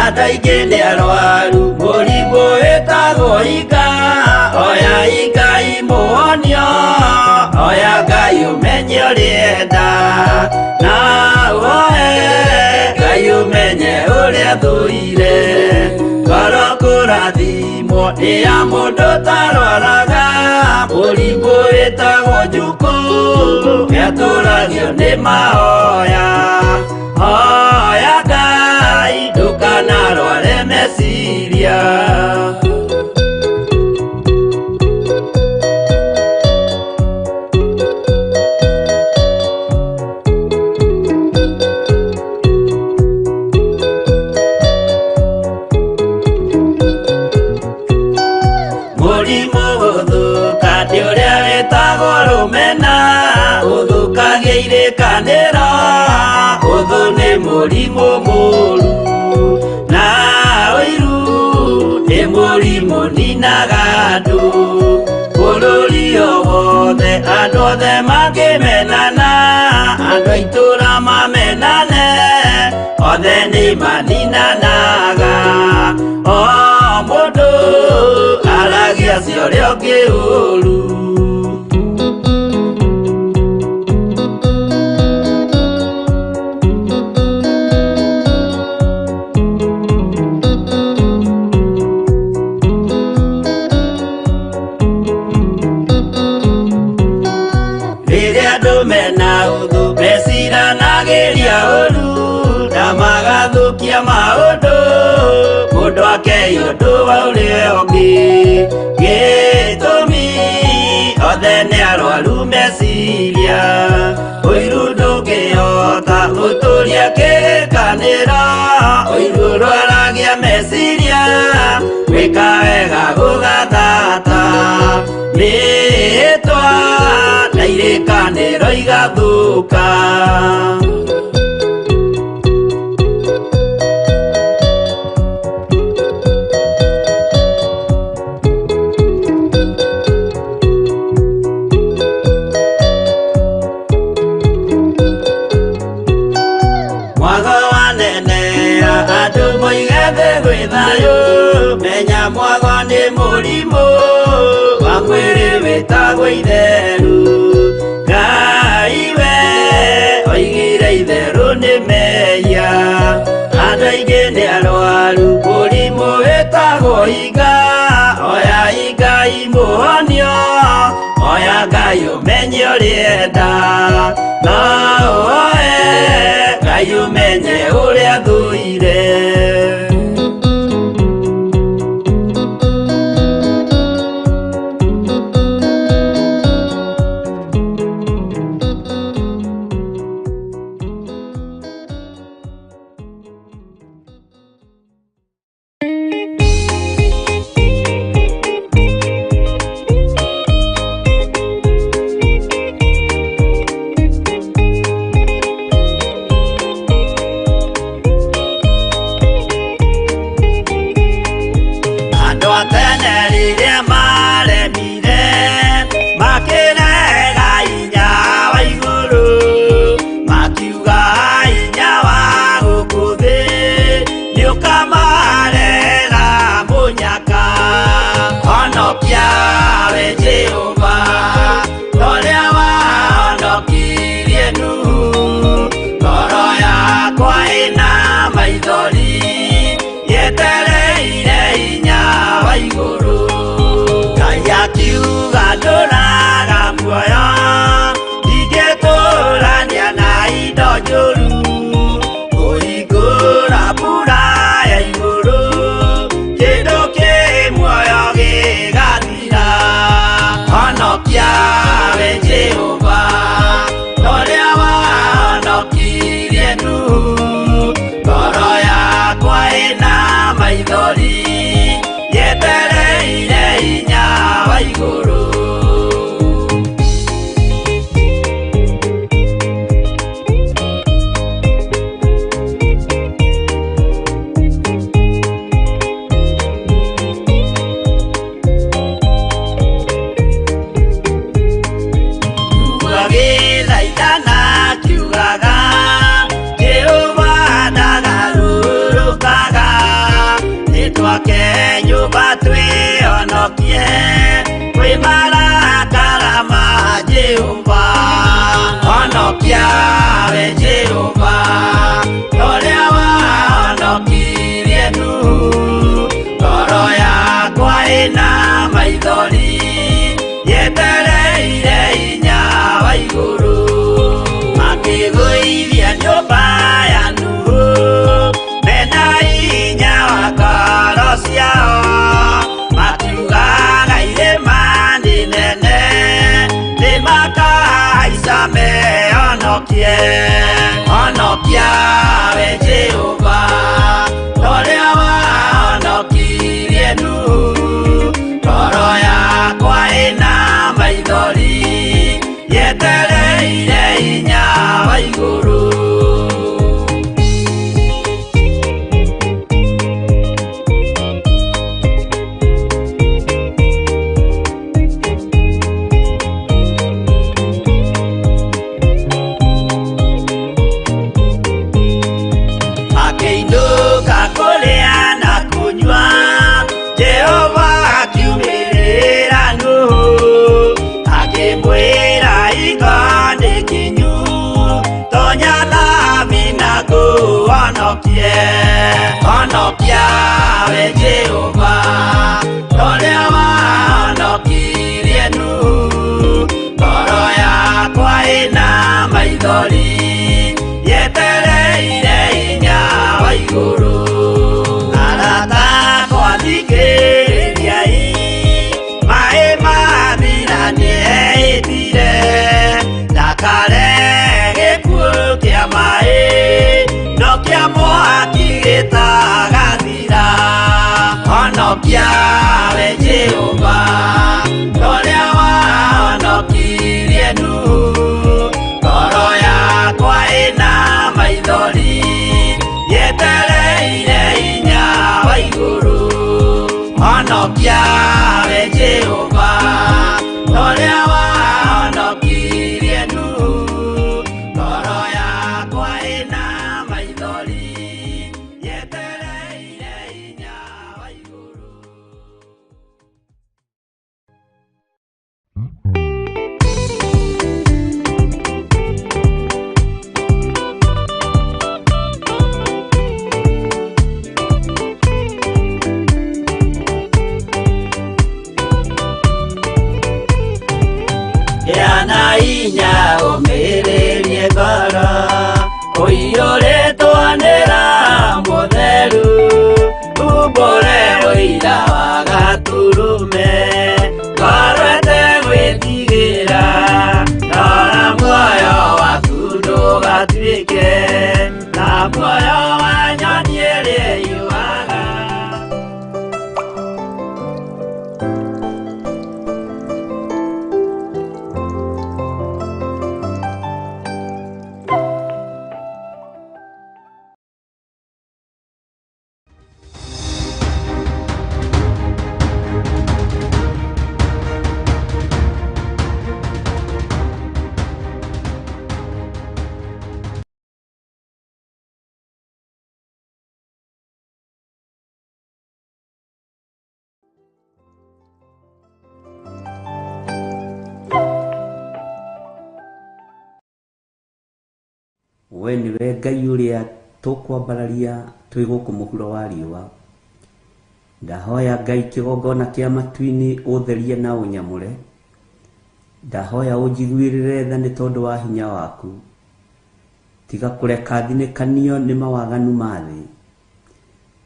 Andũ aingĩ nĩ arwaru mũrimũ wĩtagwo inga, oya Ngai mũhonio, oya Ngai ũmenye ũrĩa na ũhoe Ngai ũmenye ũrĩa thũire. Ngoro kũrathimwo nĩ ya mũndũ ũtarwaraga, mũrimũ wĩtagwo njukũ nĩatũragio nĩ mahoya. Hoya Ngai ndũkanarware meciria. Mũrimũ gũthũka nĩ ũrĩa wĩtagwo rũmena, ũthũkagia irĩkanĩro, ũthũ nĩ mũrimũ mũru, na ũiru nĩ mũrimũ ninaga andũ. Bũrũri o wothe andũ othe mangĩmenana, andũ a itũũra mamenane, othe nĩ maninanaga. O mũndũ aragia cia ũrĩa ũngĩ ũru. Rĩrĩa andũ mena ũthũ meciranagĩria ũru na magathũkia maũndũ, mũndũ akei ũndũ wa ũrĩa ũngĩ. Gĩtũmi othe nĩ arwaru meciria, ũiru ndũngĩhota gũtũria kĩrĩkanĩro, ũiru ũrwaragia meciria, gwĩka wega gũgathata. Mĩĩtwa na irĩkanĩro igathũka. Mwago wanenea andũ moige thĩ gwĩ thayũ, menya mwago nĩ mũrimũ wa mwĩrĩ wĩtagwo itheru. Ngai we oigire itherũ nĩ mehia, andũ aingĩ nĩ arwaru mũrimũ wĩtagwo inga, oya Ngai mũhonio, oya Ngai ũmenye ũrĩa enda, na ũhoe Ngai ũmenye ũrĩa thũire. Andũ a tene rĩrĩa maremire makĩrega hinya wa igũrũ, makiuga hinya wa gũkũ thĩ nĩũkamarehera mũnyaka. Honokia we Jehova ta ũrĩa wahonokirie Nuhu, ngoro yakwa ĩna maithori yetereire hinya wa igũrũ. Jehova, honokia we Jehova, ũrĩa wahonokirie Nuhu. Ngoro yakwa ĩna maithori, yetereire hinya wa igũrũ. Makĩgũithia nyũmba ya Nuhu, mena hinya wa ngoro ciao, makiugaga irĩma nĩ nene, nĩmakahaica mehonokie. Honokia we Jehova, ũrĩa wahonokirie Nuhu. Ngoro yakwa ĩna maithori, yetereire hinya wa igũrũ. Akĩinũka kũrĩa na kũnyua, Jehova akiumĩrĩra Nuhu, akĩmwĩra hingo nĩ kinyu, tonya thabina ngũhonokie. Honokia we Jehova, ũrĩa wahonokirie Nuhu. Ngoro yakwa ĩna maithori, yetereire hinya wa igũrũ. Arata akwa thikĩrĩriai, maĩ mathira nĩehĩtire, ndakare gĩkuũ kĩa maĩ, no kĩa mwaki gĩtagathira. Honokia we Jehova, ũrĩa wahonokirie Nuhu. Ngoro yakwa ĩna maithori, yetereire hinya wa igũrũ. Honokia we Jehova, ũrĩa wahonokirie Nuhu. Ngoro yakwa ĩna maithori, yetereire hinya wa igũrũ. Gĩa na hinya ũmĩrĩrie ngoro, ũiyũrĩtwo nĩ Roho Mũtheru, umbũre ũira wa Gatũrũme, ngoro ĩtegwĩtigĩra, rora muoyo waku ndũgatuĩke ta muoyo wa nyoni ĩrĩa ĩiyũaga. We nĩwe Ngai ũrĩa tũkwambararia twĩ gũkũ mũhuro wa riũa. Ndahoya Ngai kĩgongona kĩa matu-inĩ ũtherie na ũnyamũre. Ndahoya ũnjiguĩrĩre tha nĩ tondũ wa hinya waku. Tiga kũreka thinĩkanio nĩ mawaganu ma thĩ.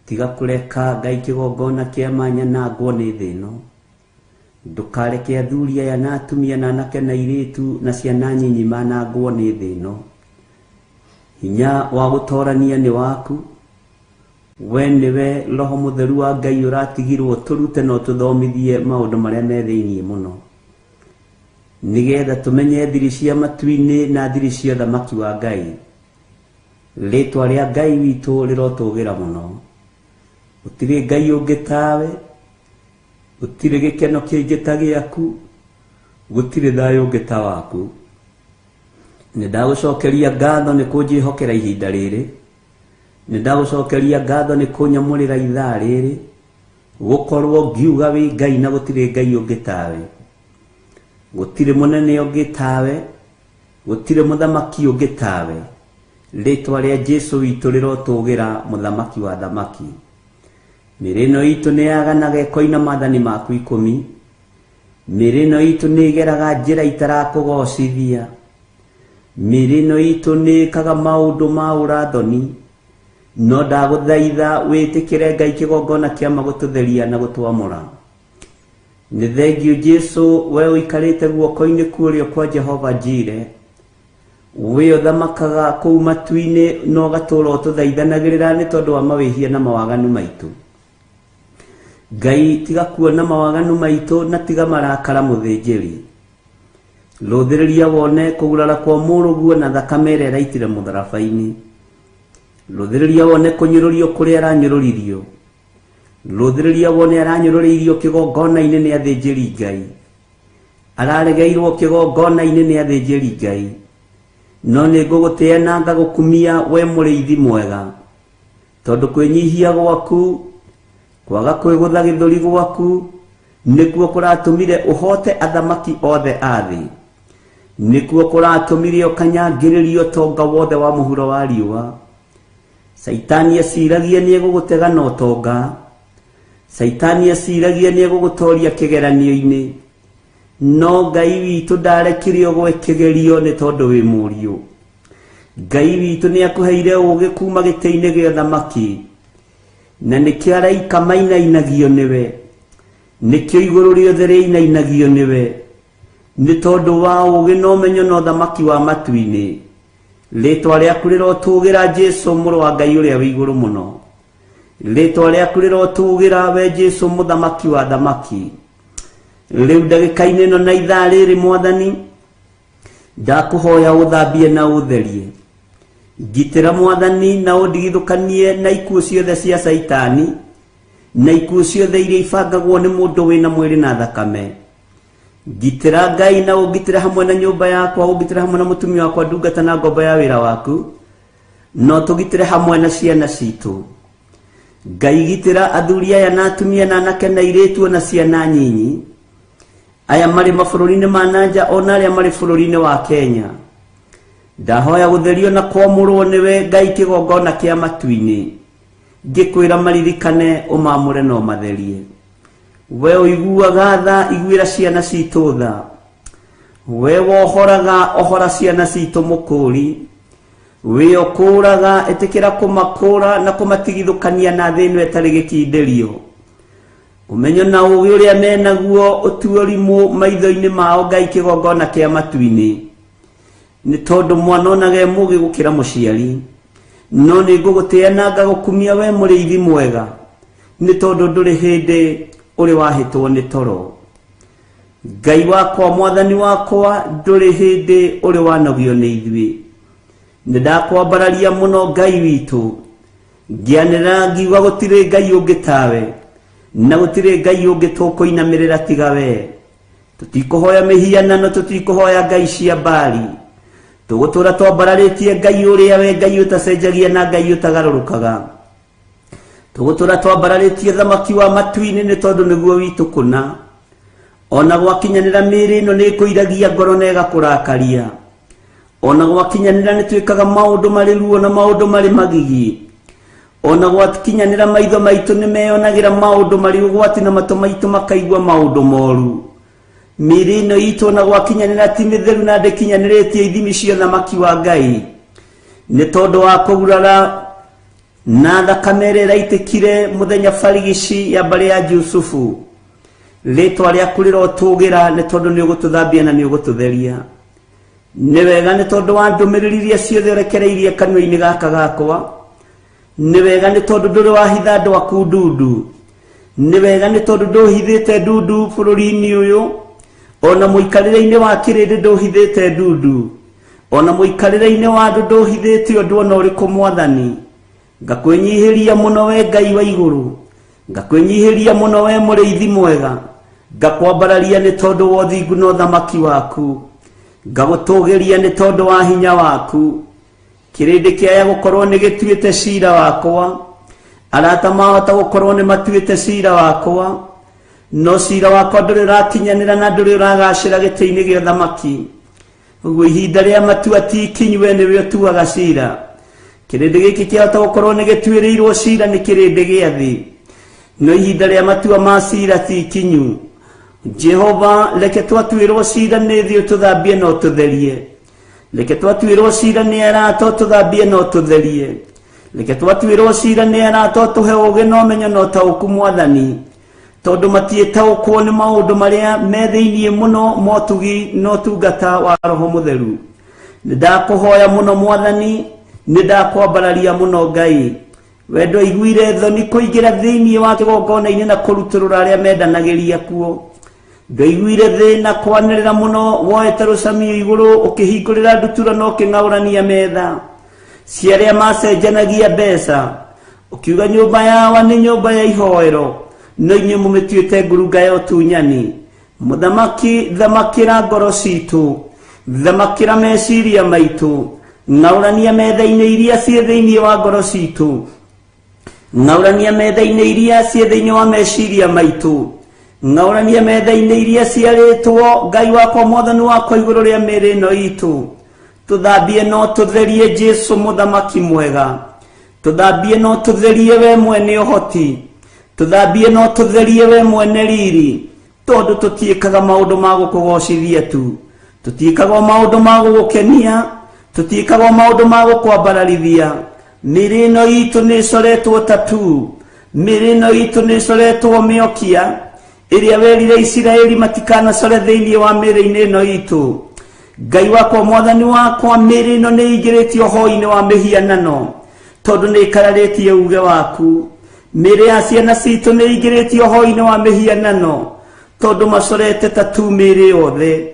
Tiga kũreka Ngai kĩgongona kĩa manyanangwo nĩ thĩ ĩno. Ndũkareke athuri aya na atumia na anake na airĩtu na ciana nyinyi manangwo nĩ thĩ ĩno. Hinya wa gũtorania nĩ waku. We nĩwe Roho Mũtheru wa Ngai ũratigirwo tũrute na ũtũthomithie maũndũ marĩa me thĩinĩ mũno, nĩgetha tũmenye thiri cia matu-inĩ na thiri cia ũthamaki wa Ngai. Rĩtwa rĩa Ngai witũ rĩrotũgĩra mũno. Gũtirĩ Ngai ũngĩ tawe, gũtirĩ gĩkeno kĩngĩ ta gĩaku, gũtirĩ thayũ ũngĩ ta waku. Nĩ ndagũcokeria ngatho nĩ kũnjĩhokera ihinda rĩrĩ. Nĩ ndagũcokeria ngatho nĩ kũnyamũrĩra ithaa rĩrĩ, gũkorwo ngiuga wĩ Ngai na gũtirĩ Ngai ũngĩ tawe. Gũtirĩ mũnene ũngĩ tawe, gũtirĩ mũthamaki ũngĩ tawe. Rĩtwa rĩa Jesu witũ rĩrotũgĩra, mũthamaki wa thamaki. Mĩĩrĩ ĩno itũ nĩ yaganaga ĩkoina maathani maku 10. Mĩĩrĩ ĩno itũ nĩ ĩgeraga njĩra itarakũgocithia. Mĩĩrĩ ĩno itũ nĩ ĩkaga maũndũ ma ũrathoni. No ndagũthaitha wĩtĩkĩre Ngai kĩgongona kĩa ma gũtũtheria na gũtwamũra. Nĩ thengiũ Jesu, we ũikarĩte guoko-inĩ kuũrĩo kwa Jehova Njire, we ũthamakaga kũu matu-inĩ na ũgatũũra ũtũthaithanagĩrĩra nĩ tondũ wa mawĩhia na mawaganu maitũ. Ngai, tiga kuona mawaganu maitũ na tiga marakara mũthĩnjĩri. Rũthĩrĩria wone kũgurara kwa mũrũguo na thakame ĩrĩa ĩraitire mũtharaba-inĩ. Rũthĩrĩria wone kũnyũrũrio kũrĩa aranyũrũririo. Rũthĩrĩria wone aranyũrũrĩirio kĩgongona-inĩ nĩ athĩnjĩri Ngai. Araregeirwo kĩgongona-inĩ nĩ athĩnjĩri Ngai. No nĩ ngũgũtĩĩa na ngagũkumia we mũrĩithi mwega, tondũ kwĩnyihia gwaku, kwaga kwĩgũtha gĩthũri gwaku, nĩkuo kũratũmire ũhote athamaki othe a thĩ. Nĩkuo kũratũmire ũkanyangĩrĩrio ũtonga wothe wa mũhuro wa riũa. Caitani eciragia nĩ egũgũtega na ũtonga. Caitani eciragia nĩ egũgũtoria kĩgeranio-inĩ. No Ngai witũ ndarekire ũgwe kĩgerio nĩ tondũ wĩ mũriũ. Ngai witũ nĩ akũheire ũũgĩ kuma gĩtĩ-inĩ gĩa ũthamaki, na nĩkĩo araika mainainagio nĩwe, nĩkĩo igũrũ rĩothe rĩinainagio nĩwe, nĩ tondũ wa ũũgĩ na ũmenyo na ũthamaki wa matu-inĩ. Rĩtwa rĩaku rĩrotũgĩra Jesu, mũrũ wa Ngai ũrĩa wĩ igũrũ mũno. Rĩtwa rĩaku rĩrotũgĩra we Jesu, mũthamaki wa thamaki. Rĩu ndagĩka-inĩ ĩno na ithaa rĩrĩ, Mwathani, ndakũhoya ũthambie na ũtherie. Ngitĩra Mwathani na ũndigithũkanie na ikuũ ciothe cia Caitani, na ikuũ ciothe iria ibangagwo nĩ mũndũ wĩna mwĩrĩ na thakame. Ngitĩra Ngai na ũngitĩre hamwe na nyũmba yakwa, ũngitĩre hamwe na mũtumia wakwa, ndungata na ngombo ya wĩra waku, no tũgitĩre hamwe na ciana citũ. Ngai, gitĩra athuri aya na atumia na anake na airĩtu na ciana nyinyi, aya marĩ mabũrũri-inĩ ma nanja ona arĩa marĩ bũrũri-inĩ wa Kenya. Ndahoya gũtherio na kwamũrwo nĩwe Ngai kĩgongona kĩa matu-inĩ. Ngĩkwĩra maririkane, ũmamũre na ũmatherie. We ũiguaga tha, iguĩra ciana citũ tha. We wohoraga, ohora ciana citũ mũkũri. We ũkũũraga, ĩtĩkĩra kũmakũũra na kũmatigithũkania na thĩ ĩno ĩtarĩ gĩkindĩrio. Ũmenyo na ũũgĩ ũrĩa menaguo ũtuo rimũ maitho-inĩ mao Ngai kĩgongona kĩa matu-inĩ. Nĩ tondũ mwana onaga e mũũgĩ gũkĩra mũciari. No nĩ ngũgũtĩĩa na ngagũkumia we mũrĩithi mwega, nĩ tondũ ndũrĩ hĩndĩ ũrĩ wahĩtwo nĩ toro. Ngai wakwa, Mwathani wakwa, ndũrĩ hĩndĩ ũrĩ wanogio nĩ ithuĩ. Nĩ ndakwambararia mũno Ngai witũ, ngĩanĩrĩra ngiuga gũtirĩ Ngai ũngĩ tawe, na gũtirĩ Ngai ũngĩ tũkũinamĩrĩra tiga we. Tũtikũhoya mĩhianano, tũtikũhoya ngai cia Baali. Tũgũtũũra twambararĩtie Ngai ũrĩa we Ngai ũtacenjagia na Ngai ũtagarũrũkaga. Tũgũtũũra twambararĩtie thamaki wa matu-inĩ nĩ tondũ nĩguo witũ kũna. Ona gwakinyanĩra mĩĩrĩ ĩno nĩ ĩkũiragia ngoro na ĩgakũrakaria. Ona gwakinyanĩra nĩ twĩkaga maũndũ marĩ ruo na maũndũ marĩ magigi. Ona gwakinyanĩra maitho maitũ nĩ meyonagĩra maũndũ marĩ ũgwati na matũ maitũ makaigua maũndũ moru. Mĩĩrĩ ĩno itũ ona gwakinyanĩra ti mĩtheru na ndĩkinyanĩrĩtie ithimi cia ũthamaki wa Ngai. Nĩ tondũ wa kũgurara na thakame ĩrĩa ĩraitĩkire mũthenya barigici ya mbarĩ ya Jusufu. Rĩtwa rĩaku rĩrotũgĩra nĩ tondũ nĩ ũgũtũthambia na nĩ ũgũtũtheria. Nĩ wega nĩ tondũ wa ndũmĩrĩri iria ciothe ũrekereirie kanua-inĩ gaka gakwa. Nĩ wega nĩ tondũ ndũrĩ wahitha andũ aku ndundu. Nĩ wega nĩ tondũ ndũhithĩte ndundu bũrũri-inĩ ũyũ, ona mũikarĩre-inĩ wa kĩrĩndĩ ndũhithĩte ndundu, ona mũikarĩre-inĩ wa andũ ndũhithĩte ũndũ ona ũrĩkũ Mwathani. Ngakwĩnyihĩria mũno we Ngai wa igũrũ, ngakwĩnyihĩria mũno we mũrĩithi mwega, ngakwambararia nĩ tondũ wa ũthingu na ũthamaki waku, ngagũtũgĩria nĩ tondũ wa hinya waku. Kĩrĩndĩ kĩaya gũkorwo nĩ gĩtuĩte cira wakwa, arata mahota gũkorwo nĩ matuĩte cira wakwa, No cira wakwa ndũrĩ ũrakinyanĩra na ndũrĩ ũragacĩra gĩtĩ-inĩ gĩa ũthamaki. Ũguo ihinda rĩa matua ti ikinyu, we nĩwe ũtuaga cira. Kĩrĩndĩ gĩkĩ kĩahota gũkorwo nĩ gĩtuĩrĩirwo cira nĩ kĩrĩndĩ gĩa thĩ, no ihinda rĩa matua ma cira ti ikinyu. Jehova, reke twatuĩrwo cira nĩ thĩ ũtũthambie na ũtũtherie. Reke twatuĩrwo cira nĩ arata ũtũthambie na ũtũtherie. Reke twatuĩrwo cira nĩ arata ũtũhe ũũgĩ na ũmenyo na ũtaũku Mwathani, tondũ matiĩtaũkwo nĩ maũndũ marĩa me thĩinĩ mũno motugi na ũtungata wa Roho Mũtheru. Nĩ ndakũhoya mũno Mwathani, nĩ ndakwambararia mũno Ngai. We ndwaiguire thoni kũingĩra thĩinĩ wa kĩgongona-inĩ na kũrutũrũra arĩa mendanagĩria kuo. Ndwaiguire thĩna kwanĩrĩra mũno woete rũcamio igũrũ ũkĩhingũrĩra ndutura na ũkĩng'aũrania metha cia arĩa macenjanagia mbeca, ũkiuga nyũmba yawa nĩ nyũmba ya ihoero, no inyuĩ mũmĩtuĩte ngurunga ya ũtunyani. Mũthamaki, thamakĩra ngoro citũ, thamakĩra meciria maitũ, ng'aũrania metha-inĩ iria ciĩ thĩinĩ wa ngoro citũ, ng'aũrania metha-inĩ iria ciĩ thĩinĩ wa meciria maitũ, ng'aũrania metha-inĩ iria ciarĩtwo Ngai wakwa Mwathani wakwa igũrũ rĩa mĩĩrĩ ĩno itũ. Tũthambie no tũtherie Jesu mũthamaki mwega, tũthambie no tũtherie we mwene ũhoti, tũthambie no tũtherie we mwene riri, tondũ tũtiĩkaga maũndũ ma gũkũgocithia tu, tũtiĩkaga o maũndũ ma gũgũkenia, tũtiĩkaga o maũndũ ma gũkwambararithia. Mĩĩrĩ ĩno itũ nĩ ĩcoretwo tatu, mĩĩrĩ ĩno itũ nĩ ĩcoretwo mĩokia ĩrĩa werire Isiraeli matikanacore thĩinĩ wa mĩĩrĩ-inĩ ĩno itũ. Ngai wakwa Mwathani wakwa, mĩĩrĩ ĩno nĩ ĩingĩrĩtio hoi-inĩ wa mĩhianano tondũ nĩ ĩkararĩtie uge waku. Mĩĩrĩ ya ciana citũ nĩ ĩingĩrĩtio hoi-inĩ wa mĩhianano tondũ macorete tatu mĩĩrĩ yothe.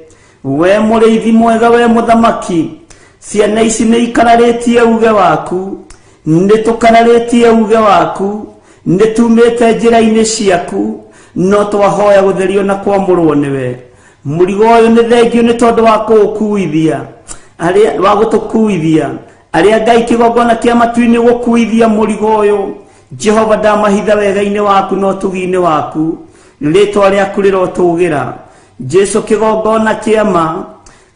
We mũrĩithi mwega, we mũthamaki, ciana ici nĩ ikararĩtie uge waku, nĩ tũkararĩtie uge waku, nĩ tumĩte njĩra-inĩ ciaku, no twahoya gũtherio na kwamũrwo nĩwe. Mũrigo ũyũ nĩ thengio nĩ tondũ wa kũũkuithia, arĩa wa gũtũkuithia, arĩa Ngai kĩgongona kĩa matu-inĩ gũkuithia mũrigo ũyũ. Jehova, ndamahitha wega-inĩ waku na ũtugi-inĩ waku, rĩtwa rĩaku rĩrotũgĩra. Jesu kĩgongona kĩa ma,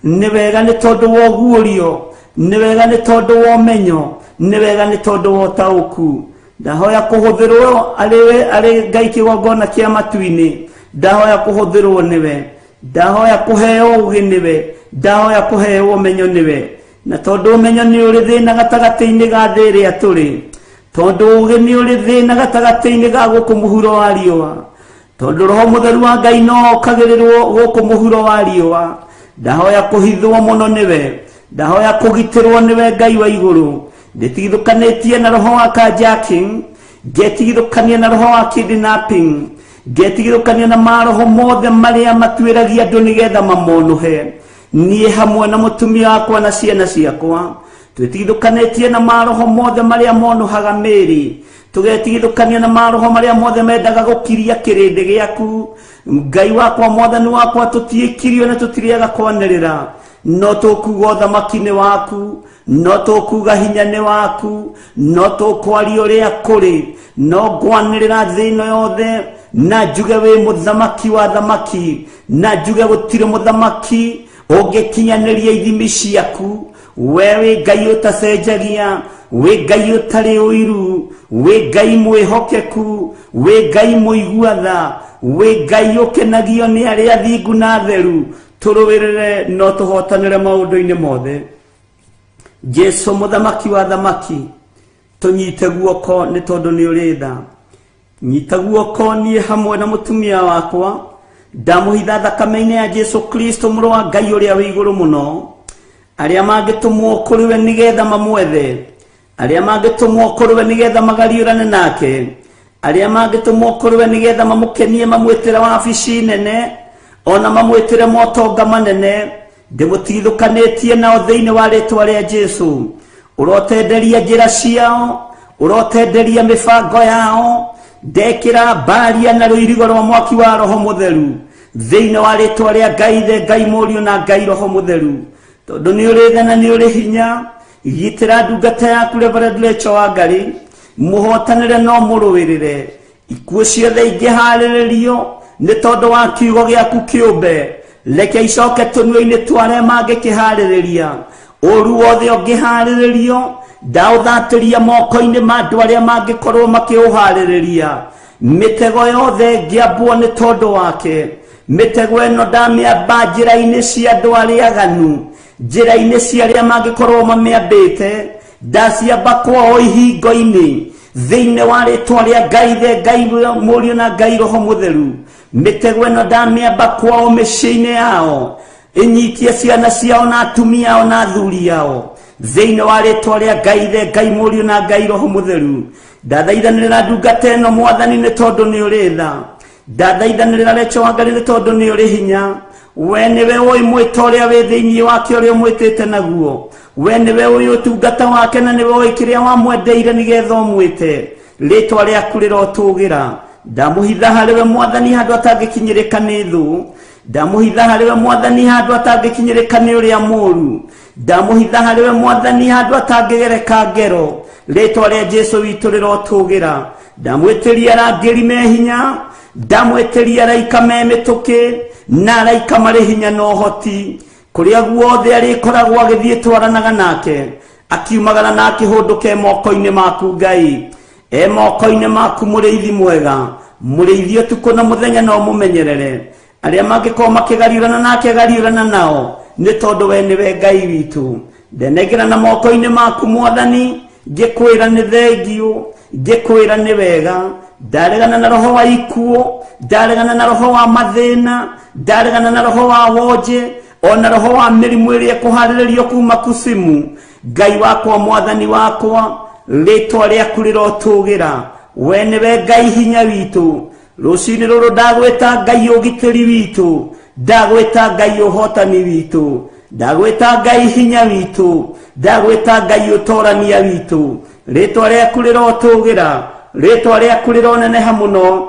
nĩ wega nĩ tondũ wa ũguũrio, nĩ wega nĩ tondũ wa ũmenyo, nĩ wega nĩ tondũ wa ũtaũku. Ndahoya kũhũthĩrwo arĩ arĩ Ngai kĩgongona kĩa matu-inĩ, ndahoya kũhũthĩrwo nĩwe, ndahoya kũheo ũũgĩ nĩwe, ndahoya kũheo ũmenyo nĩwe. Na tondũ ũmenyo nĩ ũrĩ thĩna gatagatĩ-inĩ ga thĩ ĩrĩa tũrĩ, tondũ ũũgĩ nĩ ũrĩ thĩna gatagatĩ-inĩ ga gũkũ mũhuro wa riũa, tondũ Roho Mũtheru wa Ngai no okagĩrĩrwo gũkũ mũhuro wa riũa, ndahoya kũhithwo mũno nĩwe, ndahoya kũgitĩrwo nĩwe Ngai wa igũrũ. Ndĩtigithũkanĩtie na roho wa carjacking, ngetigithũkania na roho wa kidnapping, ngetigithũkania na maroho mothe marĩa matuĩragia andũ nĩgetha mamonũhe. Niĩ hamwe na mũtumia wakwa na ciana ciakwa twĩtigithũkanĩtie na maroho mothe marĩa monũhaga mĩĩrĩ, tũgetigithũkania na maroho marĩa mothe mendaga gũkiria kĩrĩndĩ gĩaku. Ngai wakwa Mwathani wakwa, tũtiĩkirio na tũtirĩaga kwanĩrĩra, no tũkuga ũthamaki nĩ waku, no tũkuga hinya nĩ waku, no tũkwaria ũrĩa kũrĩ, no ngwanĩrĩra thĩ ĩno yothe na njuge wĩ mũthamaki wa thamaki, na njuge gũtirĩ mũthamaki ũngĩkinyanĩria ithimi ciaku. We wĩ Ngai ũtacenjagia, wĩ Ngai ũtarĩ ũiru, wĩ Ngai mwĩhokeku, wĩ Ngai mũigua tha, wĩ Ngai ũkenagio nĩ arĩa athingu na atheru. Tũrũĩrĩre no tũhotanĩre maũndũ-inĩ mothe. Jesu mũthamaki wa thamaki, tũnyite guoko nĩ tondũ nĩ ũrĩ tha. Nyita guoko niĩ hamwe na mũtumia wakwa, ndamũhitha thakame-inĩ ya Jesu Kristo mũrũ wa Ngai ũrĩa wĩ igũrũ mũno. Arĩa mangĩtũmwo kũrĩ we nĩgetha mamwethe, arĩa mangĩtũmwo kũrĩ we nĩgetha magariũrane nake, arĩa mangĩtũmwo kũrĩ we nĩgetha mamũkenie, mamwĩtĩre wabici nene, ona mamwĩtĩre motonga manene, ndĩmũtigithũkanĩtie nao thĩinĩ wa rĩtwa rĩa Jesu. Ũrotenderia njĩra ciao, ũrotenderia mĩbango yao, ndekĩra mbaria na rũirigo rwa mwaki wa Roho Mũtheru thĩinĩ wa rĩtwa rĩa Ngai Ithe, Ngai Mũriũ na Ngai Roho Mũtheru. Tondũ nĩ ũrĩ tha na nĩ ũrĩ hinya, gitĩra ndungata yaku Reverend Rachel Wangari, mũhotanĩre no mũrũĩrĩre. Ikuũ ciothe ingĩharĩrĩrio Nĩ tondũ wa kiugo gĩaku kĩũmbe, reke icoke tũnua-inĩ twa arĩa mangĩkĩharĩrĩria. Ũru wothe ũngĩharĩrĩrio, ndaũthatĩria moko-inĩ ma andũ arĩa mangĩkorwo makĩũharĩrĩria. Mĩtego yothe ĩngĩambwo nĩ tondũ wake, mĩtego ĩno ndamĩamba njĩra-inĩ cia andũ arĩa aganu, njĩra-inĩ cia arĩa mangĩkorwo mamĩambĩte, ndaciamba kwao ihingo-inĩ, thĩinĩ wa rĩtwa rĩa Ngai Ithe, Ngai Mũriũ na Ngai Roho Mũtheru. Mĩtego ĩno ndamĩamba kwao mĩciĩ-inĩ yao, ĩnyitie ciana ciao na atumia ao na athuri ao, thĩinĩ wa rĩtwa rĩa Ngai Ithe, Ngai Mũriũ na Ngai Roho Mũtheru. Ndathaithanĩrĩra ndungata ĩno Mwathani nĩ tondũ nĩ ũrĩ tha. Ndathaithanĩrĩra Recho wa Ngai nĩ tondũ nĩ ũrĩ hinya. We nĩwe ũĩ mwĩto ũrĩa wĩ thĩinĩ wake ũrĩa ũmwĩtĩte naguo. We nĩwe ũĩ ũtungata wake na nĩwe ũĩ kĩrĩa wamwendeire nĩgetha ũmwĩte. Rĩtwa rĩaku rĩrotũgĩra. Ndamũhitha harĩ we Mwathani handũ atangĩkinyĩrĩka nĩ thũ. Ndamũhitha harĩ we Mwathani handũ atangĩkinyĩrĩka nĩ ũrĩa mũũru. Ndamũhitha harĩ we Mwathani handũ atangĩgereka ngero. Rĩtwa rĩa Jesu witũ rĩrotũgĩra. Ndamwĩtĩria arangĩri me hinya, ndamwĩtĩria araika me mĩtũkĩ, na araika marĩ hinya na ũhoti. Kũrĩa guothe arĩkoragwo agĩthiĩ twaranaga nake, akiumagara na akĩhũndũka e moko-inĩ maku Ngai. E moko-inĩ maku mũrĩithi mwega, mũrĩithi ũtukũ na mũthenya na ũmũmenyerere. Arĩa mangĩkorwo makĩgariũrana nake gariũrana nao, nĩ tondũ we nĩwe Ngai witũ. Ndenengera na moko-inĩ maku Mwathani, ngĩkwĩra nĩ thengiũ, ngĩkwĩra nĩ wega. Ndaregana na roho wa ikuũ, ndaregana na roho wa mathĩna, ndaregana na roho wa wonje, ona roho wa mĩrimũ ĩrĩa ĩkũharĩrĩrio kuma kusimu. Ngai wakwa, Mwathani wakwa, rĩtwa rĩaku rĩrotũgĩra. We nĩwe Ngai hinya witũ. Rũcinĩ rũrũ ndagwĩta Ngai ũgitĩri witũ, ndagwĩta Ngai ũhotani witũ, ndagwĩta Ngai hinya witũ, ndagwĩta Ngai ũtorania witũ. Rĩtwa rĩaku rĩrotũgĩra, rĩtwa rĩaku rĩroneneha mũno,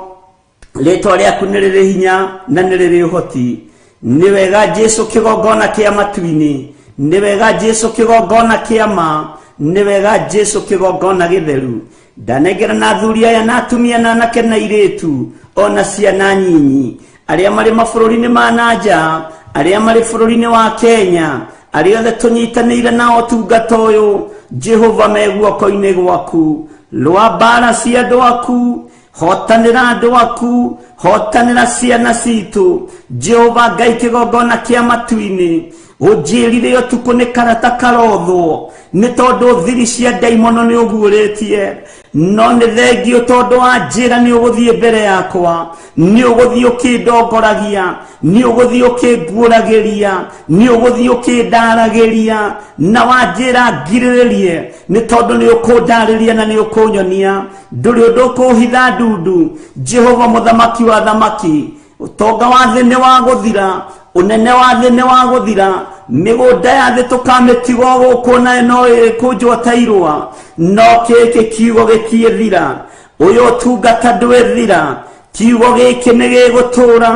rĩtwa rĩaku nĩ rĩrĩ hinya na nĩ rĩrĩ ũhoti. Nĩ wega Jesu kĩgongona kĩa matu-inĩ, nĩ wega Jesu kĩgongona kĩa ma, nĩ wega Jesu kĩgongona gĩtheru. Ndanengera na athuri aya na atumia na anake na airĩtu ona ciana nyinyi, arĩa marĩ mabũrũri-inĩ ma na nja, arĩa marĩ bũrũri-inĩ wa Kenya, arĩa othe tũnyitanĩire nao ũtungata ũyũ, Jehova me guoko-inĩ gwaku. Rũa mbara cia andũ aku, hotanĩra andũ aku, hotanĩra ciana citũ. Jehova Ngai kĩgongona kĩa matu-inĩ, ũnjĩrire ũtukũ nĩ karata karothwo, nĩ tondũ thiri cia ndaimono nĩ ũguũrĩtie. No nĩ thengio tondũ wa njĩra nĩ ũgũthiĩ mbere yakwa, nĩ ũgũthiĩ ũkĩndongoragia, nĩ ũgũthiĩ ũkĩnguũragĩria, nĩ ũgũthiĩ ũkĩndaragĩria, na wanjĩra ngirĩrĩrie, nĩ tondũ nĩ ũkũndarĩria na nĩ ũkũnyonia. Ndũrĩ ũndũ ũkũhitha ndundu. Jehova mũthamaki wa thamaki, ũtonga wa thĩ nĩ wa gũthira, ũnene wa thĩ nĩ wa gũthira, mĩgũnda ya thĩ tũkamĩtiga gũkũ nayo no ĩkũnjwo ta irũa, no gĩkĩ kiugo gĩtiĩthira. Ũyũ ũtungata ndwĩthira, kiugo gĩkĩ nĩ gĩgũtũũra.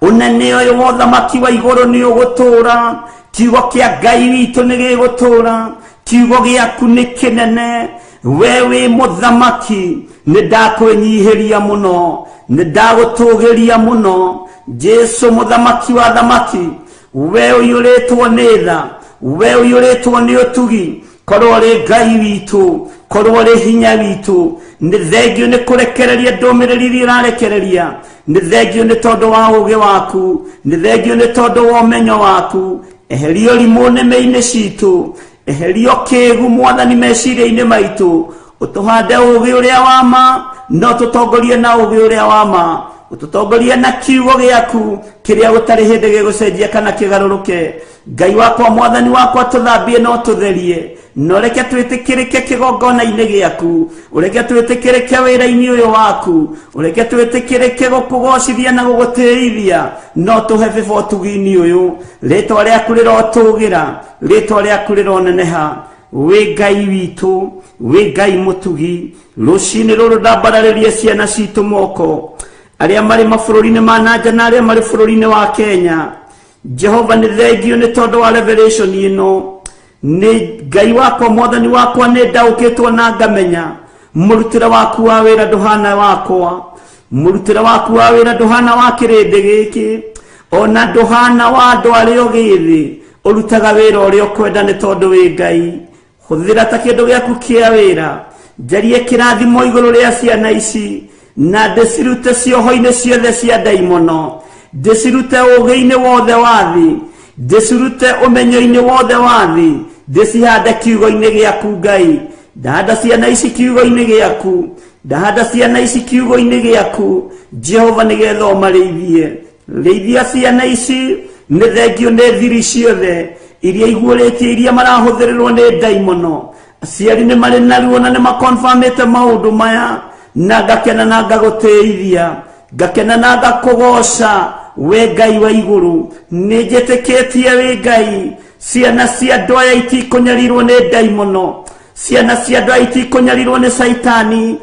Ũnene ũyũ wa ũthamaki wa igũrũ nĩ ũgũtũũra. Kiugo kĩa Ngai witũ nĩ gĩgũtũũra. Kiugo gĩaku nĩ kĩnene. We wĩ mũthamaki, nĩ ndakwĩnyihĩria mũno, nĩ ndagũtũgĩria mũno. Jesu mũthamaki wa thamaki, we ũiyũrĩtwo nĩ tha, we ũiyũrĩtwo nĩ ũtugi, korwo ũrĩ Ngai witũ, korwo ũrĩ hinya witũ. Nĩ thengio nĩ kũrekereria ndũmĩrĩri iria ũrarekereria, nĩ thengio nĩ tondũ wa ũũgĩ waku, nĩ thengio nĩ tondũ wa ũmenyo waku. Eheria ũrimũ nĩmĩ-inĩ citũ, eheria ũkĩgu Mwathani meciria-inĩ maitũ, ũtũhande ũũgĩ ũrĩa wa ma, na ũtũtongorie na ũũgĩ ũrĩa wa ma, ũtũtongorie na kiugo gĩaku kĩrĩa gũtarĩ hĩndĩ gĩgũcenjia kana kĩgarũrũke. Ngai wakwa, Mwathani wakwa, tũthambie na ũtũtherie, na ũreke twĩtĩkĩrĩke kĩgongona-inĩ gĩaku, ũreke twĩtĩkĩrĩke wĩra-inĩ ũyũ waku, ũreke twĩtĩkĩrĩke gũkũgocithia na gũgũtĩithia, na ũtũhe bĩba ũtugi-inĩ ũyũ. Rĩtwa rĩaku rĩrotũgĩra, rĩtwa rĩaku rĩroneneha. Wĩ Ngai witũ, wĩ Ngai mũtugi. Rũcinĩ rũrũ ndambararĩrie ciana citũ moko, arĩa marĩ mabũrũri-inĩ ma na nja na arĩa marĩ bũrũri-inĩ wa Kenya. Jehova nĩ thengio nĩ tondũ wa revelation ĩno. Nĩ Ngai wakwa, Mwathani wakwa, nĩ ndaũkĩtwo na ngamenya mũrutĩre waku wa wĩra ndũhana wakwa. Mũrutĩre waku wa wĩra ndũhana wa kĩrĩndĩ gĩkĩ, ona ndũhana wa andũ arĩa ũgĩthĩ. Ũrutaga wĩra ũrĩa ũkwenda nĩ tondũ wĩ Ngai. Hũthĩra ta kĩndũ gĩaku kĩa wĩra. Njarie kĩrathimo igũrũ rĩa ciana ici na ndĩcirute cioho-inĩ ciothe cia ndaimono, ndĩcirute ũũgĩ-inĩ wothe wa thĩ, ndĩcirute ũmenyo-inĩ wothe wa thĩ, ndĩcihande kiugo-inĩ gĩaku Ngai. Ndahanda ciana ici kiugo-inĩ gĩaku, ndahanda ciana ici kiugo-inĩ gĩaku Jehova, nĩgetha ũmarĩithie. Rĩithia ciana ici nĩ thengio nĩ thiri ciothe iria iguũrĩtie, iria marahũthĩrĩrwo nĩ ndaimono. Aciari nĩ marĩ na ruo na nĩ makonfamĩte maũndũ maya, na ngakena na ngagũtĩithia, ngakena na ngakũgoca we Ngai wa igũrũ. Nĩ njĩtĩkĩtie wĩ Ngai. Ciana cia andũ aya itikũnyarirwo nĩ ndaimono, ciana cia andũ aya itikũnyarirwo nĩ Caitani,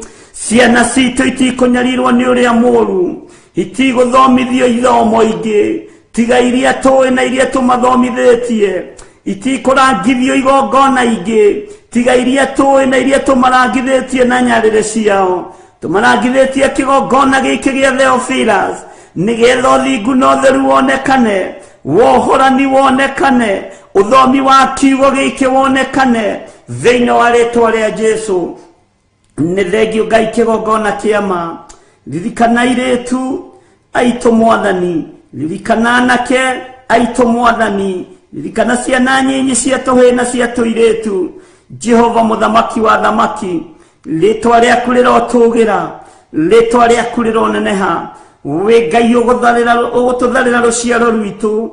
ciana citũ itikũnyarirwo nĩ ũrĩa mũũru, itigũthomithio ithomo ingĩ tiga iria tũĩ na iria tũmathomithĩtie, itikũrangithio igongona ingĩ tiga iria tũĩ na iria tũmarangithĩtie na nyarĩrĩ ciao. Tũmarangithĩtie kĩgongona gĩkĩ gĩa Theophilus nĩgetha ũthingu na ũtheru wonekane, wohorani wonekane, ũthomi wa kiugo gĩkĩ wonekane thĩinĩ wa rĩtwa rĩa Jesu. Nĩ thengio Ngai kĩgongona kĩa ma. Ririkana airĩtu aitũ Mwathani, ririkana anake aitũ Mwathani, ririkana ciana nyinyi cia tũhĩĩ na cia tũirĩtu. Jehova mũthamaki wa thamaki, rĩtwa rĩaku rĩrotũgĩra, rĩtwa rĩaku rĩroneneha. Wĩ Ngai ũgũtũtharĩra rũciaro rwitũ.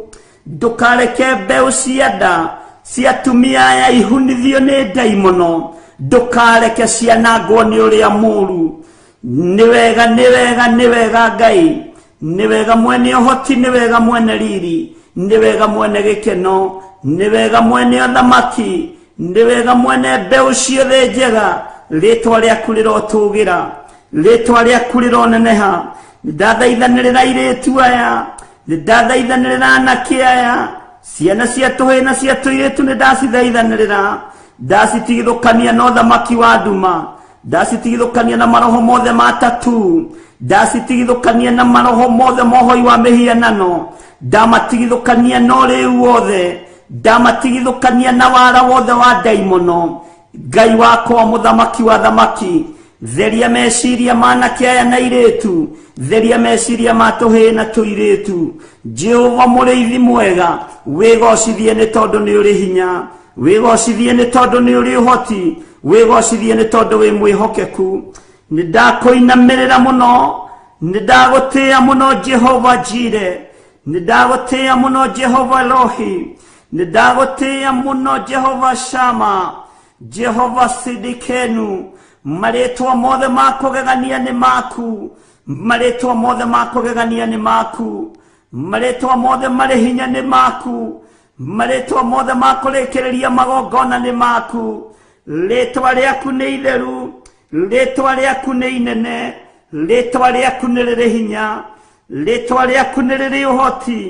Ndũkareke mbeũ cia nda cia atumia aya ihunithio nĩ ndaimono, ndũkareke cianangwo nĩ ũrĩa mũũru. Nĩ wega, nĩ wega, nĩ wega Ngai, nĩ wega mwene ũhoti, nĩ wega mwene riri, nĩ wega mwene gĩkeno, nĩ wega mwene ũthamaki, nĩ wega mwene mbeũ ciothe njega. Rĩtwa rĩaku rĩrotũgĩra, rĩtwa rĩaku rĩroneneha. Ndathaithanĩrĩra airĩtu aya, nĩndathaithanĩrĩra anake aya, ciana cia tũhĩĩ na cia tũirĩtu nĩndacithaithanĩrĩra, ndacitigithũkania na ũthamaki wa nduma, ndacitigithũkania na maroho mothe ma tatu, ndacitigithũkania na maroho mothe mohoi wa mĩhianano, ndamatigithũkania na ũrĩu wothe, ndamatigithũkania na wara wothe wa ndaimono. Ngai wakwa mũthamaki wa thamaki, theria meciria ma anake aya na airĩtu, theria meciria ma tũhĩĩ na tũirĩtu. Jehova mũrĩithi mwega, wĩgocithie nĩ tondũ nĩ ũrĩ hinya, wĩgocithie nĩ tondũ nĩ ũrĩ ũhoti, wĩgocithie nĩ tondũ wĩ mwĩhokeku. Nĩ ndakũinamĩrĩra mũno, nĩ ndagũtĩĩa mũno Jehova Jire, nĩ ndagũtĩĩa mũno Jehova Elohi, nĩ ndagũtĩĩa mũno Jehova Shama, Jehova Sidikenu. Marĩtwa mothe ma kũgegania nĩ maku, marĩtwa mothe ma kũgegania nĩ maku, marĩtwa mothe marĩ hinya nĩ maku, marĩtwa mothe ma kũrĩkĩrĩria magongona nĩ maku. Rĩtwa rĩaku nĩ itheru, rĩtwa rĩaku nĩ inene, rĩtwa rĩaku nĩ rĩrĩ hinya, rĩtwa rĩaku nĩ rĩrĩ ũhoti,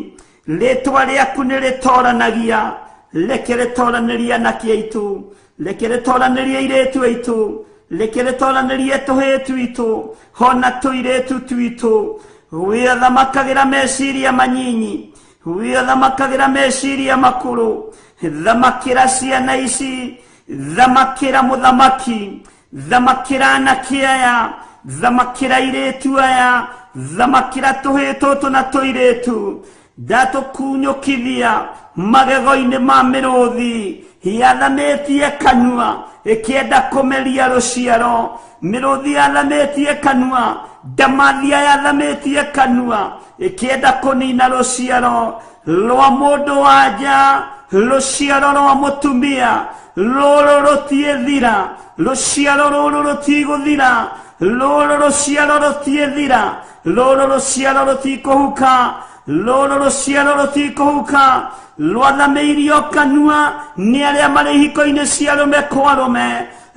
rĩtwa rĩaku nĩ rĩtoranagia. Reke rĩtoranĩrie anake aitũ, reke rĩtoranĩrie airĩtu aitũ, reke rĩtoranĩrie tũhĩĩ twitũ hona tũirĩtu twitũ. Wĩathamakagĩra meciria manyinyi, wĩathamakagĩra meciria makũrũ. Thamakĩra ciana ici, thamakĩra mũthamaki, thamakĩra anake aya, thamakĩra airĩtu aya, thamakĩra tũhĩĩ tũtũ na tũirĩtu. Ndatũkunyũkithia magego-inĩ ma mĩrũthi yathamĩtie kanua ĩkĩenda kũmeria rũciaro. Mĩrũthi yathamĩtie kanua, ndamathia yathamĩtie kanua ĩkĩenda kũnina rũciaro rwa mũndũ wa nja, rũciaro rwa mũtumia. Rũrũ rũtiĩthira, rũciaro rũrũ rũtigũthira, rũrũ rũciaro rũtiĩthira, rũrũ rũciaro rũtikũhuka, rũrũ rũciaro rũtikũhuka. Rwathamĩirio kanua nĩ arĩa marĩ ihiko-inĩ cia arũme kwa arũme,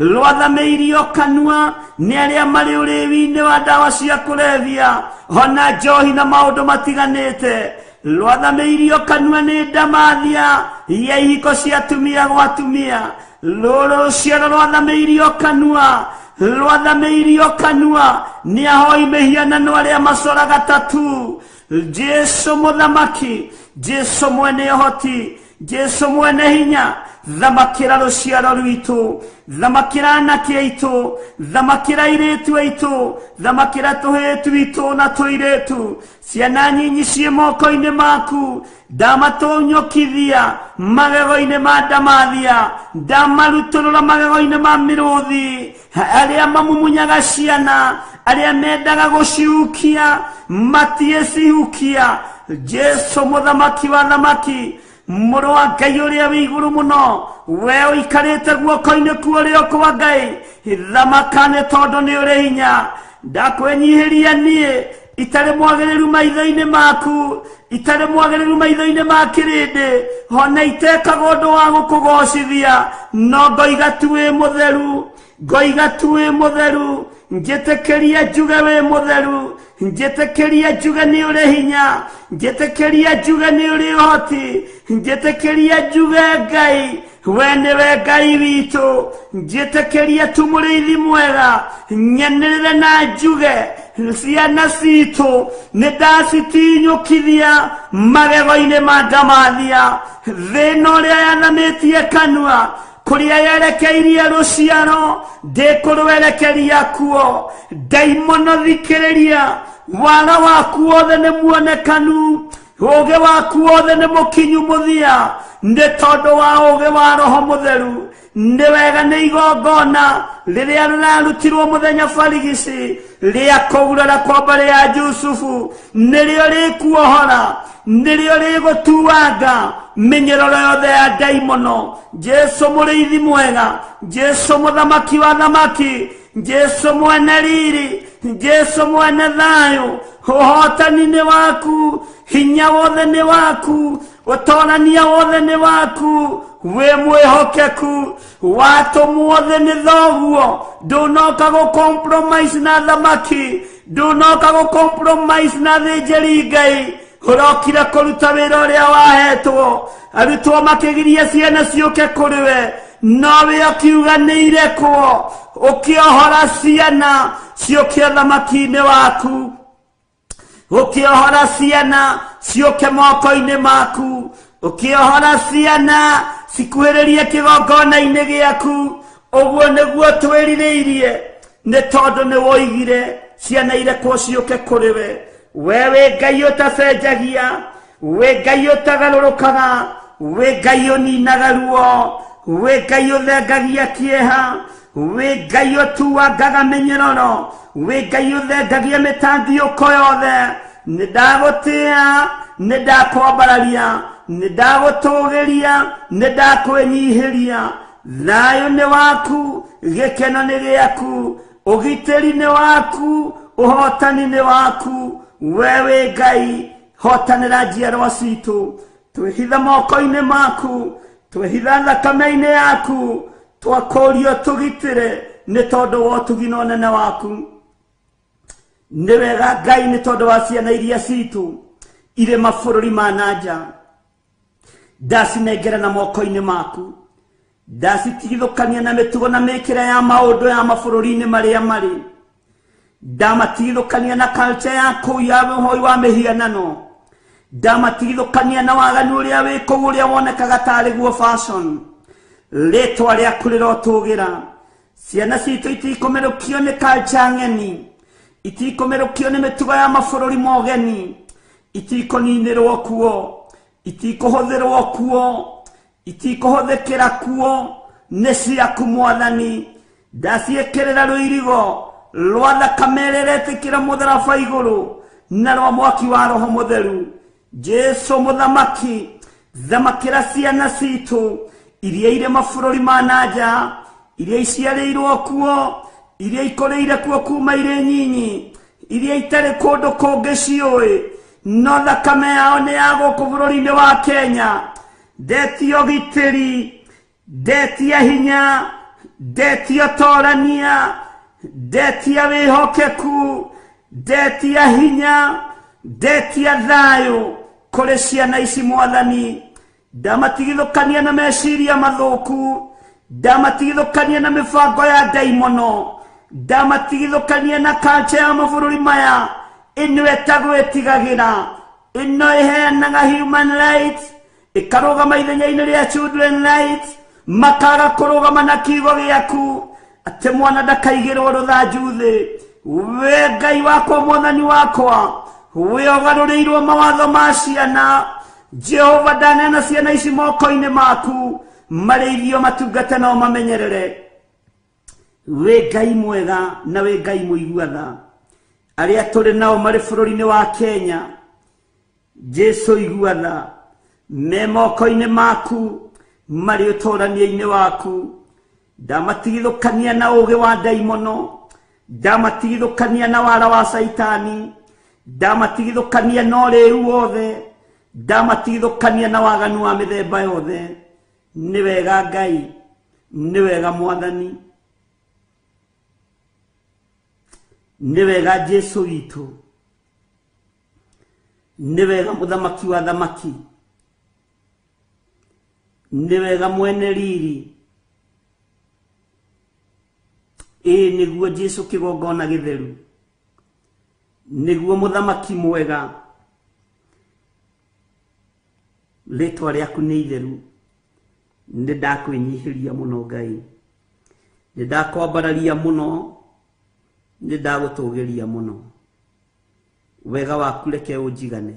rwathamĩirio kanua nĩ arĩa marĩ ũrĩwi-inĩ wa ndawa cia kũrebia ona njohi na maũndũ matiganĩte. Rwathamĩirio kanua nĩ ndamathia ya ihiko cia atumia gwa atumia. Rũrũ rũciaro rwathamĩirio kanua. Rwathamĩirio kanua nĩ ahoi mĩhianano arĩa macoraga tatu. Jesu mũthamaki, Jesu mwene ũhoti, Jesu mwene hinya, thamakĩra rũciaro rwitũ, thamakĩra anake aitũ, thamakĩra airĩtu aitũ, thamakĩra tũhĩĩ twitũ na tũirĩtu, ciana nyinyi ciĩ moko-inĩ maku. Ndamatũnyũkithia magego-inĩ ma ndamathia, ndamarutũrũra magego-inĩ ma mĩrũthi, arĩa mamumunyaga ciana, arĩa mendaga gũcihukia matiĩcihukia. Jesu mũthamaki wa thamaki, mũrũ wa Ngai ũrĩa wĩ igũrũ mũno, we ũikarĩte guoko-inĩ kwa ũrĩo kwa Ngai, thamaka nĩ tondũ nĩ ũrĩ hinya. Ndakwĩnyihĩria niĩ itarĩ mwagĩrĩru maitho-inĩ maku, itarĩ mwagĩrĩru maitho-inĩ ma kĩrĩndĩ, ona itekaga ũndũ wa gũkũgocithia, no ngoiga tu wĩ mũtheru, ngoiga tu wĩ mũtheru. Njĩtĩkĩria njuge wĩ mũtheru, njĩtĩkĩria njuge nĩ ũrĩ hinya, njĩtĩkĩria njuge nĩ ũrĩ ũhoti, njĩtĩkĩria njuge Ngai we nĩwe Ngai witũ. Njĩtĩkĩria tu mũrĩithi mwega nyanĩrĩre na njuge ciana citũ nĩ ndacitinyũkithia magego-inĩ ma ndamathia. Thĩna ũrĩa yathamĩtie kanua kũrĩa yerekeirie rũciaro ndĩkũrwerekeria kuo. Ndaimono thikĩrĩria, wara waku wothe nĩ muonekanu, ũũgĩ waku wothe nĩ mũkinyu mũthia, nĩ tondũ wa ũũgĩ wa Roho Mũtheru. Nĩ wega nĩ igongona rĩrĩa rĩrarutirwo mũthenya barigici rĩa kũgurara kwa mbarĩ ya Jusufu nĩrĩo rĩkuohora, nĩrĩo rĩgũtuanga mĩnyororo yothe ya ndaimono. Jesu mũrĩithi mwega, Jesu mũthamaki wa thamaki, Jesu mwene riri, Jesu mwene thayũ, ũhotani nĩ waku, hinya wothe nĩ waku, ũtorania wothe nĩ waku, wĩ mwĩhokeku, watũmwo thĩ nĩ thoguo, ndũnoka gũ compromise na thamaki, ndũnoka gũ compromise na thĩnjĩri Ngai, ũrokire kũruta wĩra ũrĩa wahetwo. Arutwo makĩgiria ciana ciũke kũrĩ we, nowe ũkiuga nĩ irekwo, ũkĩohora ciana ciũke ũthamaki-inĩ waku, ũkĩohora ciana ciũke moko-inĩ maku, ũkĩohora ciana cikuhĩrĩrie kĩgongona-inĩ gĩaku. Ũguo nĩguo twĩrirĩirie, nĩ tondũ nĩ woigire ciana irekwo ciũke kũrĩ we. We wĩ Ngai ũtacenjagia, wĩ Ngai ũtagarũrũkaga, wĩ Ngai ũninaga ruo, wĩ Ngai ũthengagia kĩeha, wĩ Ngai ũtuangaga mĩnyororo, wĩ Ngai ũthengagia mĩtandiũko yothe. Nĩ ndagũtĩa, nĩ ndakwambararia, nĩ ndagũtũgĩria, nĩ ndakwĩnyihĩria. Thayũ nĩ waku, gĩkeno nĩ gĩaku, ũgitĩri nĩ waku, ũhotani nĩ waku. We wĩ Ngai, hotanĩra njiarwa citũ. Twĩhitha moko-inĩ maku, twĩhitha thakame-inĩ yaku, twakũrio tũgitĩre nĩ tondũ wa ũtugi na ũnene waku. Nĩ wega Ngai, nĩ tondũ wa ciana iria citũ irĩ mabũrũri ma na nja, ndacinengera na moko-inĩ maku, ndacitigithũkania na mĩtugo na mĩkĩre ya maũndũ ya mabũrũri-inĩ marĩa marĩ, ndamatigithũkania na culture ya kũu ya ũhoi wa mĩhianano, ndamatigithũkania na waganu ũrĩa wĩ kũu ũrĩa wonekaga tarĩ guo fashion. Rĩtwa rĩaku rĩrotũgĩra. Ciana citũ itikũmerũkio nĩ culture ng'eni, itikũmerũkio nĩ mĩtugo ya mabũrũri mogeni, itikũninĩrwo kuo, itikũhũthĩrwo kuo, itikũhũthĩkĩra kuo, nĩ ciaku Mwathani. Ndaciĩkĩrĩra rũirigo rwa thakame ĩrĩa ĩretĩkĩra mũtharaba igũrũ na rwa mwaki wa Roho Mũtheru. Jesu mũthamaki, thamakĩra ciana citũ iria irĩ mabũrũri ma na nja, iria iciarĩirwo kuo, iria ikũrĩire kuo kuma irĩ nyinyi, iria itarĩ kũndũ kũngĩ ciũĩ, no thakame yao nĩ ya gũkũ bũrũri-inĩ wa Kenya. Ndetia ũgitĩri, ndetia hinya, ndetia ũtorania, ndetia wĩhokeku, ndetia hinya, ndetia thayũ kũrĩ ciana ici Mwathani. Ndamatigithũkania na meciria mathũku, ndamatigithũkania na mĩbango ya ndaimono. Ndamatigithũkania na culture ya mabũrũri maya ĩno ĩtagwo ĩtigagĩra, ĩno ĩheanaga human rights, ĩkarũgama ithenya-inĩ rĩa children rights, makaga kũrũgama na kiugo gĩaku atĩ mwana ndakaigĩrwo rũthanju thĩ. We Ngai wakwa, mwathani wakwa, we ũgarũrĩirwo mawatho ma ciana. Jehova, ndaneana ciana ici moko-inĩ maku, marĩithio, matungate na ũmamenyerere. Wĩ Ngai mwega na wĩ Ngai mũigua tha. Arĩa tũrĩ nao marĩ bũrũri-inĩ wa Kenya, Jesu igua tha, me moko-inĩ maku, marĩ ũtũrania-inĩ waku. Ndamatigithũkania na ũũgĩ wa ndaimono, ndamatigithũkania na wara wa Caitani, ndamatigithũkania na ũrĩu wothe, ndamatigithũkania na waganu wa mĩthemba yothe. Nĩ wega Ngai, nĩ wega Mwathani, nĩ wega Jesu witũ, nĩ wega Mũthamaki wa thamaki, nĩ wega mwene riri. Ĩĩ nĩguo Jesu kĩgongona gĩtheru, nĩguo Mũthamaki mwega, rĩtwa rĩaku nĩ itheru. Nĩ ndakwĩnyihĩria mũno Ngai, nĩ ndakwambararia mũno, nĩ ndagũtũgĩria mũno. Wega waku reke ũnjigane,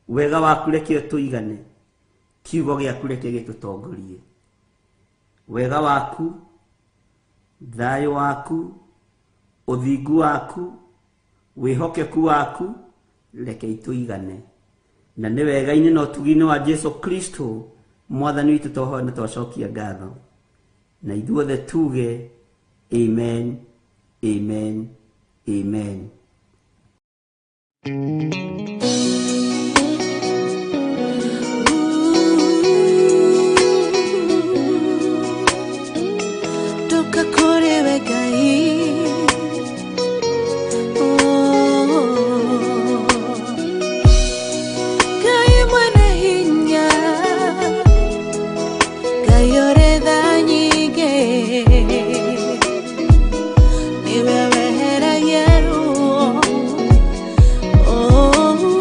wega waku reke ũtũigane, kiugo gĩaku reke gĩtũtongorie. Wega waku, thayũ waku, ũthingu waku, wĩhokeku waku, reke itũigane. Na nĩ wega-inĩ na ũtugi-inĩ wa Jesu Kristo mwathani witũ twahoya na twacokia ngatho, na ithuothe tuge amen, amen, amen. Ndoka kũrĩ we Ngai. Oh. Ngai mwene hinya, Ngai ũrĩ tha nyingĩ, nĩwe weheragia ruo. Oh.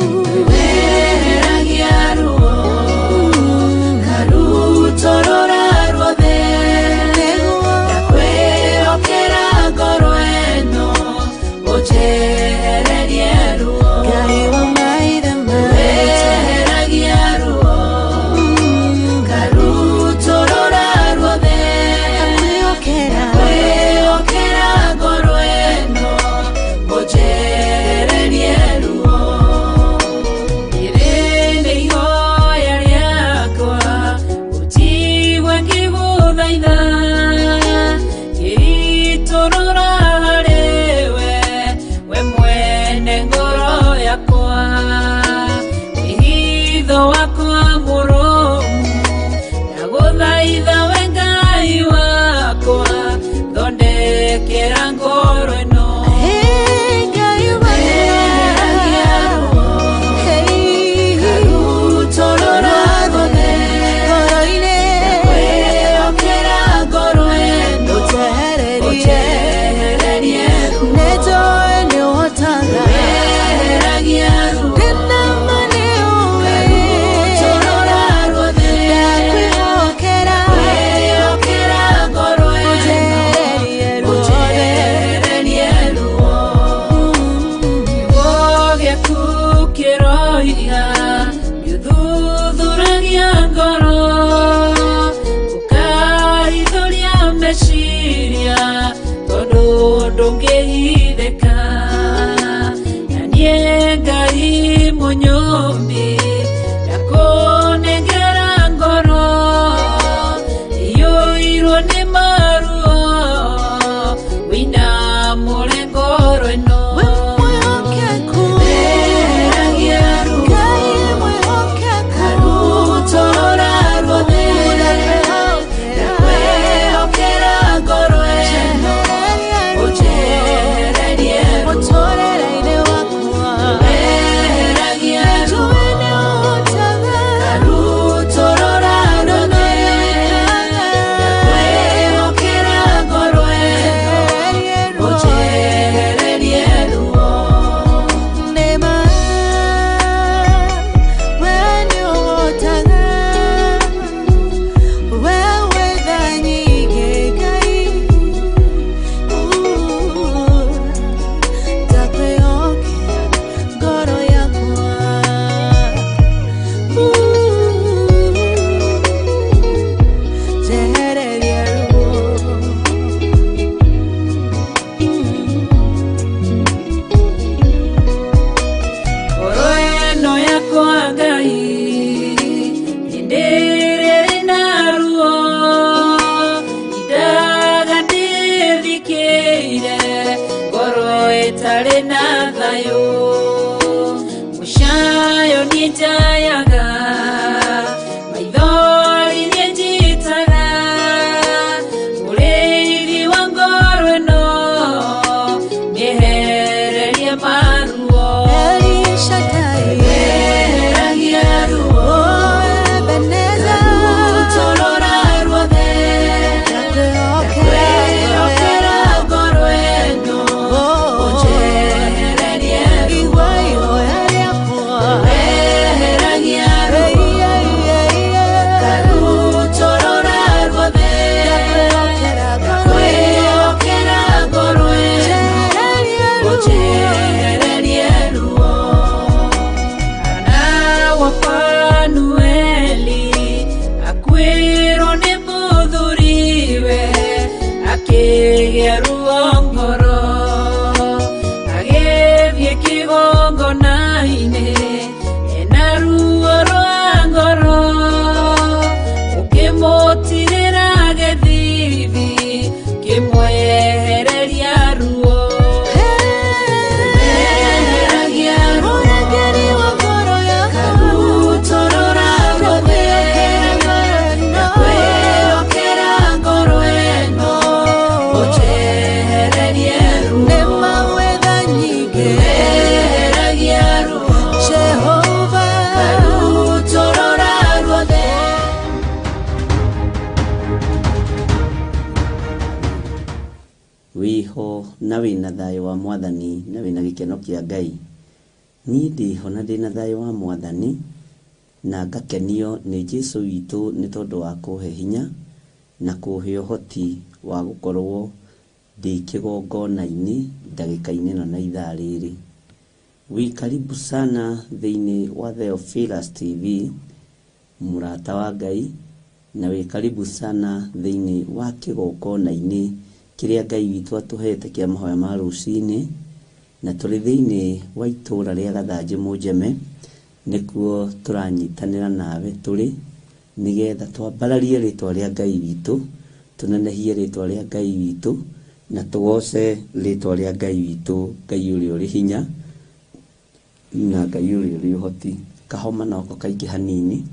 na wĩna thayũ wa Mwathani na wĩna gĩkeno kĩa Ngai. Niĩ ndĩho na ndĩna thayũ wa Mwathani na ngakenio nĩ Jesu witũ nĩ tondũ wa kũhe hinya na kũhe ũhoti wa gũkorwo ndĩ kĩgongona-inĩ ndagĩka-inĩ ĩno na ithaa rĩrĩ. Wĩ karibu sana thĩinĩ wa Theophilus TV, mũrata wa Ngai, na wĩ karibu sana thĩinĩ wa kĩgongona-inĩ kĩrĩa Ngai witũ atũhete kĩa mahoya ma rũcinĩ, na tũrĩ thĩinĩ wa itũũra rĩa Gathanjĩ Mũnjeme, nĩkuo tũranyitanĩra nawe tũrĩ, nĩgetha twambararie rĩtwa rĩa Ngai witũ, tũnenehie rĩtwa rĩa Ngai witũ, na tũgoce rĩtwa rĩa Ngai witũ, Ngai ũrĩa ũrĩ hinya, na Ngai ũrĩa ũrĩ ũhoti. Kahoma noko kaingĩ hanini,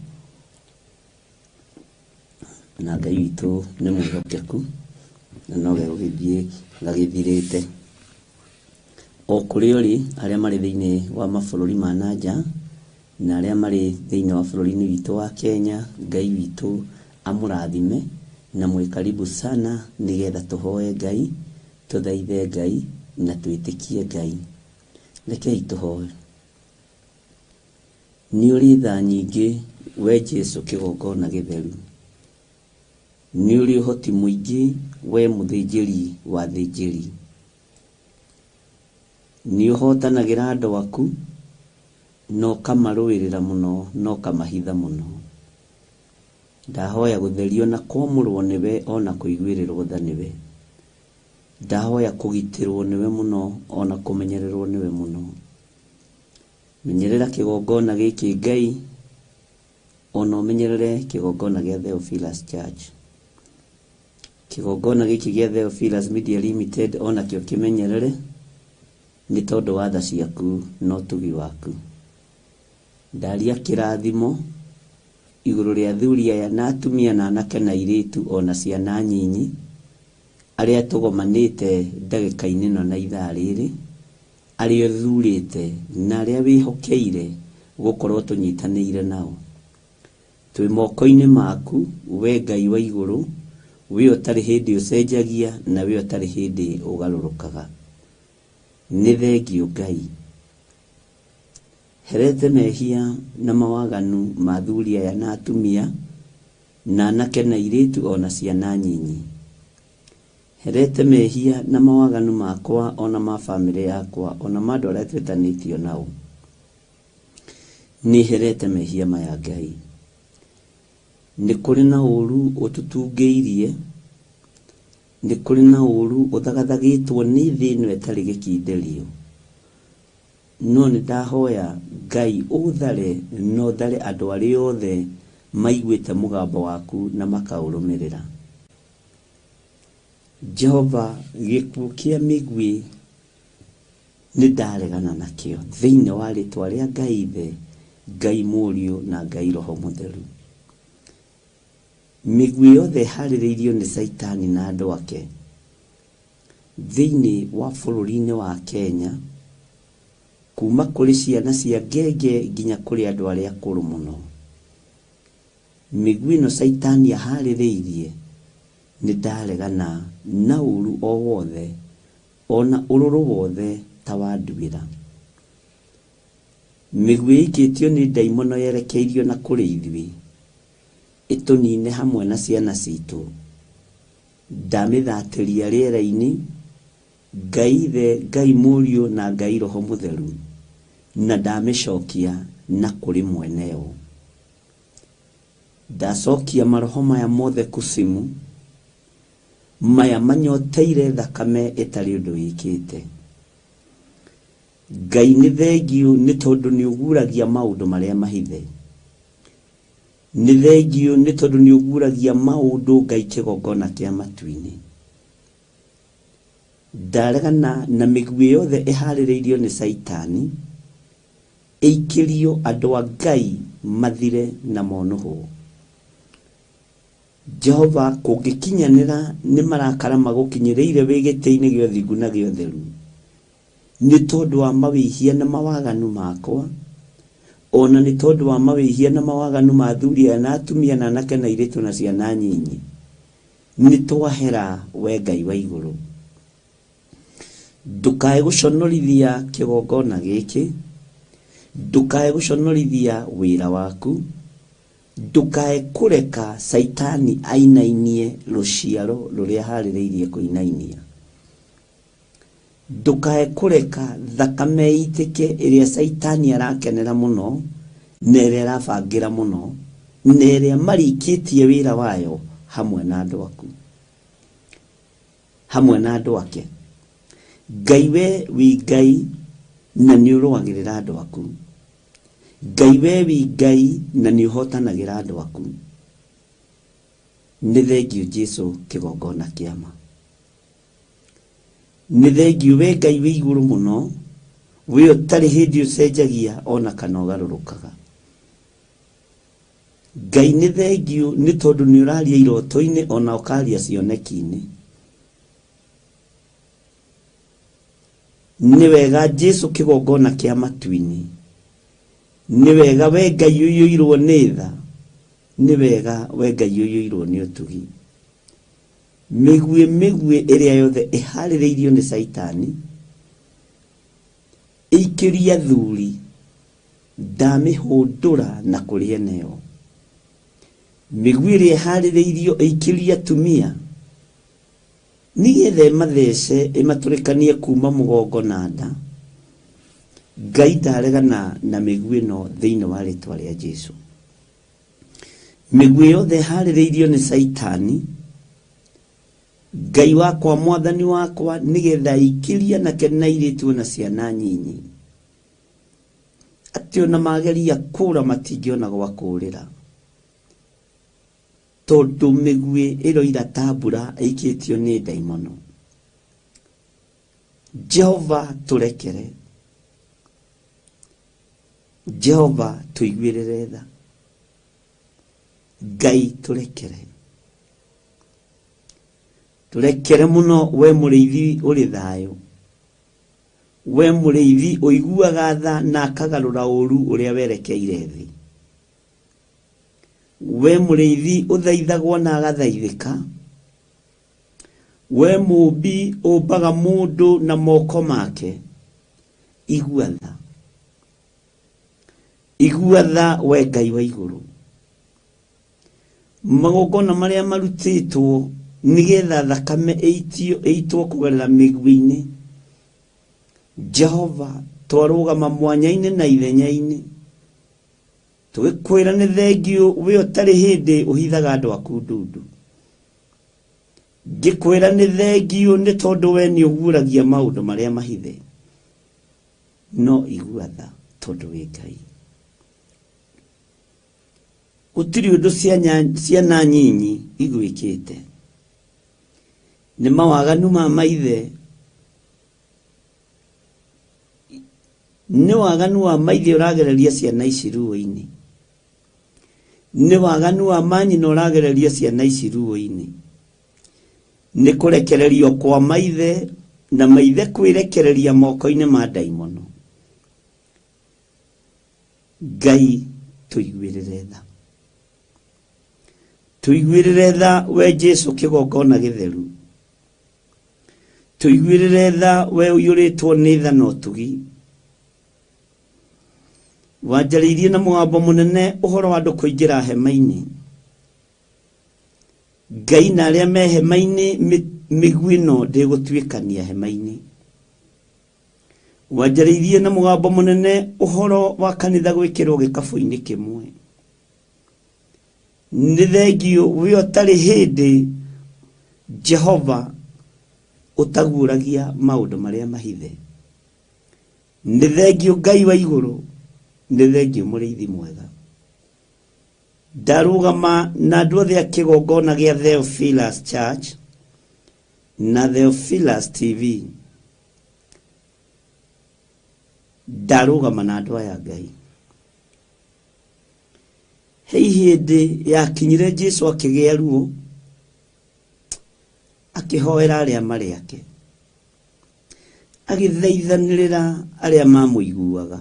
na Ngai witũ nĩ mwĩhokeku, na no gegũgĩthiĩ gagĩthirĩte. O kũrĩa ũrĩ, arĩa marĩ thĩinĩ wa mabũrũri ma na nja, na arĩa marĩ thĩinĩ wa bũrũri-inĩ witũ wa Kenya, Ngai witũ amũrathime, na mwĩ karibu sana, nĩgetha tũhoe Ngai, tũthaithe Ngai, na twĩtĩkie Ngai. Rekei tũhoe. Nĩ ũrĩ tha nyingĩ we Jesu kĩgongona gĩtheru. Nĩ ũrĩ ũhoti mũingĩ we mũthĩnjĩri wa athĩnjĩri. Nĩ ũhotanagĩra andũ aku na ũkamarũĩrĩra mũno na ũkamahitha mũno. Ndahoya gũtherio na kwamũrwo nĩwe ona kũiguĩrĩrwo tha nĩwe. Ndahoya kũgitĩrwo nĩwe mũno ona kũmenyererwo nĩwe mũno. Menyerera kĩgongona gĩkĩ Ngai, ona ũmenyerere kĩgongona gĩa Theophilus Church. Kĩgongona gĩkĩ gĩa Theophilus Media Limited onakĩo kĩmenyerere nĩ tondũ wa tha ciaku na ũtugi waku. Ndaria kĩrathimo igũrũ rĩa athuri aya na atumia na anake na airĩtu ona ciana nyinyi arĩa tũgomanĩte ndagĩka-inĩ ĩno na ithaa rĩrĩ, arĩa ũthurĩte na arĩa wĩhokeire gũkorwo tũnyitanĩire nao. Twĩ moko-inĩ maku we Ngai wa igũrũ, we ũtarĩ hĩndĩ ũcenjagia na we ũtarĩ hĩndĩ ũgarũrũkaga. Nĩ thengiũ Ngai. Herete mehia na mawaganu ma athuri aya na atumia na anake na airĩtu ona ciana nyinyi. Herete mehia na mawaganu makwa ona ma bamĩrĩ yakwa ona ma andũ arĩa twĩtanĩtio nao. Nĩ herete mehia maya Ngai. Nĩ kũrĩ na ũru ũtũtungĩirie, nĩ kũrĩ na ũru ũthagathagĩtwo nĩ thĩ ĩno ĩtarĩ gĩkindĩrio. No nĩ ndahoya Ngai ũthare na ũthare andũ arĩa othe maiguĩte mũgambo waku na makaũrũmĩrĩra. Jehova, gĩkuũ kĩa mĩguĩ nĩ ndaregana nakĩo thĩinĩ wa rĩtwa rĩa Ngai Ithe, Ngai Mũriũ na Ngai Roho Mũtheru. Mĩguĩ yothe ĩharĩrĩirio nĩ Caitani na andũ ake thĩinĩ wa bũrũri-inĩ wa Kenya, kuma kũrĩ ciana cia ngenge nginya kũrĩ andũ arĩa akũrũ mũno. Mĩguĩ ĩno Caitani aharĩrĩirie nĩ ndaregana na ũru o wothe ona ũrũrũ wothe ta wa nduĩra. Mĩguĩ ĩikĩtio nĩ ndaimono yerekeirio na kũrĩ ithuĩ, ĩtũnine hamwe na ciana citũ. Ndamĩthatĩria rĩera-inĩ, Ngai Ithe, Ngai Mũriũ na Ngai Roho Mũtheru, na ndamĩcokia na kũrĩ mweneo. Ndacokia maroho maya mothe kusimu, maya manyoteire thakame ĩtarĩ ũndũ ĩkĩte. Ngai nĩ thengiũ nĩ tondũ nĩ ũguragia maũndũ marĩa mahithe. Nĩ thengiũ nĩ tondũ nĩ ũguragia maũndũ Ngai kĩgongona kĩa matu-inĩ. Ndaregana na mĩguĩ yothe ĩharĩrĩirio nĩ Caitani, ĩikĩrio andũ a Ngai mathire na monũhwo. Jehova kũngĩkinyanĩra nĩ marakara magũkinyĩrĩire wĩ gĩtĩ-inĩ gĩa ũthingu na gĩa ũtheru, nĩ tondũ wa mawĩhia na mawaganu makwa, ona nĩ tondũ wa mawĩhia na mawaganu ma athuri aya na atumia na anake na airĩtu na ciana nyinyi, nĩ twahera we Ngai wa igũrũ. Ndũkae gũconorithia kĩgongona gĩkĩ, ndũkae gũconorithia wĩra waku, ndũkae kũreka Caitani ainainie rũciaro rũrĩa harĩrĩirie kũinainia. Ndũkae kũreka thakame ĩitĩke ĩrĩa Caitani arakenera mũno na ĩrĩa arabangĩra mũno na ĩrĩa marikĩtie wĩra wayo hamwe na andũ aku, hamwe na andũ ake. Ngai we wi Ngai na nĩ ũrũagĩrĩra andũ aku. Ngai we wi Ngai na nĩ ũhotanagĩra andũ aku. Nĩ thengiũ Jesu kĩgongona kĩama. Nĩ thengiũ we Ngai wĩ igũrũ mũno, we ũtarĩ hĩndĩ ũcenjagia ona kana ũgarũrũkaga. Ngai nĩ thengiũ nĩ tondũ nĩ ũraria iroto-inĩ ona ũkaria cioneki-inĩ. Nĩ wega Jesu kĩgongona kĩa matu-inĩ. Nĩ wega we Ngai ũiyũirwo nĩ tha. Nĩ wega we Ngai ũiyũirwo nĩ ũtugi. Mĩguĩ mĩguĩ ĩrĩa yothe ĩharĩrĩirio nĩ Caitani ĩikĩrie athuri, ndamĩhũndũra na kũrĩ eneo. Mĩguĩ ĩrĩa ĩharĩrĩirio ĩikĩrie atumia nĩgetha ĩmathece ĩmatũrĩkanie kuma mũgongo na nda. Ngai ndaregana na mĩguĩ ĩno thĩinĩ wa rĩtwa rĩa Jesu. Mĩguĩ yothe ĩharĩrĩirio nĩ Caitani, Ngai wakwa mwathani wakwa, nĩgetha ĩikĩrie anake na airĩtu ona ciana nyinyi, atĩ ona mageria kũra matingĩona gwa kũrĩra, tondũ mĩguĩ ĩroira ta mbura ĩikĩtio nĩ ndaimono. Jehova tũrekere, Jehova tũiguĩrĩre tha, Ngai tũrekere, tũrekere mũno we mũrĩithi ũrĩ thayũ, we mũrĩithi ũiguaga tha na akagarũra ũru ũrĩa werekeire thĩ, we mũrĩithi ũthaithagwo na agathaithĩka, we mũũmbi ũmbaga mũndũ na moko make, igua tha, igua tha we Ngai wa igũrũ. Magongona marĩa marutĩtwo nĩgetha thakame ĩitwo kũgerera mĩguĩ-inĩ, Jehova twarũgama mwanya-inĩ na ithenya-inĩ tũgĩkwĩra nĩ thengiũ we ũtarĩ hĩndĩ ũhithaga andũ aku ndundu. Ngĩkwĩra nĩ thengiũ nĩ tondũ we nĩ ũguũragia maũndũ marĩa mahithe, no igua tha tondũ wĩ Ngai. Gũtirĩ ũndũ ciana nyinyi igwĩkĩte, nĩ mawaganu ma maithe, nĩ waganu wa maithe ũragereria ciana ici ruo-inĩ, nĩ waganu wa manyina ũragereria ciana ici ruo-inĩ, nĩ kũrekererio kwa maithe na maithe kwĩrekereria moko-inĩ ma ndaimono. Ngai tũiguĩrĩre tha, tũiguĩrĩre tha we Jesu kĩgongona gĩtheru, tũiguĩrĩre tha we ũiyũrĩtwo nĩ tha na ũtugi. Wanjarĩirie na mũgambo mũnene ũhoro wa andũ kũingĩra hema-inĩ. Ngai na arĩa me hema-inĩ, mĩguĩ ĩno ndĩgũtuĩkania hema-inĩ. Wanjarĩirie na mũgambo mũnene ũhoro wa kanitha gwĩkĩrwo gĩkabũ-inĩ kĩmwe. Nĩ thengiũ we ũtarĩ hĩndĩ Jehova ũtaguũragia maũndũ marĩa mahithe. Nĩ thengiũ Ngai wa igũrũ, nĩ thengiũ mũrĩithi mwega. Ndarũgama na andũ othe a kĩgongona gĩa Theophilus Church na Theophilus TV. Ndarũgama na andũ aya Ngai. He hĩndĩ yakinyire Jesu akĩgĩa ruo, akĩhoera arĩa marĩ ake, agĩthaithanĩrĩra arĩa mamũiguaga,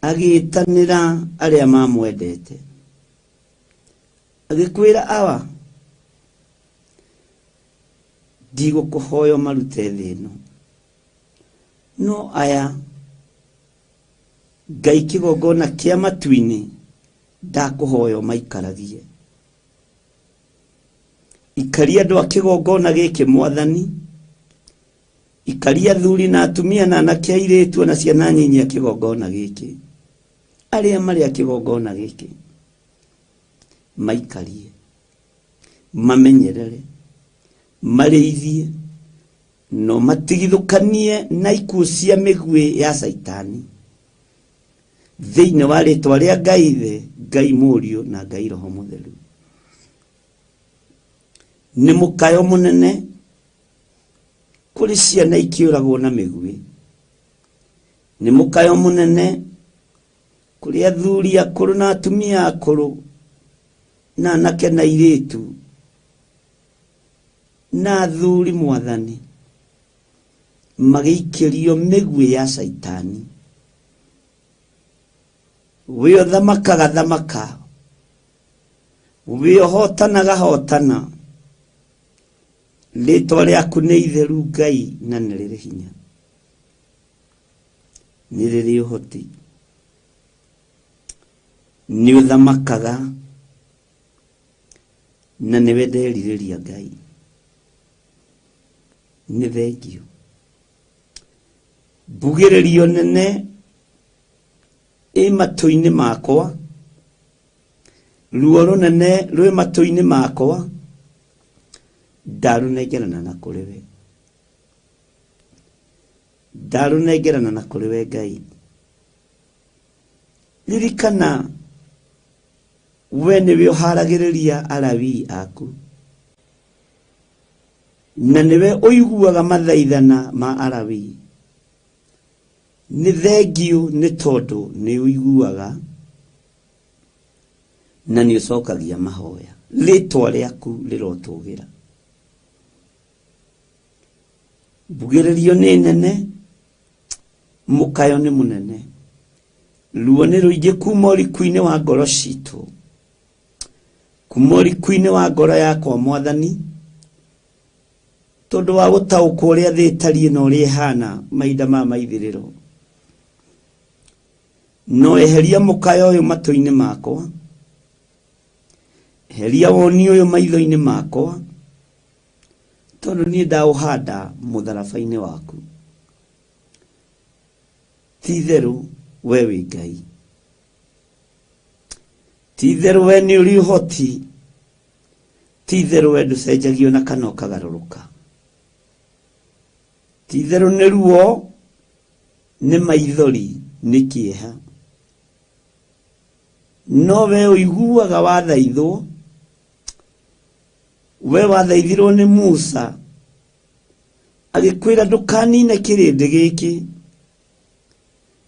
agĩĩtanĩra arĩa mamwendete, agĩkwĩra awa, Ndigũkũhoya ũmarute thĩ ĩno, no aya Ngai kĩgongona kĩa matu-inĩ ndakũhoya ũmaikaragie. Ikaria andũ a kĩgongona gĩkĩ Mwathani, ikaria athuri na atumia na anake airĩtu na ciana nyinyi a kĩgongona gĩkĩ, arĩa marĩ a kĩgongona gĩkĩ maikarie, mamenyerere, marĩithie, no matigithũkanie na ikuũ cia mĩguĩ ya Caitani, thĩinĩ wa rĩtwa rĩa Ngai Ithe, Ngai Mũriũ na Ngai Roho Mũtheru. Nĩ mũkayo mũnene kũrĩ ciana ikĩũragwo na mĩguĩ, nĩ mũkayo mũnene kũrĩ athuri akũrũ na atumia akũrũ na anake na airĩtu na athuri Mwathani, magĩikĩrio mĩguĩ ya Caitani. We ũthamakaga thamaka, we ũhotanaga hotana, rĩtwa rĩaku nĩ itheru Ngai na nĩ rĩrĩ hinya, nĩ rĩrĩ ũhoti, nĩ ũthamakaga na nĩwe nderirĩria Ngai. Nĩ thengio. Mbugĩrĩrio nene ĩ matũ-inĩ makwa, ruo rũnene rwĩ matũ-inĩ makwa, ndarũnengerana na kũrĩ we, ndarũnengerana na kũrĩ we Ngai. Ririkana we nĩwe ũharagĩrĩria Alawii aku, na nĩwe ũiguaga mathaithana ma Alawii. Nĩ thengiũ nĩ tondũ nĩ ũiguaga na nĩ ũcokagia mahoya. Rĩtwa rĩaku rĩrotũgĩra. Mbugĩrĩrio nĩ nene, mũkayo nĩ mũnene, ruo nĩ rũingĩ kuma ũriku-inĩ wa ngoro citũ, kuma ũriku-inĩ wa ngoro yakwa Mwathani, tondũ wa gũtaũkwo ũrĩa thĩ ĩtariĩ na ũrĩa ĩhana mahinda ma maithĩrĩro. No eheria mũkayo ũyũ matũ-inĩ makwa, eheria woni ũyũ maitho-inĩ makwa, tondũ niĩ ndaũhanda mũtharaba-inĩ waku. Ti itherũ we wĩ Ngai, ti itherũ we nĩ ũrĩ ũhoti, ti itherũ we ndũcenjagio na kana ũkagarũrũka. Ti itherũ nĩ ruo, nĩ maithori, nĩ kĩeha, no we ũiguaga wathaithwo. We wathaithirwo nĩ Musa agĩkwĩra ndũkanine kĩrĩndĩ gĩkĩ,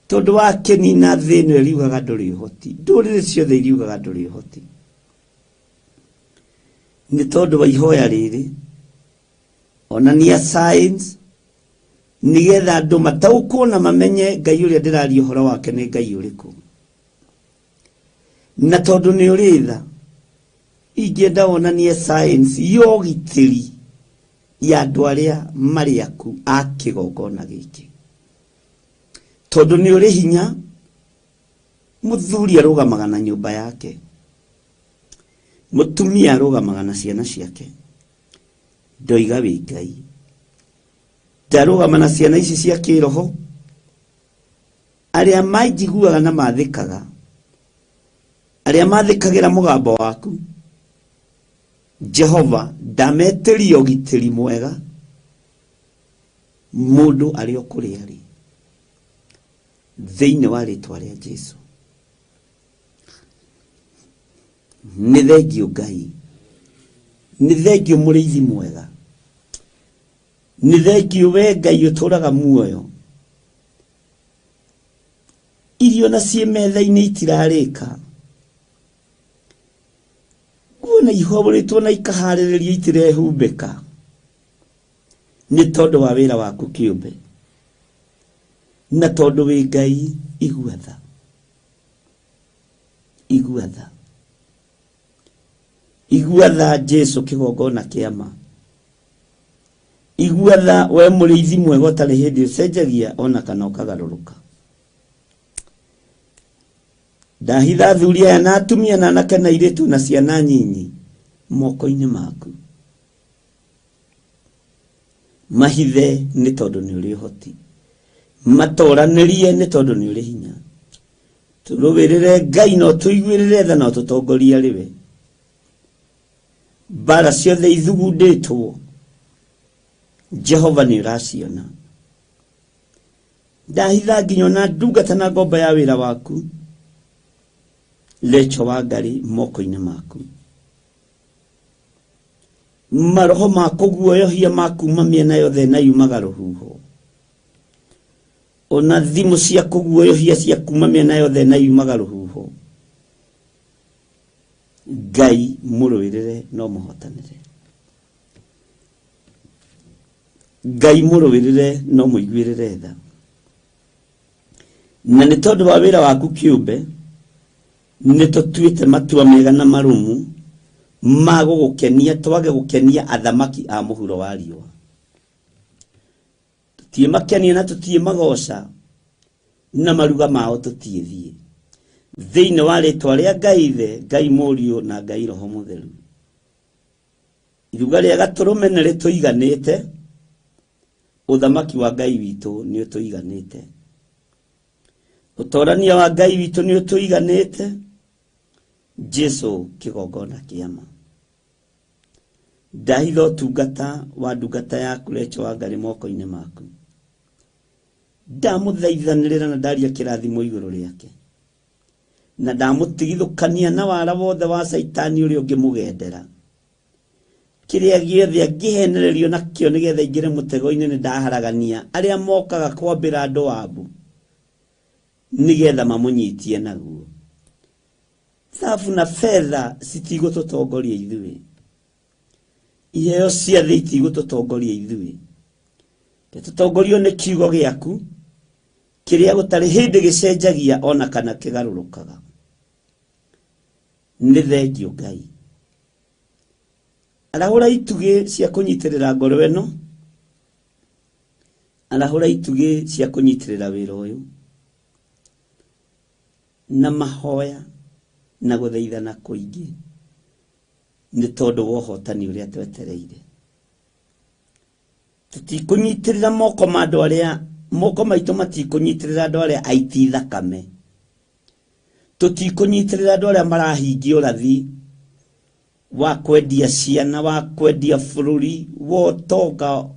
tondũ wakĩnina thĩ ĩno ĩriugaga ndũrĩ ũhoti, ndũrĩrĩ ciothe iriugaga ndũrĩ ũhoti. Nĩ tondũ wa ihoya rĩrĩ, onania signs, nĩgetha andũ mataũkwo na mamenye Ngai ũrĩa ndĩraria ũhoro wake nĩ Ngai ũrĩkũ. Na tondũ nĩ ũrĩ tha, ingĩenda wonanie signs ya ũgitĩri ya andũ arĩa marĩ aku a kĩgongona gĩkĩ, tondũ nĩ ũrĩ hinya. Mũthuri arũgamaga na nyũmba yake, mũtumia arũgamaga na ciana ciake. Ndoiga wĩ Ngai, ndarũgama na ciana ici cia kĩroho, arĩa manjiguaga na mathĩkaga, arĩa mathĩkagĩra mũgambo waku Jehova, ndametĩria ũgitĩri mwega mũndũ arĩ o kũrĩa arĩ, thĩinĩ wa rĩtwa rĩa Jesu. Nĩ thengio Ngai, nĩ thengio mũrĩithi mwega, nĩ thengio we Ngai ũtũraga muoyo. Irio na ciĩ metha-inĩ itirarĩka, nguo na ihũrĩtwo na ikaharĩrĩrio itirehumbĩka, nĩ tondũ wa wĩra waku kĩũmbe, na tondũ wĩ Ngai. Igua tha, igua tha, igua tha Jesu, kĩgongona kĩa ma. Igua tha we mũrĩithi mwega ũtarĩ hĩndĩ ũcenjagia ona kana ũkagarũrũka. Ndahitha athuri aya na atumia na anake na airĩtu na ciana nyinyi moko-inĩ maku. Mahithe nĩ tondũ nĩ ũrĩ ũhoti, matoranĩrie nĩ tondũ nĩ ũrĩ hinya. Tũrũĩrĩre Ngai na ũtũiguĩrĩre tha na ũtũtongorie arĩ we. Mbara ciothe ithugundĩtwo Jehova nĩ ũraciona. Ndahitha nginya ona ndungata na ngomba ya wĩra waku Lecho wa Ngarĩ moko-inĩ maku. Maroho ma kũguoyohia ma kuma mĩena yothe na yumaga rũhuho, ona thimũ cia kũguoyohia cia kuma mĩena yothe na yumaga rũhuho. Ngai mũrũĩrĩre no mũhotanĩre. Ngai mũrũĩrĩre no mũiguĩrĩre tha. Na nĩ tondũ wa wĩra waku kĩũmbe nĩ tũtuĩte matua mega na marũmu ma gũgũkenia, twage gũkenia athamaki a mũhuro wa riũa. Tũtiĩmakenia na tũtiĩmagoca na maruga mao tũtiĩthiĩ. Thĩinĩ wa rĩtwa rĩa Ngai Ithe, Ngai Mũriũ na Ngai Roho Mũtheru. Iruga rĩa gatũrũme nĩ rĩtũiganĩte, ũthamaki wa Ngai witũ nĩ ũtũiganĩte, ũtorania wa Ngai witũ nĩ ũtũiganĩte. Jesu kĩgongona kĩama. Ndahitha ũtungata wa ndungata yaku Lecho wa Ngarĩ moko-inĩ maku. Ndamũthaithanĩrĩra na ndaria kĩrathimo igũrũ rĩake, na ndamũtigithũkania na wara wothe wa Caitani ũrĩa ũngĩmũgendera. Kĩrĩa gĩothe angĩhenererio nakĩo nĩgetha aingĩre mũtego-inĩ nĩ ndaharagania arĩa mokaga kwambĩra andũ wabu nĩgetha mamũnyitie naguo. Thabu na betha citigũtũtongoria ithuĩ, iheo cia thĩ itigũtũtongoria ithuĩ. Tũtongorio nĩ kiugo gĩaku kĩrĩa gũtarĩ hĩndĩ gĩcenjagia ona kana kĩgarũrũkaga. Nĩ thengio Ngai. Arahũra itugĩ cia kũnyitĩrĩra ngoro ĩno, arahũra itugĩ cia kũnyitĩrĩra wĩra ũyũ, na mahoya na gũthaithana kũingĩ nĩ tondũ wa ũhotani ũrĩa twetereire. Tũtikũnyitĩrĩra moko ma andũ arĩa, moko maitũ matikũnyitĩrĩra andũ arĩa aiti thakame. Tũtikũnyitĩrĩra andũ arĩa marahingia ũrathi wa kwendia ciana, wa kwendia bũrũri, wa ũtonga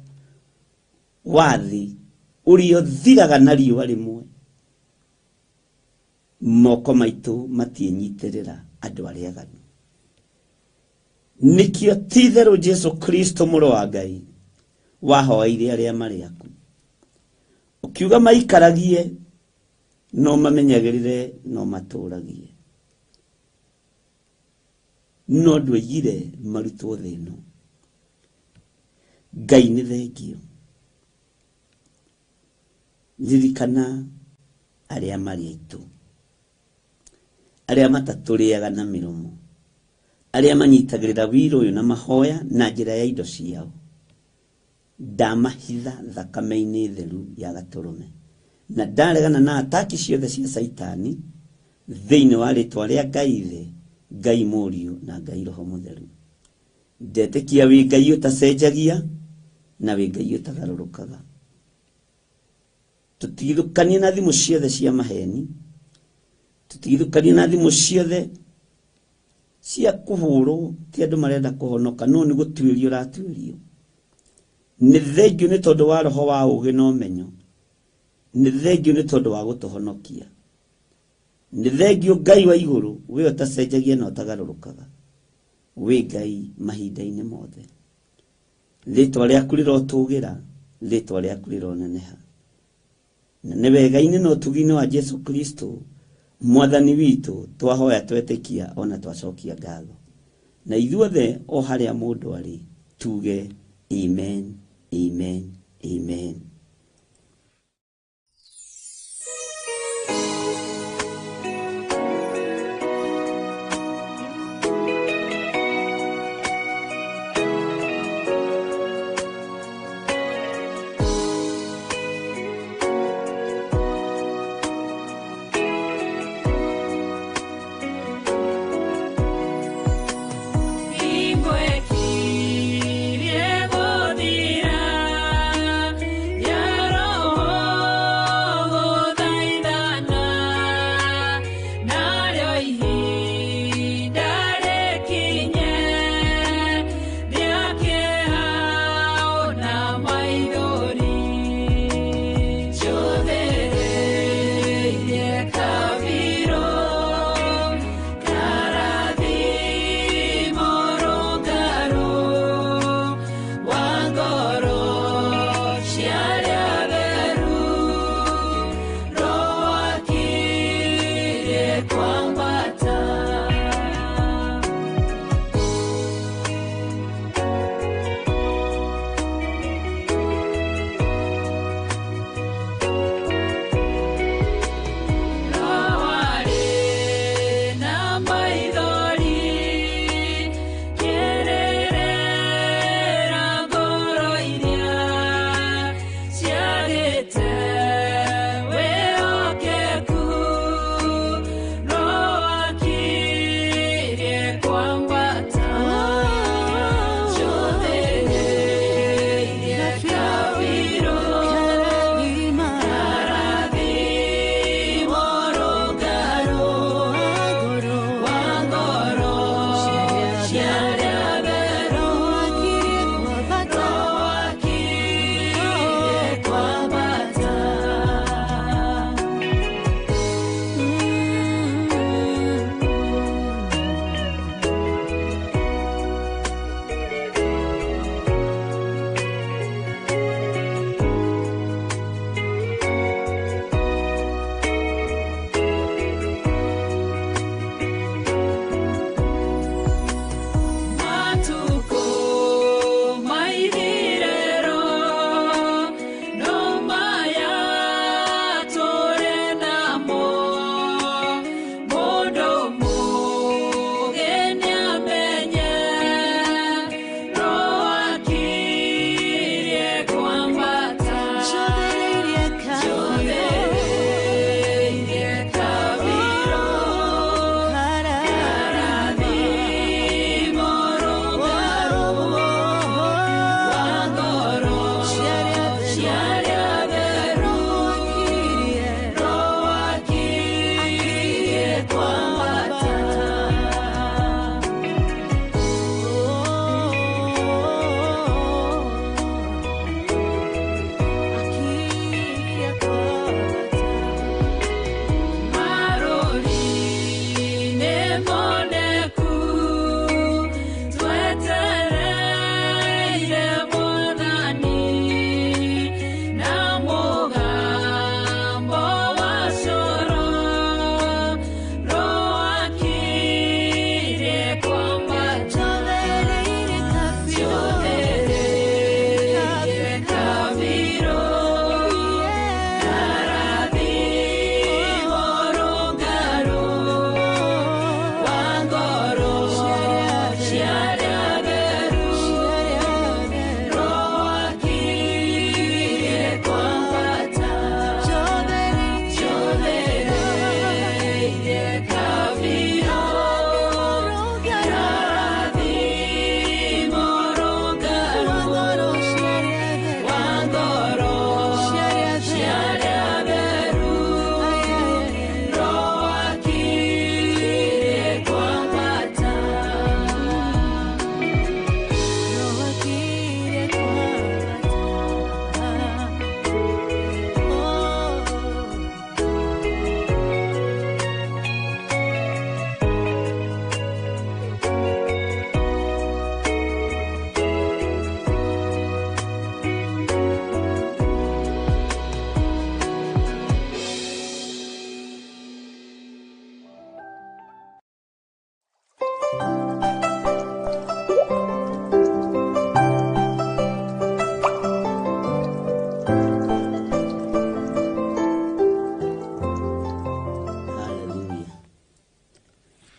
wa thĩ ũrĩa ũthiraga na riũa rĩmwe. Moko maitũ matiĩnyitĩrĩra andũ arĩa aganu. Nĩkĩo ti-itherũ Jesu Kristo mũrũ wa Ngai wahoeire arĩa marĩ aku, ũkiuga maikaragie no mamenyagĩrĩre no matũragie, no ndwoigire marutwo thĩ ĩno. Ngai nĩ thengio. Ririkana arĩa marĩ aitũ, arĩa matatũrĩaga na mĩromo, arĩa manyitagĩrĩra wĩra ũyũ na mahoya na njĩra ya indo ciao. Ndamahitha thakame-inĩ theru ya gatũrũme, na ndaregana na ataki ciothe cia Caitani thĩinĩ wa rĩtwa rĩa Ngai Ithe, Ngai Mũriũ na Ngai Roho Mũtheru. Ndetĩkia wĩ Ngai ũtacenjagia na wĩ Ngai ũtagarũrũkaga. Tũtigithũkanie na thimũ ciothe cia maheni, tũtigithũkanie na thimũ ciothe cia kũhũrwo, ti andũ marenda kũhonoka, no nĩ gũtuĩrio ũratuĩrio. Nĩ thengio nĩ tondũ wa roho wa ũũgĩ na ũmenyo, nĩ thengio nĩ tondũ wa gũtũhonokia. Nĩ thengio Ngai wa igũrũ, we ũtacenjagia na ũtagarũrũkaga, wĩ Ngai mahinda-inĩ mothe. Rĩtwa rĩaku rĩrotũgĩra, rĩtwa rĩaku rĩroneneha. Na nĩ wega-inĩ na ũtugi-inĩ wa Jesu Kristo mwathani witũ twahoya twetĩkia ona twacokia ngatho. Na ithuothe o harĩa mũndũ arĩ tuge amen, amen, amen. moneku twetereire Mwathani na mũgambo wa coro rũakire kwambata Tũthereire kabirũ karathimo rũngarũ wa ngoro cia arĩa atheru rũakire kwambata Tũthereire kabirũ karathimo rũngarũ wa ngoro cia arĩa atheru rũakire kwambata. Haleluya.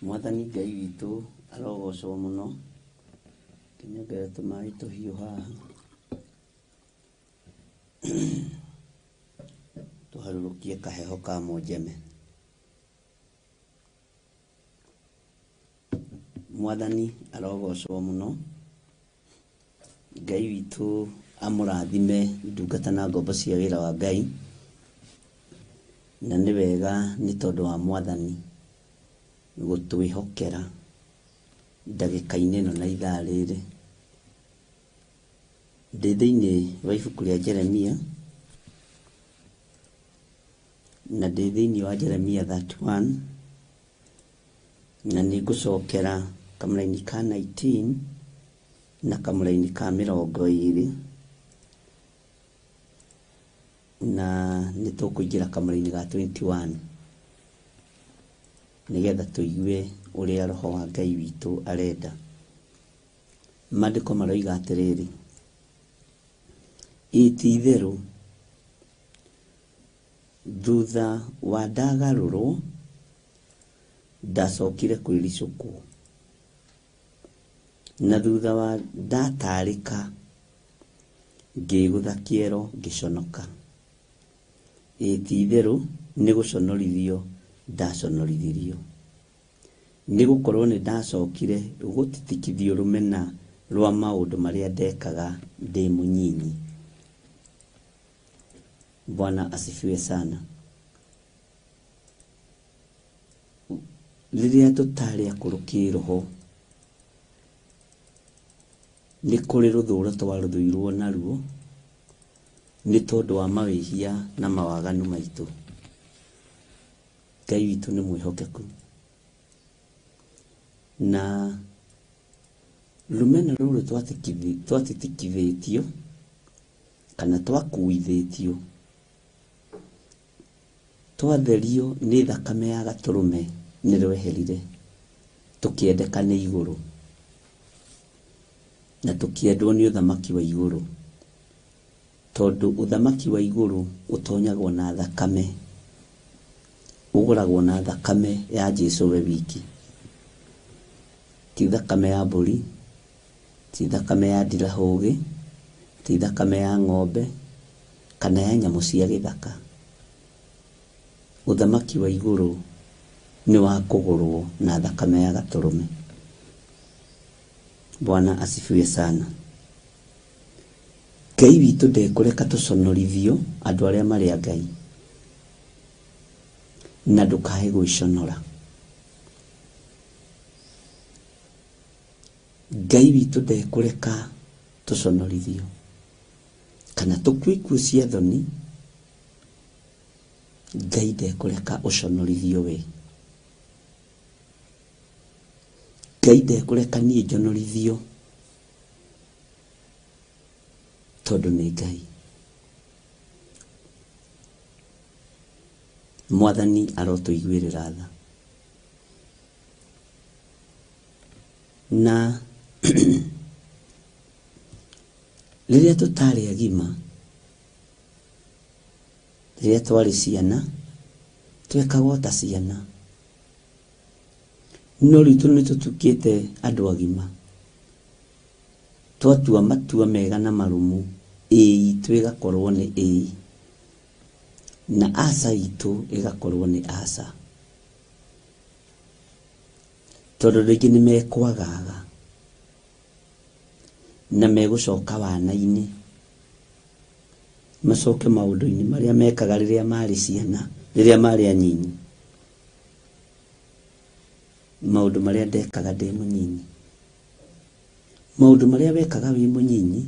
Mwathani Ngai witũ arogocwo mũno. Kĩnyongere tũmaĩ tũhiũ haha. Tũharũrũkie kaheho ka mũnjeme. Mwathani arogocwo mũno. Ngai witũ amũrathime ndungata na ngombo cia wĩra wa Ngai. Na nĩ wega nĩ tondũ wa Mwathani gũtwĩhokera ndagĩka-inĩ ĩno na ithaa rĩrĩ. Ndĩ thĩinĩ wa ibuku rĩa Jeremia na ndĩ thĩinĩ wa Jeremia 31 na nĩ ngũcokera kamũraini ka 19 na kamũraini ka 20 na nĩ tũkũingĩra kamũraini ga 21 nĩgetha tũigue ũrĩa roho wa Ngai witũ arenda. Maandĩko maroiga atĩrĩrĩ, ĩ ti itherũ thutha wa ndagarũrwo ndacokire kwĩricũkwo, na thutha wa ndatarĩka ngĩgũtha kĩero ngĩconoka. Ĩ ti itherũ nĩ gũconorithio ndaconorithirio, nĩ gũkorwo nĩ ndacokire gũtitikithio rũmena rwa maũndũ marĩa ndekaga ndĩ mũnyinyi. Bwana asifiwe sana. Rĩrĩa tũtarĩ akũrũ kĩroho nĩ kũrĩ rũthũro twarũthũirwo naruo nĩ tondũ wa mawĩhia na mawaganu maitũ. Ngai witũ nĩ mwĩhokeku na rũmena rũrũ twatitikithĩtio kana twakuithĩtio twatherio nĩ thakame ya gatũrũme nĩ rweherire tũkĩendeka nĩ igũrũ na tũkĩendwo nĩ ũthamaki wa igũrũ, tondũ ũthamaki wa igũrũ ũtonyagwo na thakame, ũgũragwo na thakame ya Jesũ we wiki, ti thakame ya mbũri, ti thakame ya ndirahũgĩ, ti thakame ya ng'ombe kana ya nyamũ cia gĩthaka. Ũthamaki wa igũrũ nĩ wa kũgũrwo na thakame ya gatũrũme. Bwana asifiwe sana. Ngai witũ ndekũreka tũconorithio andũ arĩa marĩ a Ngai, na ndũkae gwĩconora. Ngai witũ ndekũreka tũconorithio kana tũkue ikuũ cia thoni. Ngai ndekũreka ũconorithio we. Ngai ndekũreka niĩ njonorithio tondũ nĩ Ngai. Mwathani arotũiguĩrĩra tha. Na rĩrĩa tũtarĩ agima, rĩrĩa twarĩ ciana, twekaga o ta ciana. No rĩu tondũ nĩ tũtuĩkĩte andũ agima, twatua matua mega na marũmu, ĩĩ itũ ĩgakorwo nĩ ĩĩ, na aca itũ ĩgakorwo nĩ aca. Tondũ andũ aingĩ nĩ mekwagaga na megũcoka wana-inĩ, macoke maũndũ-inĩ marĩa mekaga rĩrĩa marĩ ciana, rĩrĩa marĩ anyinyi. Maũndũ marĩa ndekaga ndĩ mũnyinyi, maũndũ marĩa wekaga wĩ mũnyinyi,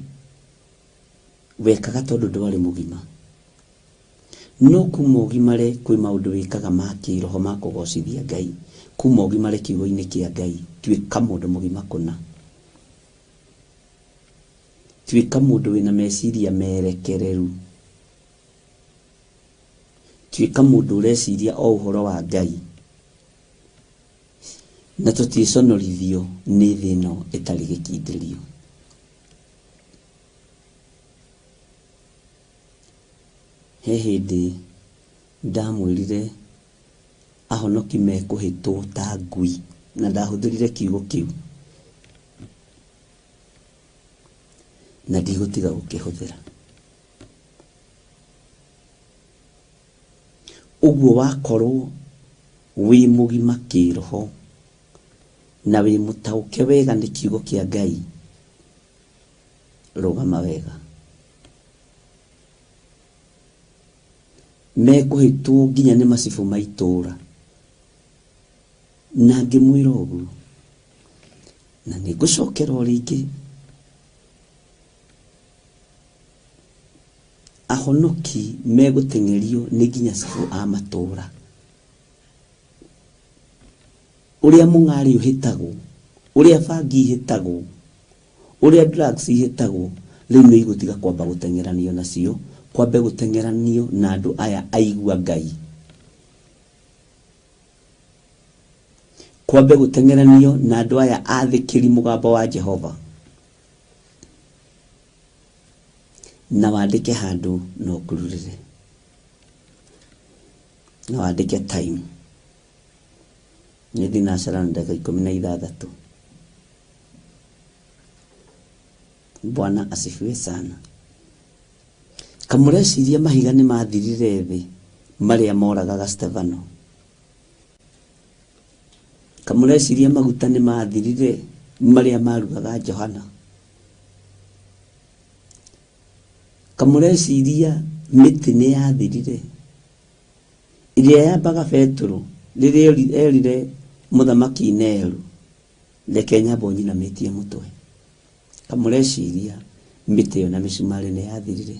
wekaga tondũ ndwarĩ mũgima. No kuma ũgimare kwĩ maũndũ wĩkaga ma kĩroho ma kũgocithia Ngai, kuma ũgimare kiugo-inĩ kĩa Ngai, tuĩka mũndũ mũgima kũna. Tuĩka mũndũ wĩna meciria merekereru. Tuĩka mũndũ ũreciria o ũhoro wa Ngai. Na tũtiĩconorithio nĩ thĩ ĩno ĩtarĩ gĩkindĩrio. He hĩndĩ ndamwĩrire ahonoki mekũhĩtwo ta ngui, na ndahũthĩrire kiugo kĩu, na ndigũtiga gũkĩhũthĩra. Ũguo wakorwo wĩ mũgima kĩroho na wĩ mũtaũke wega nĩ kiugo kĩa Ngai, rũgama wega. Mekũhĩtwo nginya nĩ macibũ ma itũũra. Na ngĩmwĩra ũguo, na nĩngũcokera o rĩngĩ, ahonoki megũteng'erio nĩ nginya cibũ a matũũra. Ũrĩa mũng'arĩ ũhĩtagwo, ũrĩa bangi ihĩtagwo, ũrĩa drugs ihĩtagwo, rĩu nĩ igũtiga kwamba gũteng'eranio nacio, kwambe gũteng'eranio na andũ aya aigua Ngai. Kwambe gũteng'eranio na andũ aya athĩkĩri mũgambo wa Jehova. Na wandĩke handũ na ũkururĩre. Na wandĩke time. Nĩ thinacara na ndagĩka ikũmi na ithathatũ. Bwana asifiwe sana. Kamũreciria mahiga nĩ mathirire thĩ marĩa moragaga Stefano. Kamũreciria maguta nĩ mathirire marĩa marugaga Johana. Kamũreciria mĩtĩ nĩ yathirire ĩrĩa yambaga Petero rĩrĩa erire mũthamaki Neru, reke nyambo nyinamĩtie mũtwe. Kamũreciria mĩtĩ ĩyo na mĩcumarĩ nĩ yathirire.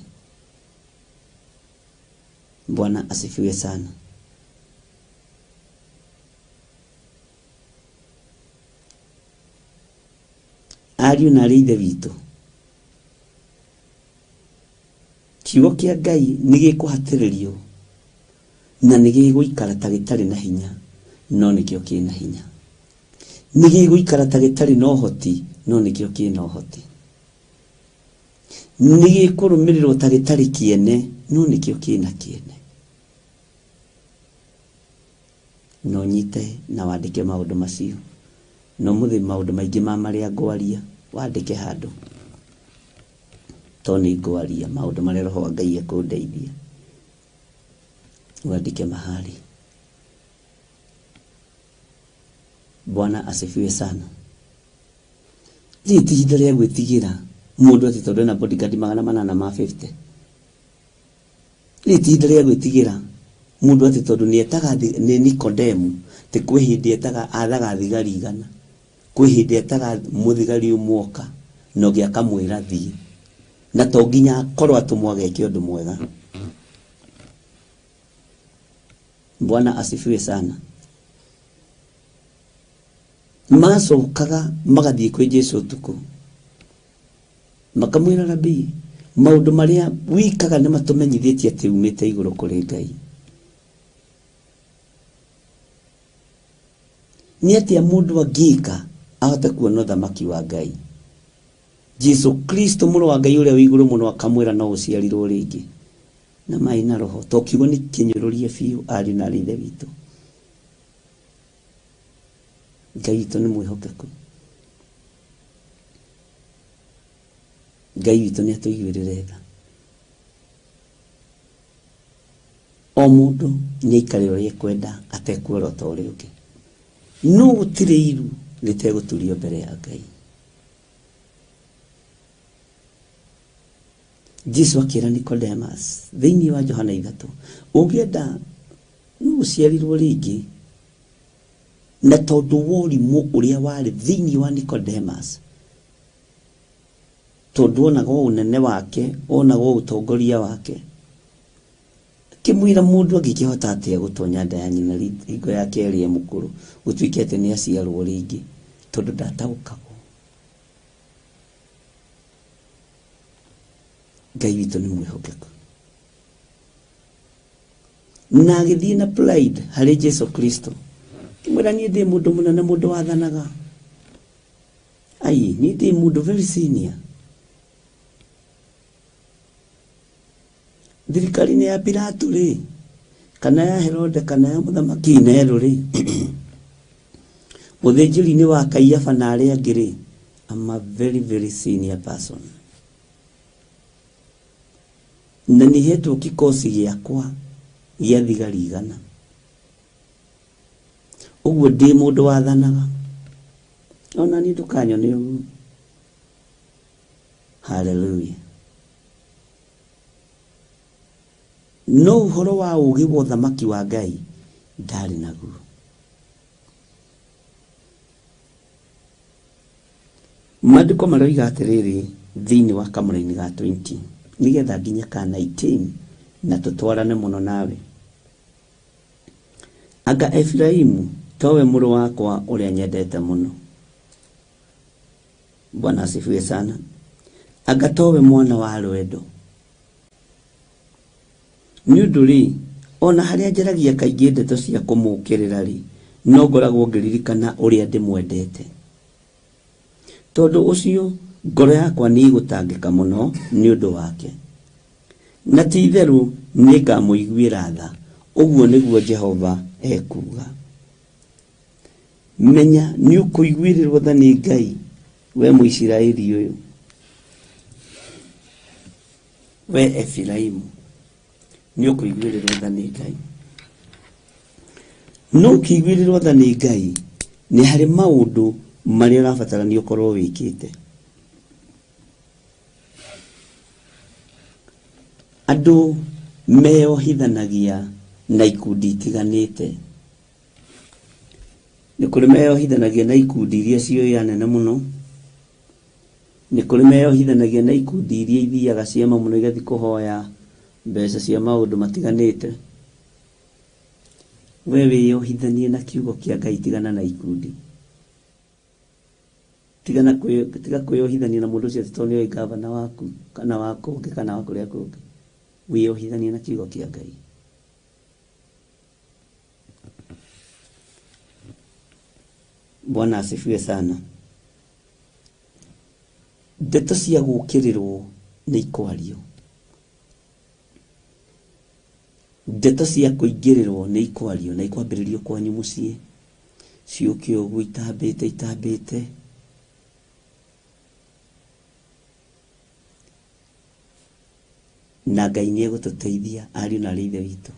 Bwana asifiwe sana. Ariũ na arĩ ithe witũ, kiugo kĩa Ngai nĩ gĩkũhatĩrĩrio na nĩ gĩgũikara ta gĩtarĩ na hinya, no nĩkĩo kĩna hinya. Nĩ gĩgũikara ta gĩtarĩ na ũhoti, no nĩkĩo kĩna ũhoti. Nĩ gĩkũrũmĩrĩrwo ta gĩtarĩ kĩene, no nĩkĩo kĩna kĩene. Na ũnyite na wandĩke maũndũ macio. Na ũmũthĩ maũndũ maingĩ ma marĩa ngwaria wandĩke handũ, tondũ nĩ ngwaria maũndũ marĩa Roho wa Ngai ekũndeithia. Wandĩke mahali. Bwana asifiwe sana. Rĩrĩ ti ihinda rĩa gwĩtigĩra mũndũ atĩ tondũ ena bodyguard 850. Rĩrĩ ti ihinda rĩa gwĩtigĩra mũndũ atĩ tondũ nĩ etaga nĩ Nikodemu, atĩ kwĩ hĩndĩ etaga athaga thigari 100, kwĩ hĩndĩ etaga mũthigari ũmwe oka na ũngĩ akamwĩra thiĩ, na to nginya akorwo atũmwo ageke ũndũ mwega. Bwana asifiwe sana. Macokaga magathiĩ kwĩ Jesu ũtukũ, makamwĩra, Rabii, maũndũ marĩa wikaga nĩ matũmenyithĩtie atĩ umĩte igũrũ kũrĩ Ngai. Nĩ atĩa mũndũ angĩka ahote kuona ũthamaki wa Ngai? Jesu Kristo mũrũ wa Ngai ũrĩa wĩ igũrũ mũno akamwĩra no ũciarirwo rĩngĩ na maĩ na roho. To kiugo nĩ kĩnyũrũrie biũ, ariũ na arĩ ithe witũ. Ngai witũ nĩ mwĩhokeku. Ngai witũ nĩ atũiguĩrĩre tha. O mũndũ nĩ aikare ũrĩa ekwenda atekuorota ũrĩa ũngĩ. No gũtirĩ iru rĩtegũturio mbere ya Ngai. Jesu akĩra Nicodemus thĩinĩ wa Johana 3, ũngĩenda no ũciarirwo rĩngĩ. Na tondũ wa ũrimũ ũrĩa warĩ thĩinĩ wa Nicodemus, tondũ onaga o ũnene wake, onaga o ũtongoria wake, akĩmwĩra mũndũ angĩkĩhota atĩa gũtonya nda ya nyina hingo ya kerĩ e mũkũrũ, gũtuĩke atĩ nĩ aciarwo rĩngĩ, tondũ ndataũkagwo. Ngai witũ nĩ mwĩhokeku. Na agĩthiĩ na pride harĩ Jesu Kristo, akĩmwĩra, niĩ ndĩ mũndũ mũnene, mũndũ wathanaga. Ai, niĩ ndĩ mũndũ very senior thirikari-inĩ ya Pilato rĩ, kana ya Herode, kana ya mũthamaki Nero rĩ, mũthĩnjĩri-inĩ wa Kaiafa na arĩa angĩ rĩ, I'm a very very senior person, na nĩ hetwo kikosi gĩakwa gĩa thigari 100. Ũguo ndĩ mũndũ wathanaga, ona niĩ ndũkanyone ũguo. Haleluya. No ũhoro wa ũũgĩ wa ũthamaki wa Ngai ndarĩ naguo. Maandĩko maroiga atĩrĩrĩ thĩinĩ wa kamũraini ga 20 nĩgetha nginya ka 19 na tũtwarane mũno nawe. Anga Efiraimu towe mũrũ wakwa ũrĩa nyendete mũno? Bwana asifiwe sana. Anga towe mwana wa rwendo? Nĩ ũndũ rĩ, ona harĩa njaragia kaingĩ ndeto cia kũmũũkĩrĩra rĩ, no ngoragwo ngĩririkana ũrĩa ndĩmwendete. Tondũ ũcio ngoro yakwa nĩ ĩgũtangĩka mũno nĩ ũndũ wake. Na ti itherũ nĩngamũiguĩra tha, ũguo nĩguo Jehova ekuuga. Menya nĩ ũkũiguĩrĩrwo tha nĩ Ngai, we Mũisiraeli ũyũ, we Efiraimu, nĩ ũkũiguĩrĩrwo tha nĩ Ngai. No ũkĩiguĩrĩrwo tha nĩ Ngai, nĩ harĩ maũndũ marĩa ũrabatarania ũkorwo wĩkĩte. Andũ meyohithanagia na ikundi itiganĩte. Nĩ kũrĩ meyohithanagia na ikundi iria cioĩ anene mũno, nĩ kũrĩ meyohithanagia na ikundi iria ithiaga ciama mũno, igathiĩ kũhoya mbeca cia maũndũ matiganĩte. We wĩyohithanie na kiugo kĩa Ngai, tigana na ikundi. Tigana tiga kwĩyohithania na mũndũ ũcio atĩ tondũ nĩoĩ gavana waku kana wa kũngĩ kana wa kũrĩa kũngĩ. Wĩyohithanie na kiugo kĩa Ngai. Bwana asifiwe sana. Ndeto cia gũũkĩrĩrwo nĩ ikwario, ndeto cia kũingĩrĩrwo nĩ ikwario, na ikwambĩrĩrio kwanyu mũciĩ, ciũke ũguo itambĩte itambĩte. Na Ngai nĩ egũtũteithia, ariũ na arĩ ithe witũ,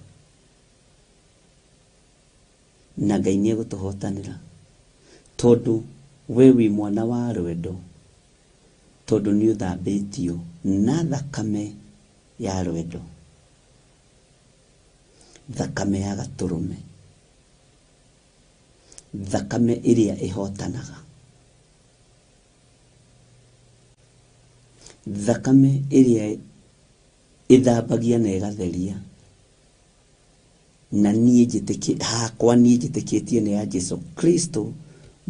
na Ngai nĩ egũtũhotanĩra, tondũ we wĩ mwana wa rwendo, tondũ nĩ ũthambĩtio na thakame ya rwendo, thakame ya gatũrũme, thakame ĩrĩa ĩhotanaga, thakame ĩrĩa ĩthambagia na ĩgatheria. Na niĩ njĩtĩkĩ hakwa, niĩ njĩtĩkĩtie nĩ ya Jesu Kristo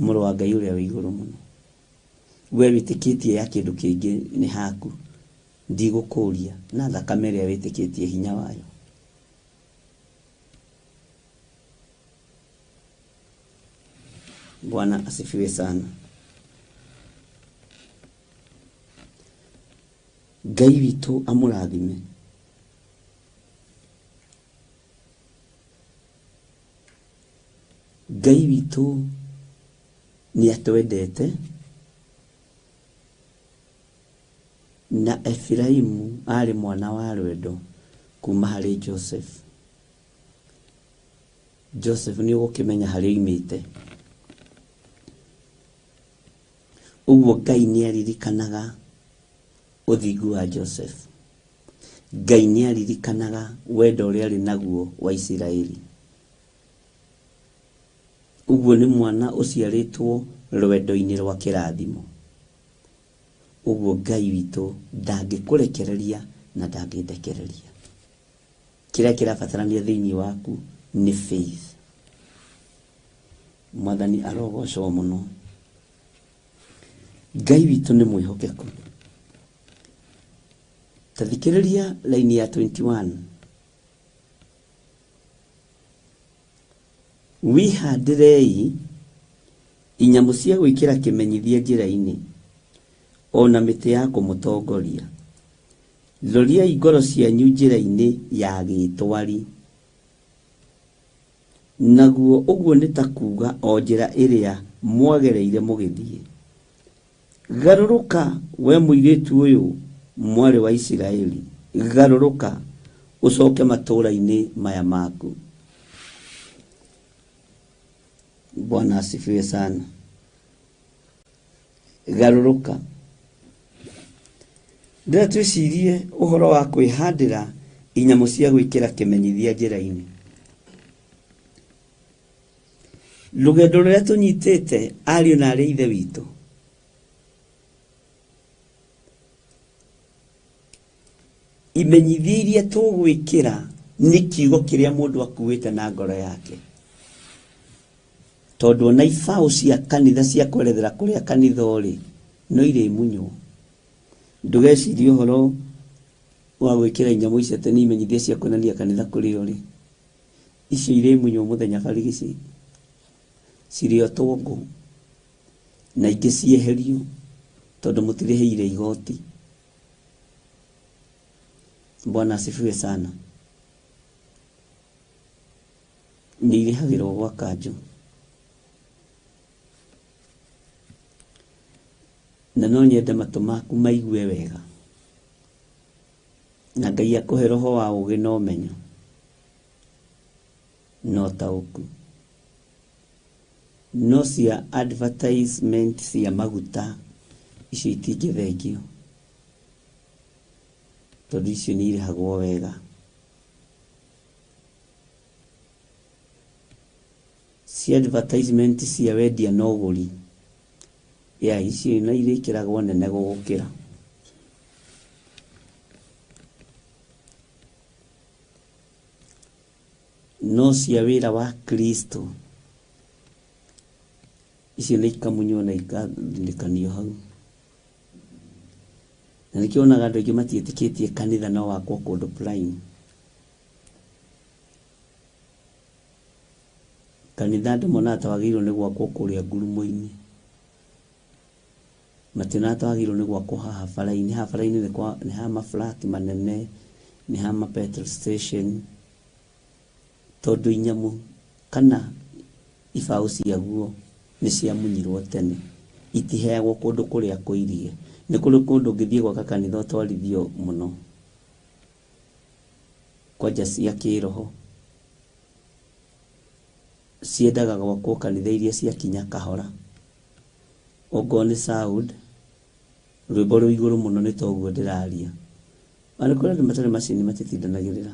Mũrũ wa Ngai ũrĩa wĩ igũrũ mũno. We wĩtĩkĩtie ya kĩndũ kĩngĩ nĩ haku, ndigũkũria na thakame ĩrĩa wĩtĩkĩtie hinya wayo. Bwana asifiwe sana. Ngai witũ amũrathime. Ngai witũ nĩ atwendete, na Efiraimu arĩ mwana wa rwendo kuma harĩ Joseph. Joseph nĩ ũgũkĩmenya harĩa oimĩte. Ũguo Ngai nĩ aririkanaga ũthingu wa Joseph. Ngai nĩ aririkanaga wendo ũrĩa arĩ naguo wa Isiraeli. Ũguo nĩ mwana ũciarĩtwo rwendo-inĩ rwa kĩrathimo. Ũguo Ngai witũ ndangĩkũrekereria na ndangĩndekereria. Kĩrĩa kĩrabatarania thĩinĩ waku nĩ faith. Mwathani arogocwo mũno. Ngai witũ nĩ mwĩhokeku. Ta thikĩrĩria laini ya 21. Wĩhandĩrei inyamũ cia gwĩkĩra kĩmenyithia njĩra-inĩ, o na mĩtĩ ya kũmũtongoria. Roriai ngoro cianyu njĩra-inĩ ya gĩtwari. Naguo ũguo nĩ ta kuuga o njĩra ĩrĩa mwagereire mũgĩthiĩ. Garũrũka, we mũirĩtu ũyũ, mwarĩ wa Isiraeli, garũrũka, ũcoke matũũra-inĩ maya maku. Bwana asifiwe sana. Garũrũka. Ndĩrenda twĩcirie ũhoro wa kwĩhandĩra inyamũ cia gwĩkĩra kĩmenyithia njĩra-inĩ. Rũgendo rũrĩa tũnyitĩte ariũ na arĩ ithe witũ, imenyithia iria tũgwĩkĩra nĩ kiugo kĩrĩa mũndũ akuĩte na ngoro yake. Tondũ ona ibaũ cia kanitha cia kwerethera kũrĩa kanitha ũrĩ no irĩmunywo. Ndũgecirie ũhoro wa gwĩkĩra inyamũ icio atĩ nĩ imenyithia cia kuonania kanitha kũrĩa ũrĩ. Icio irĩmunywo mũthenya barigici, cirĩotwo ngũ na ingĩ cieherio tondũ mũtirĩhĩire igoti. Bwana asifiwe sana. Nĩ irĩhagĩrwo gwa kanjũ. Na no nyende matũ maku maigue wega, na Ngai akũhe roho wa ũũgĩ na ũmenyo na ũtaũku. No cia advertisement cia maguta icio itingĩthengio, tondũ icio nĩ irĩhagwo wega. Cia advertisement cia wendia na ũgũri, ya icio no irĩkĩragwo nene gũgũkĩra. No cia wĩra wa Kristo icio nĩ ikamunywo na ikathinĩkanio hau. Na nĩkĩo wonaga andũ aingĩ matiĩtĩkĩtie kanitha no wakwo kũndũ prime. Kanitha andũ monaga ta wagĩrĩirwo nĩ gwakwo kũrĩa ngurumo-inĩ. Mationaga ta wagĩrĩirwo nĩ gwakwo haha bara-inĩ. Haha bara-inĩ nĩ ha ma flat manene, nĩ ha ma petrol station, tondũ inyamũ kana ibaũ ciaguo nĩ ciamunyirwo tene. Itiheagwo kũndũ kũrĩa kũirie. Nĩ kũrĩ kũndũ ũngĩthiĩ gwaka kanitha ũtwarithio mũno. Kwanja cia kĩroho ciendaga gwakwo kanitha iria ciakinya kahora. Ongorwo nĩ sound, rwĩmbo rwĩ igũrũ mũno nĩ toguo ndĩraria. Ona kũrĩ andũ matarĩ macini matitindanagĩrĩra.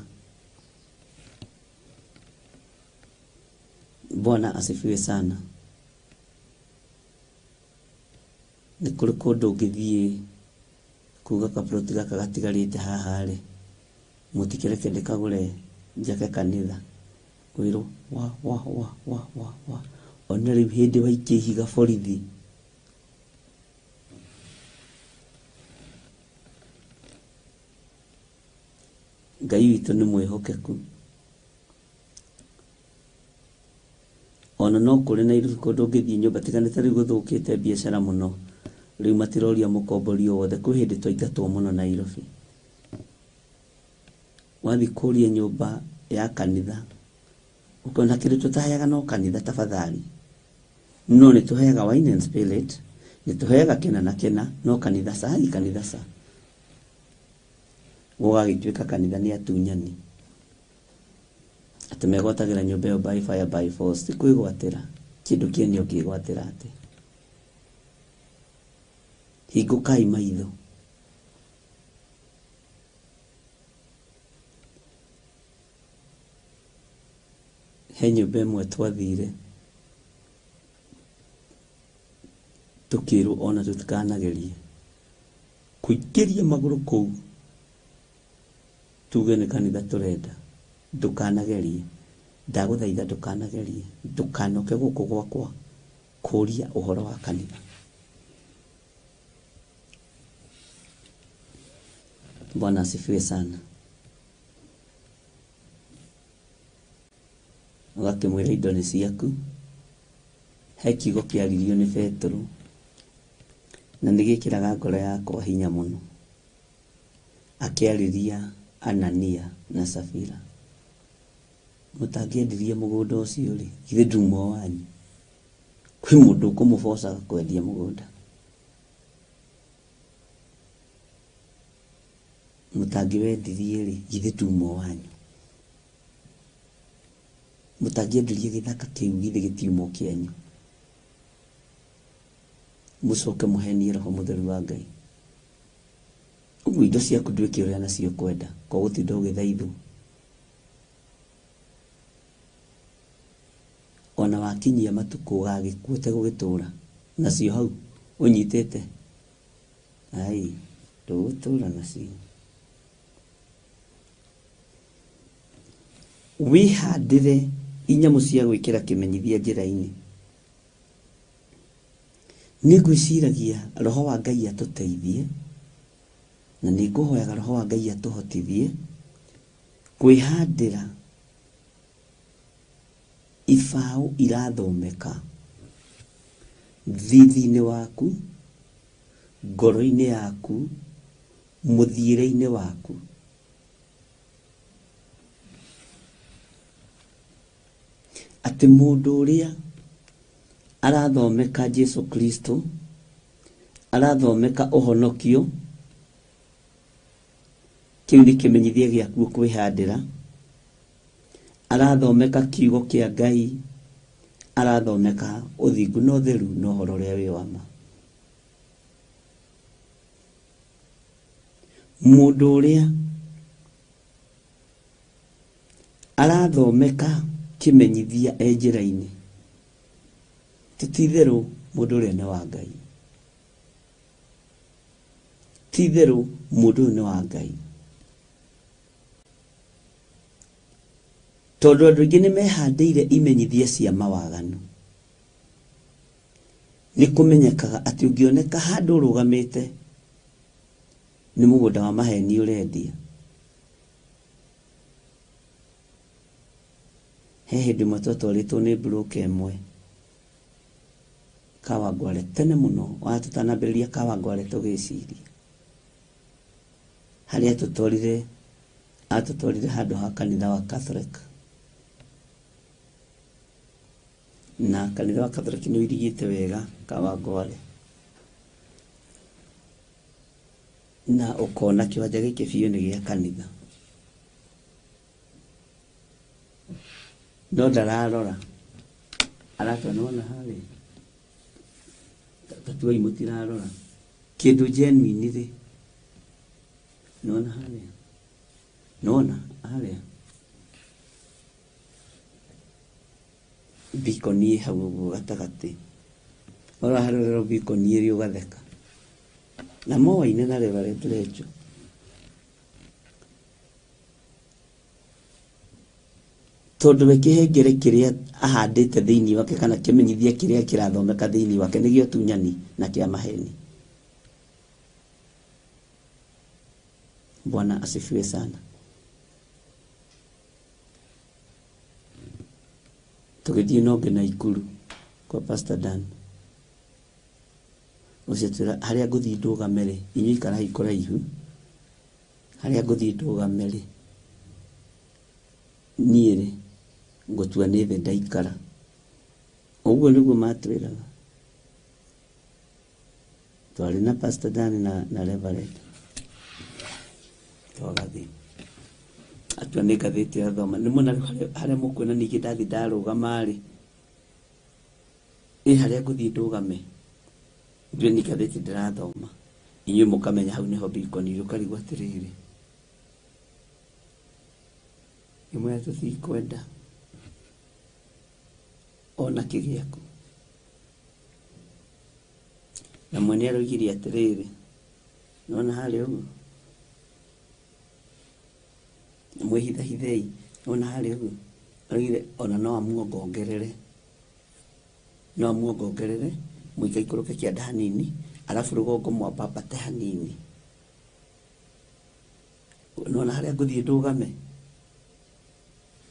Bwana asifiwe sana. Nĩ kũrĩ kũndũ ũngĩthiĩ kuga kaploti gaka gatigarĩte haha rĩ, mũtikĩreke ndĩkagũre njake kanitha. Kwĩrwo wa wa wa wa wa wa Ona rĩu hĩndĩ waikia ihiga borithi. Ngai witũ nĩ mwĩhokeku. Ona no kũrĩ Nairobi kũndũ ũngĩthiĩ nyũmba tiga nĩ ta rĩu gũthũkĩte biacara mũno. Rĩu matiroria mũkombori o wothe. Kwĩ hĩndĩ twaingatwo mũno Nairobi. Wathiĩ kũria nyũmba ya kanitha ũkona kĩndũ tũtaheaga no kanitha tafadhali. No nĩ tũheaga wine and spirit, nĩ tũheaga kĩna na kĩna, no kanitha ca, kanitha ca. Gũgagĩtuĩka kanitha nĩ atunyani. Atĩ megwatagĩra nyũmba ĩyo by fire by force. Ti kwĩgwatĩra. Kĩndũ kĩene ũngĩgwatĩra atĩa? Hingũkai maitho. He nyũmba ĩmwe twathire tũkĩrwo ona tũtikanagerie kũingĩria magũrũ kũu tuge nĩ kanitha tũrenda. Ndũkanagerie. Ndagũthaitha ndũkanagerie. Ndũkanoke gũkũ gwakwa kũria ũhoro wa kanitha. Bwana asifiwe sana. Ũgakĩmwĩra indo nĩ ciaku. He kiugo kĩaririo nĩ Petero na nĩ gĩkĩraga ngoro yakwa hinya mũno. Akĩarĩria Anania na Safira. Mũtangĩendirie mũgũnda ũcio rĩ, githĩ nduma o wanyu? Kwĩ mũndũ ũkũmũbocaga kwendia mũgũnda? Mũtangĩwendirie rĩ, githĩ nduma o wanyu? Mũtangĩendirie gĩthaka kĩu githĩ gĩtiuma o kĩanyu? Mũcoke mũhenie Roho Mũtheru wa Ngai. Ũguo indo ciaku ndwĩke ũrĩa nacio ũkwenda, ko gũtinda ũgĩthaithwo. Ona wakinyia matukũ ũgagĩkua ũtegũgĩtũra nacio hau ũnyitĩte, ai ndũgũtũra nacio. Wĩhandĩre inyamũ cia gwĩkĩra kĩmenyithia njĩra-inĩ. Nĩ ngwĩciragia Roho wa Ngai atũteithie, na nĩ ngũhoyaga Roho wa Ngai atũhotithie kwĩhandĩra ibaũ irathomeka thithi-inĩ waku, ngoro-inĩ yaku, mũthiĩre-inĩ waku. Atĩ mũndũ ũrĩa arathomeka Jesu Kristo, arathomeka ũhonokio, kĩu nĩ kĩmenyithia gĩaku kwĩhandĩra, arathomeka kiugo kĩa Ngai, arathomeka ũthingu na ũtheru na ũhoro ũrĩa wĩ wa ma. Mũndũ ũrĩa arathomeka kĩmenyithia e njĩra-inĩ, ti itherũ mũndũ ũrĩa nĩ wa Ngai. Ti itherũ mũndũ ũyũ nĩ wa Ngai. Tondũ andũ aingĩ nĩ mehandĩire imenyithia cia mawaganu. Nĩ kũmenyekaga atĩ ũngĩoneka handũ ũrũgamĩte nĩ mũgũnda wa maheni ũrendia. He hĩndĩ ĩmwe twatwarĩtwo nĩ broker ĩmwe Kawangware tene mũno, wa tũtanambĩrĩria Kawangware tũgĩciria. Harĩa atũtwarire handũ ha kanitha wa Catholic. Na kanitha wa Catholic nĩ ũirigĩte wega Kawangware. Na ũkona kĩwanja gĩkĩ biũ nĩ gĩa kanitha. No ndararora. Aratwa nĩwona harĩa. Tatuai mũtirarora. Kĩndũ genuine rĩ. Nĩwona harĩa. Nĩwona harĩa. Beacon ĩ hau ũguo gatagatĩ. Ũrora harĩa ũrerwo beacon ĩrĩ ũgatheka. Na moaine na Reverend Rachel. Tondũ we kĩhengere kĩrĩa ahandĩte thĩinĩ wake kana kĩmenyithia kĩrĩa kĩrathomeka thĩinĩ wake nĩ gĩa ũtunyani na kĩa maheni. Bwana asifiwe sana. Tũgĩthiĩ nonge na Ikuru kwa Pastor Dan. Ũcio twĩra harĩa ngũthiĩ ndũgame rĩ, inyuĩ ikarai kũraihu, harĩa ngũthiĩ ndũgame rĩ, niĩ rĩ, ngũtua nĩ thĩ ndaikara. Ũguo nĩguo matwĩraga. Twarĩ na Pastor Dan na Reverend. Twagathiĩ. Atua nĩ ngathĩti athoma. Nĩ mwona rĩu harĩa mũkuona ningĩ ndathiĩ ndarũgama rĩ, ĩ harĩa ngũthiĩ ndũgame, njuge nĩ ngathĩti ndĩrathoma. Inyuĩ mũkamenya hau nĩho beacon ĩrĩ, ũkarigwo atĩrĩrĩ, ĩmwe tũtikwenda ona kĩ gĩaku. Na mwene aroigire atĩrĩrĩ, nĩwona harĩa ũguo? Mwĩhithahithei, nĩwona harĩa ũguo? Aroigire ona no amuongongerere, no amuongongerere, mũikaikũrũke kĩanda hanini, arabu rũgongo mwambambate hanini. Nĩwona harĩa ngũthiĩ ndũgame?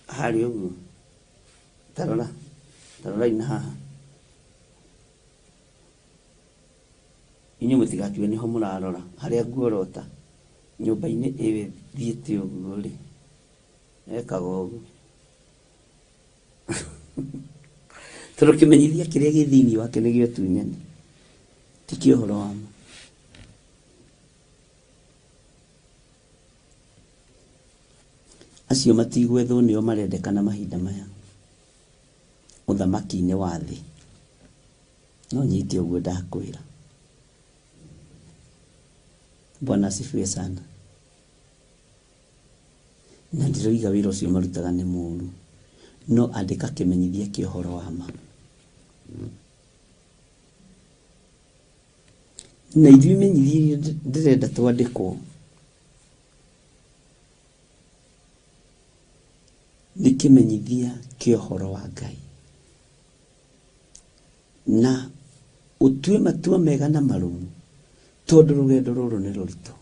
Harĩa ũguo? Tarora, tarorai na haha. Inyuĩ mũtigatue nĩho mũrarora, harĩa nguorota nyũmba-inĩ ĩyo ĩthiĩte ũguo rĩ, ekaga ũguo. Tondũ kĩmenyithia kĩrĩa gĩ thĩinĩ wake nĩ gĩa ũtunyani, ti kĩa ũhoro wa ma. Acio matigwethwo nĩo marendekana mahinda maya ũthamaki-inĩ wa thĩ. No nyite ũguo ndakwĩra. Bwana asifiwe sana. Na ndiroiga wĩra ũcio marutaga nĩ mũru, no andĩka kĩmenyithia kĩa ũhoro wa ma. Na ithuĩ imenyithia iria ndĩrenda twandĩkwo nĩ kĩmenyithia kĩa ũhoro wa Ngai. Na ũtue matua mega na marũmu, tondũ rũgendo rũrũ nĩ rũritũ.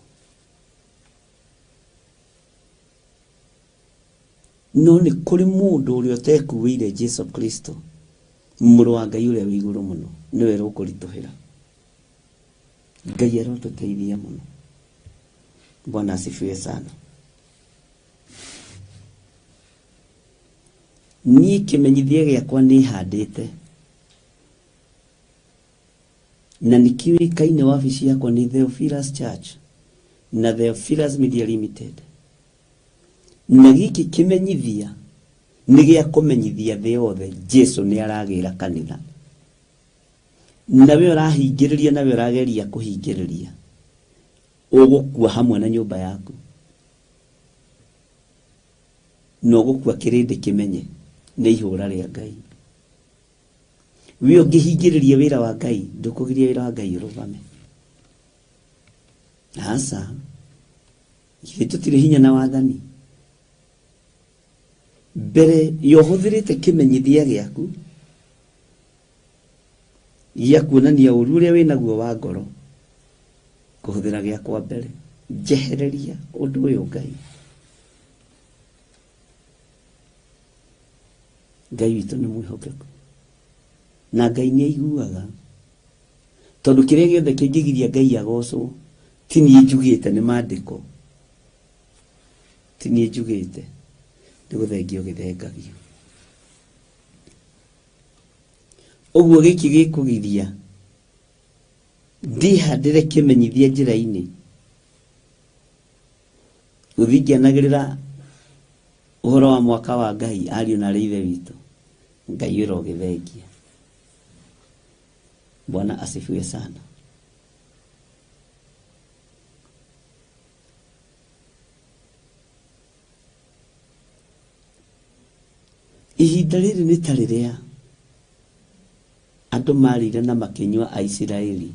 No nĩ kũrĩ mũndũ ũrĩa ũtekuĩire Jesu Kristo, mũrũ wa Ngai ũrĩa wĩ igũrũ mũno, nĩwe rũkũritũhĩra. Ngai arotũteithia mũno. Bwana asifiwe sana. Niĩ kĩmenyithia gĩakwa nĩ handĩte na nĩ kĩũĩkaine wabici yakwa nĩ Theophilus Church na Theophilus Media Limited. Na gĩkĩ kĩmenyithia nĩ gĩa kũmenyithia thĩ yothe Jesu nĩ aragĩra kanitha. Nawe ũrahingĩrĩria, nawe ũrageria kũhingĩrĩria, ũgũkua hamwe na nyũmba yaku. Na ũgũkua kĩrĩndĩ kĩmenye nĩ ihũra rĩa Ngai. We ũngĩhingĩrĩria wĩra wa Ngai, ndũkũgiria wĩra wa Ngai ũrũgame. Aca, ithuĩ tũtirĩ hinya na wathani. Mbere ya ũhũthĩrĩte kĩmenyithia gĩaku gĩa kuonania ũru ũrĩa wĩnaguo wa ngoro, kũhũthĩra gĩakwa mbere, njehereria ũndũ ũyũ Ngai. Ngai witũ nĩ mwĩhokeku na Ngai nĩ aiguaga, tondũ kĩrĩa gĩothe kĩngĩgiria Ngai agocwo ti niĩ njugĩte, nĩ maandĩko, ti niĩ njugĩte, nĩ gũthengio gĩthengagio. Ũguo gĩkĩ gĩkũgiria ndihandĩre kĩmenyithia njĩra-inĩ, gũthiĩ ngĩanagĩrĩra ũhoro wa mwaka wa Ngai, ariũ na arĩ ithe witũ, Ngai ũrogĩthengia. Bwana asifiwe sana. Ihinda rĩrĩ nĩ ta rĩrĩa andũ marĩire na makĩnyua Aisiraeli,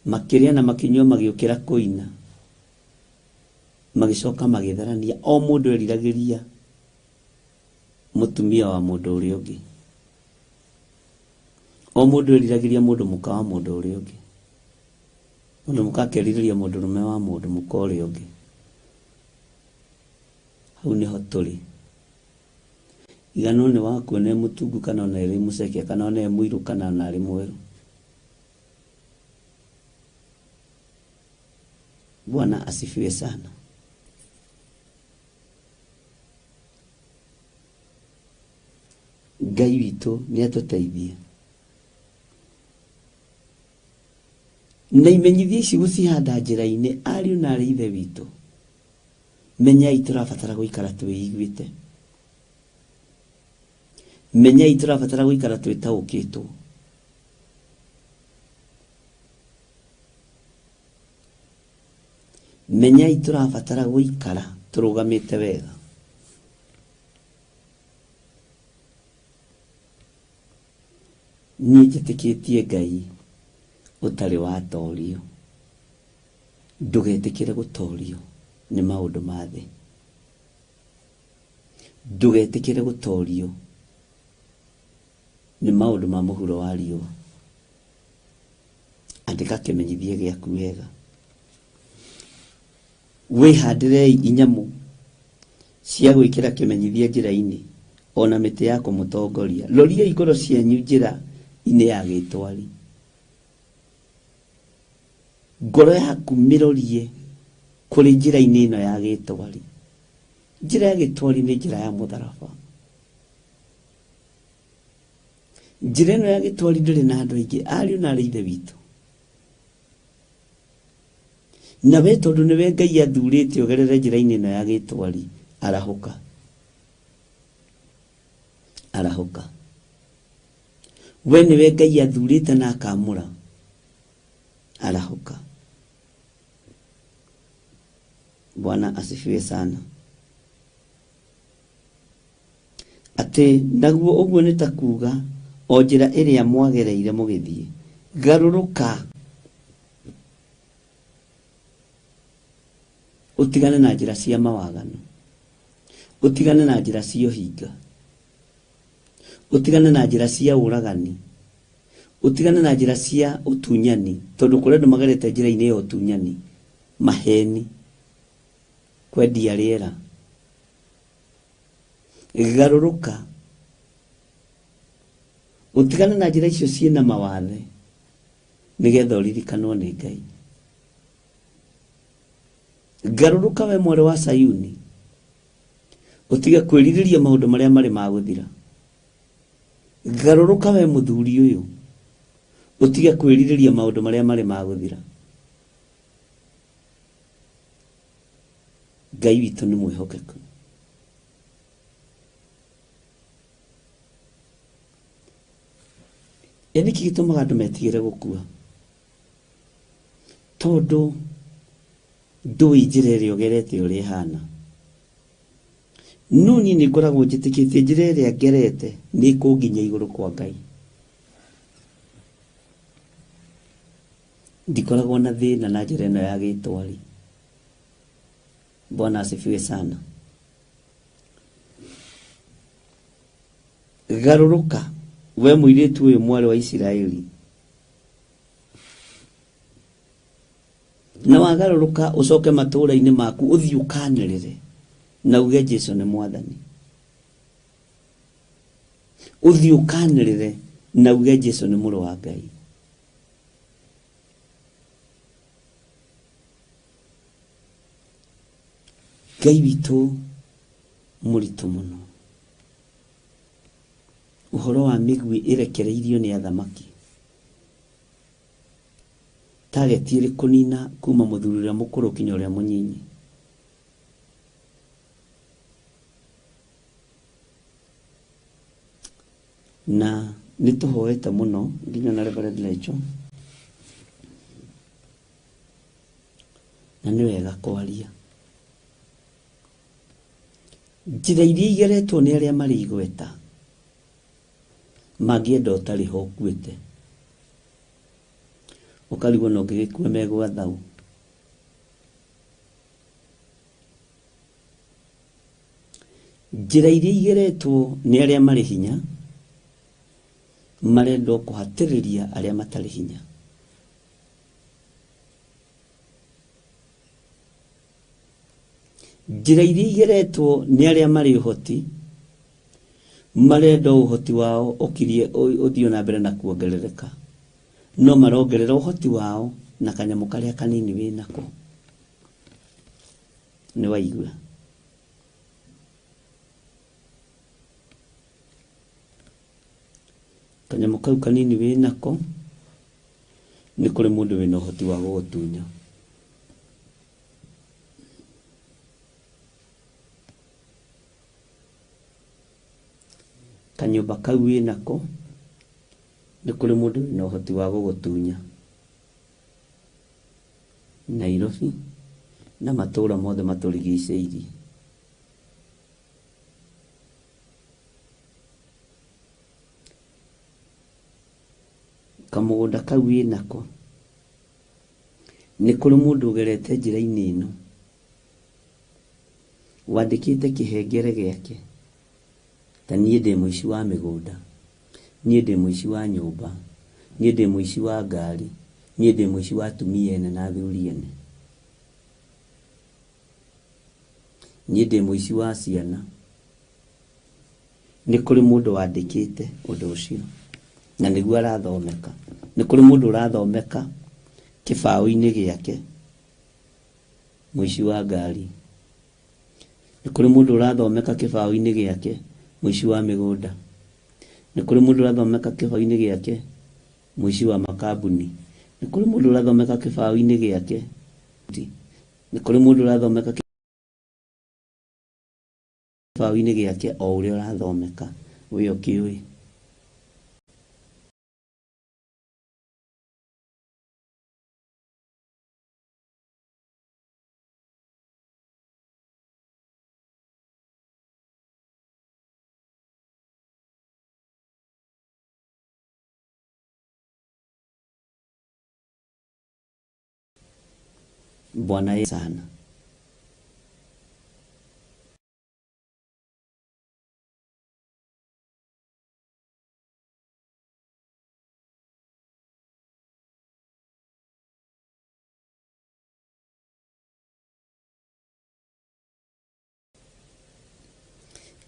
makĩrĩa na makĩnyua magĩũkĩra kũina. Magĩcoka magĩtharania, o mũndũ eriragĩria mũtumia wa mũndũ ũrĩa ũngĩ, o mũndũ eriragĩria mũndũ mũka wa mũndũ ũrĩa ũngĩ, mũndũ mũka akerirĩria mũndũ rũme wa mũndũ mũka ũrĩa ũngĩ. Hau nĩho tũrĩ. Iganwo nĩ waku ona e mũtungu kana ona arĩ mũceke kana ona e mũirũ kana ona arĩ mwerũ. Bwana asifiwe sana. Ngai witũ nĩ atũteithie. Na imenyithia ici gũcihanda njĩra-inĩ, ariũ na arĩ ithe witũ, menyai tũrabatara gũikara twĩiguĩte, menyai tũrabatara gũikara twĩtaũkĩtwo. Menyai tũrabatara gũikara tũrũgamĩte wega. Niĩ njĩtĩkĩtie Ngai ũtarĩ watorio. Ndũgetĩkĩre gũtorio nĩ maũndũ ma thĩ. Ndũgetĩkĩre gũtorio nĩ maũndũ ma mũhuro wa riũa. Andĩka kĩmenyithia gĩaku wega. Wĩhandĩrei inyamũ cia gwĩkĩra kĩmenyithia njĩra-inĩ, o na mĩtĩ ya kũmũtongoria. Roriai ngoro cianyu njĩra-inĩ ya gĩtwari. Ngoro yaku mĩrorie kũrĩ njĩra-inĩ ĩno ya gĩtwari. Njĩra ya gĩtwari nĩ njĩra ya mũtharaba. Njĩra ĩno ya gĩtwari ndĩrĩ na andũ aingĩ, ariũ na arĩ ithe witũ. Na we tondũ nĩwe Ngai athurĩte ũgerere njĩra-inĩ ĩno ya gĩtwari, arahũka. Arahũka. We nĩwe Ngai athurĩte na akamũra, arahũka. Bwana asifiwe sana. Atĩ naguo ũguo nĩ ta kuga o njĩra ĩrĩa mwagereire mũgĩthiĩ, garũrũka ũtigane na njĩra cia mawaganu, ũtigane na njĩra cia ũhinga, ũtigane na njĩra cia ũragani, ũtigane na njĩra cia ũtunyani, tondũ kũrĩ andũ magerete njĩra-inĩ ya ũtunyani, maheni, kwendia rĩera. Garũrũka ũtigane na njĩra icio ciĩna mawathe, nĩgetha ũririkanwo nĩ Ngai. Garũrũka we mwarĩ wa Sayuni, ũtige kwĩrirĩria maũndũ marĩa marĩ ma gũthira. Garũrũka we mũthuri ũyũ, ũtige kwĩrirĩria maũndũ marĩa marĩ ma gũthira. Ngai witũ nĩ mwĩhokeku. Ĩ nĩkĩ gĩtũmaga andũ metigĩre gũkua? Tondũ ndũĩ njĩra ĩrĩa ũgerete ũrĩa ĩhana. No niĩ nĩ ngoragwo njĩtĩkĩtie njĩra ĩrĩa ngerete nĩ ĩkũnginyia igũrũ kwa Ngai. Ndikoragwo na thĩna na njĩra ĩno ya gĩtwari. Bwana asifiwe sana. Garũrũka we mũirĩtu ũyũ mwarĩ wa Isiraeli, na wagarũrũka ũcoke matũũra-inĩ maku ũthiĩ ũkanĩrĩre na uge Jesu nĩ mwathani. Ũthiĩ ũkanĩrĩre na uge Jesu nĩ mũrũ wa Ngai. Ngai witũ mũritũ mũno. Ũhoro wa mĩguĩ ĩrekereirio nĩ athamaki. Target ĩrĩ kũnina kuma mũthuri ũrĩa mũkũrũ kinya ũrĩa mũnyinyi. Na nĩ tũhoete mũno nginya na Reverend Lecho, na nĩ wega kwaria. Njĩra iria igeretwo nĩ arĩa marĩ igweta mangĩenda ũtarĩ ho ũkuĩte, ũkarigwo na ũngĩgĩkua megwatha ũ. Njĩra iria igeretwo nĩ arĩa marĩ hinya marendwo kũhatĩrĩria arĩa matarĩ hinya. Njĩra iria igeretwo nĩ arĩa marĩ ũhoti marenda ũhoti wao ũkirie ũthiĩ na mbere na kuongerereka, no marongerera ũhoti wao na kanyamũ karĩa kanini wĩnako. Nĩ waigua? Kanyamũ kau kanini wĩnako nĩ kũrĩ mũndũ wĩna ũhoti wa gũgũtunya. Kanyũmba kau wĩnako nĩ kũrĩ mũndũ wĩna ũhoti wa gũgũtunya. Nairobi na matũũra mothe matũrigicĩirie. Kamũgũnda kau wĩnako nĩ kũrĩ mũndũ ũgerete njĩra-inĩ ĩno wandĩkĩte kĩhengere gĩake ta niĩ ndĩ mũici wa mĩgũnda, niĩ ndĩ mũici wa nyũmba, niĩ ndĩ mũici wa ngari, niĩ ndĩ mũici wa atumia ene na athuri ene, niĩ ndĩ mũici wa ciana. Nĩ kũrĩ mũndũ wandĩkĩte ũndũ ũcio na nĩguo arathomeka. Nĩ kũrĩ mũndũ ũrathomeka kĩbaũ-inĩ gĩake, mũici wa ngari. Nĩ kũrĩ mũndũ ũrathomeka kĩbaũ-inĩ gĩake, mũici wa mĩgũnda. Nĩ kũrĩ mũndũ ũrathomeka kĩbaũ-inĩ gĩake, mũici wa makambuni. Nĩ kũrĩ mũndũ ũrathomeka kĩbaũ-inĩ gĩake. Nĩ kũrĩ mũndũ ũrathomeka kĩbaũ-inĩ gĩake o ũrĩa ũrathomeka we ũkĩũĩ. Bwana Yesu sana.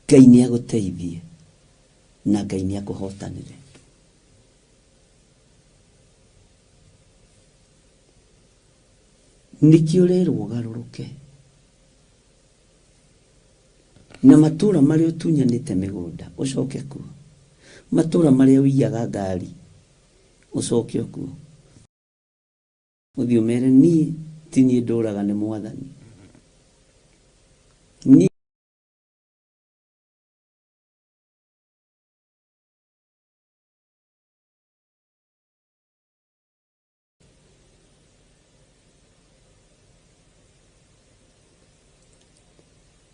Ngai nĩ agũteithie na Ngai nĩ akũhotanĩre. Nĩkĩo ũrerwo ũgarũrũke na matũra marĩa ũtunyanĩte mĩgũnda ũcoke kuo, matũra marĩa ũiyaga ngari ũcoke kuo, ũthiĩ ũmere niĩ ti niĩ ndũraga nĩ Mwathani. Niĩ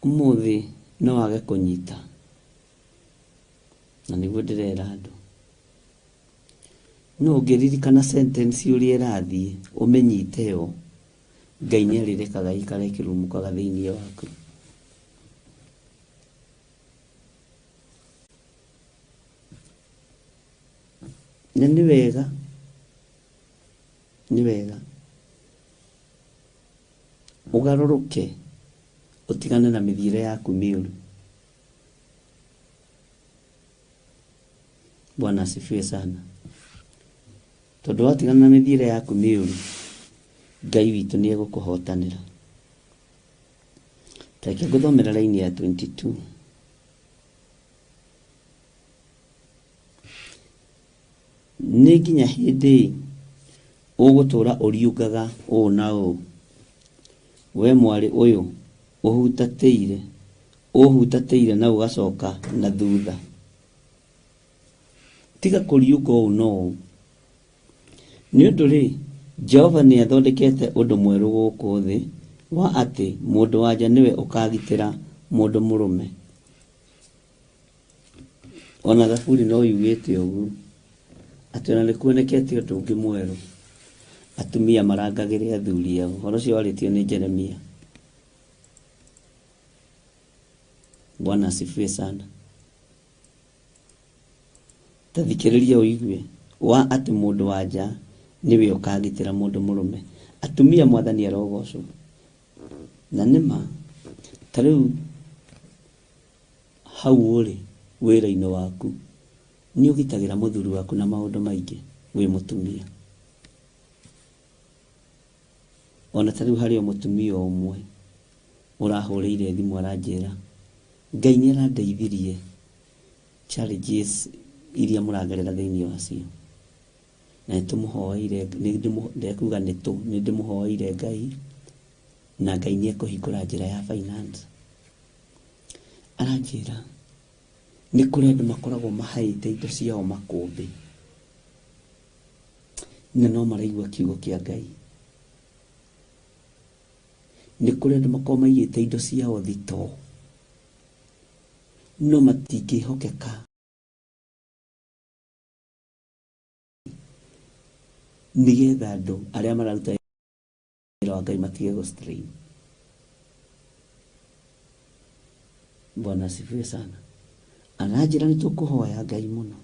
ũmũthĩ no wage kũnyita na nĩguo ndĩrera andũ. No ũngĩririkana sentence ũrĩa ĩrathiĩ ũmĩnyite yo, Ngai nĩ arĩrekaga ĩikare ĩkĩrurumũkaga thĩinĩ waku. Na nĩ wega, nĩ wega ũgarũrũke ũtigane na mĩthiĩre yaku mĩũru. Bwana asifiwe sana. Tondũ watigana na mĩthiĩre yaku mĩũru, Ngai witũ nĩ egũkũhotanĩra. Ta reke ngũthomere raini ya 22. Nĩ nginya hĩndĩ ĩ ũgũtũũra ũriũngaga ũũ na ũũ, we mwarĩ ũyũ ũhutatĩire, ũhutatĩire na ũgacoka na thutha? Tiga kũriũnga ũũ na ũũ. Nĩ ũndũ-rĩ, Jehova nĩathondekete ũndũ mwerũ gũkũ thĩ, wa atĩ mũndũ-wa-nja nĩwe ũkagitĩra mũndũ mũrũme. Ona Thaburi no yugĩte ũguo, atĩ ona nĩ kuonekete ũndũ ũngĩ mwerũ, atumia marangagĩre athuri ao. Ũhoro ũcio warĩtio nĩ Jeremia. Bwana asifiwe sana. Ta thikĩrĩria ũigue wa atĩ mũndũ wa nja nĩwe ũkagitĩra mũndũ mũrũme. Atumia mwathani arogocwo. Na nĩma ta rĩu hau ũrĩ wĩra-inĩ waku nĩ ũgitagĩra mũthuri waku na maũndũ maingĩ wĩ mũtumia. Ona ta rĩu harĩ o mũtumia ũmwe ũrahũrĩire thimũ aranjĩra Ngai nĩ arandeithirie challenges iria mũragerera thĩinĩ wacio. Na nĩ tũmũhoeire, ndekuga nĩ tũ, nĩ ndĩmũhoeire Ngai na Ngai nĩ ekũhingũra njĩra ya finance. Aranjĩra nĩ kũrĩ andũ makoragwo mahaĩte indo ciao makũmbĩ na no maraigua kiugo kĩa Ngai. Nĩ kũrĩ andũ makoragwo maigĩte indo ciao thitoo no matingĩhokeka nĩgetha andũ arĩa mararuta wĩra wa Ngai matige gũ strain. Bwana asifiwe sana. Aranjĩra nĩ tũkũhoya Ngai mũno.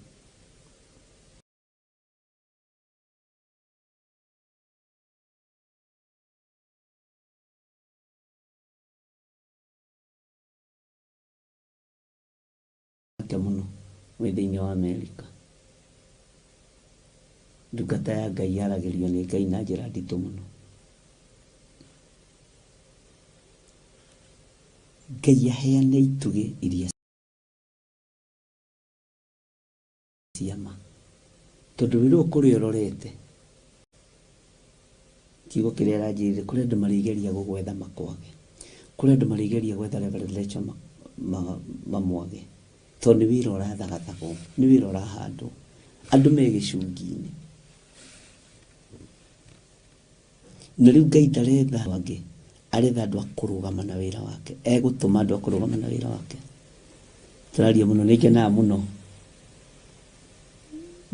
Ake mũno wĩ thĩinĩ wa Amerika. Ndungata ya Ngai yaragĩrio nĩ Ngai na njĩra nditũ mũno. Ngai aheane itugĩ iria ciama. Tondũ wĩra ũyũ kũrĩa ũrorete, kiugo kĩrĩa aranjĩrire, kũrĩ andũ marĩgeria gũgwetha makwage. Kũrĩ andũ marĩgeria gwetha Reverend Rachel mamwage. Tondũ nĩ wĩra ũrathagathagwo, nĩ wĩra ũrahandwo. Andũ me gĩcungi-inĩ. Na rĩu Ngai ndaretha andũ angĩ, aretha andũ a kũrũgama na wĩra wake. Egũtũma andũ a kũrũgama na wĩra wake. Tũraria mũno, nĩ ngenaga mũno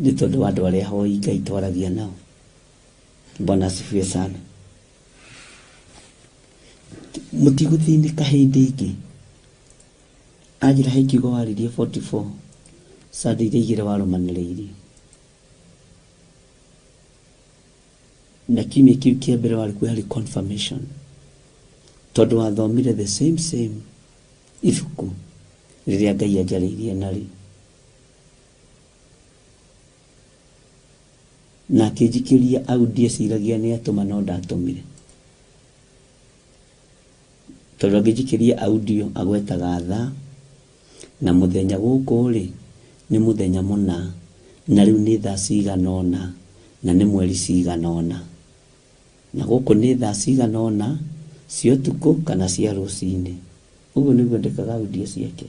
nĩ tondũ wa andũ arĩa ahoi Ngai twaragia nao. Bwana asifiwe sana. Mũtigũthĩnĩka hĩndĩ ĩngĩ. Anjĩra he kiugo waririe 44 Sunday iria igĩrĩ warũmanĩrĩirie. Na kiumia kĩu kĩa mbere warĩ kuo yarĩ confirmation. Tondũ wathomire the same same ibuku rĩrĩa Ngai anjarĩirie narĩo. Na akĩnjikĩria au ndieciragia nĩ atũma no ndatũmire. Tondũ angĩnjikĩria audio agwetaga thaa na mũthenya gũkũ rĩ nĩ mũthenya mũna na rĩu nĩ thaa cigana ũna na nĩ mweri cigana ũna. Na gũkũ nĩ thaa cigana ũna cia ũtukũ kana cia rũcinĩ. Ũguo nĩguo andĩkaga audio ciake.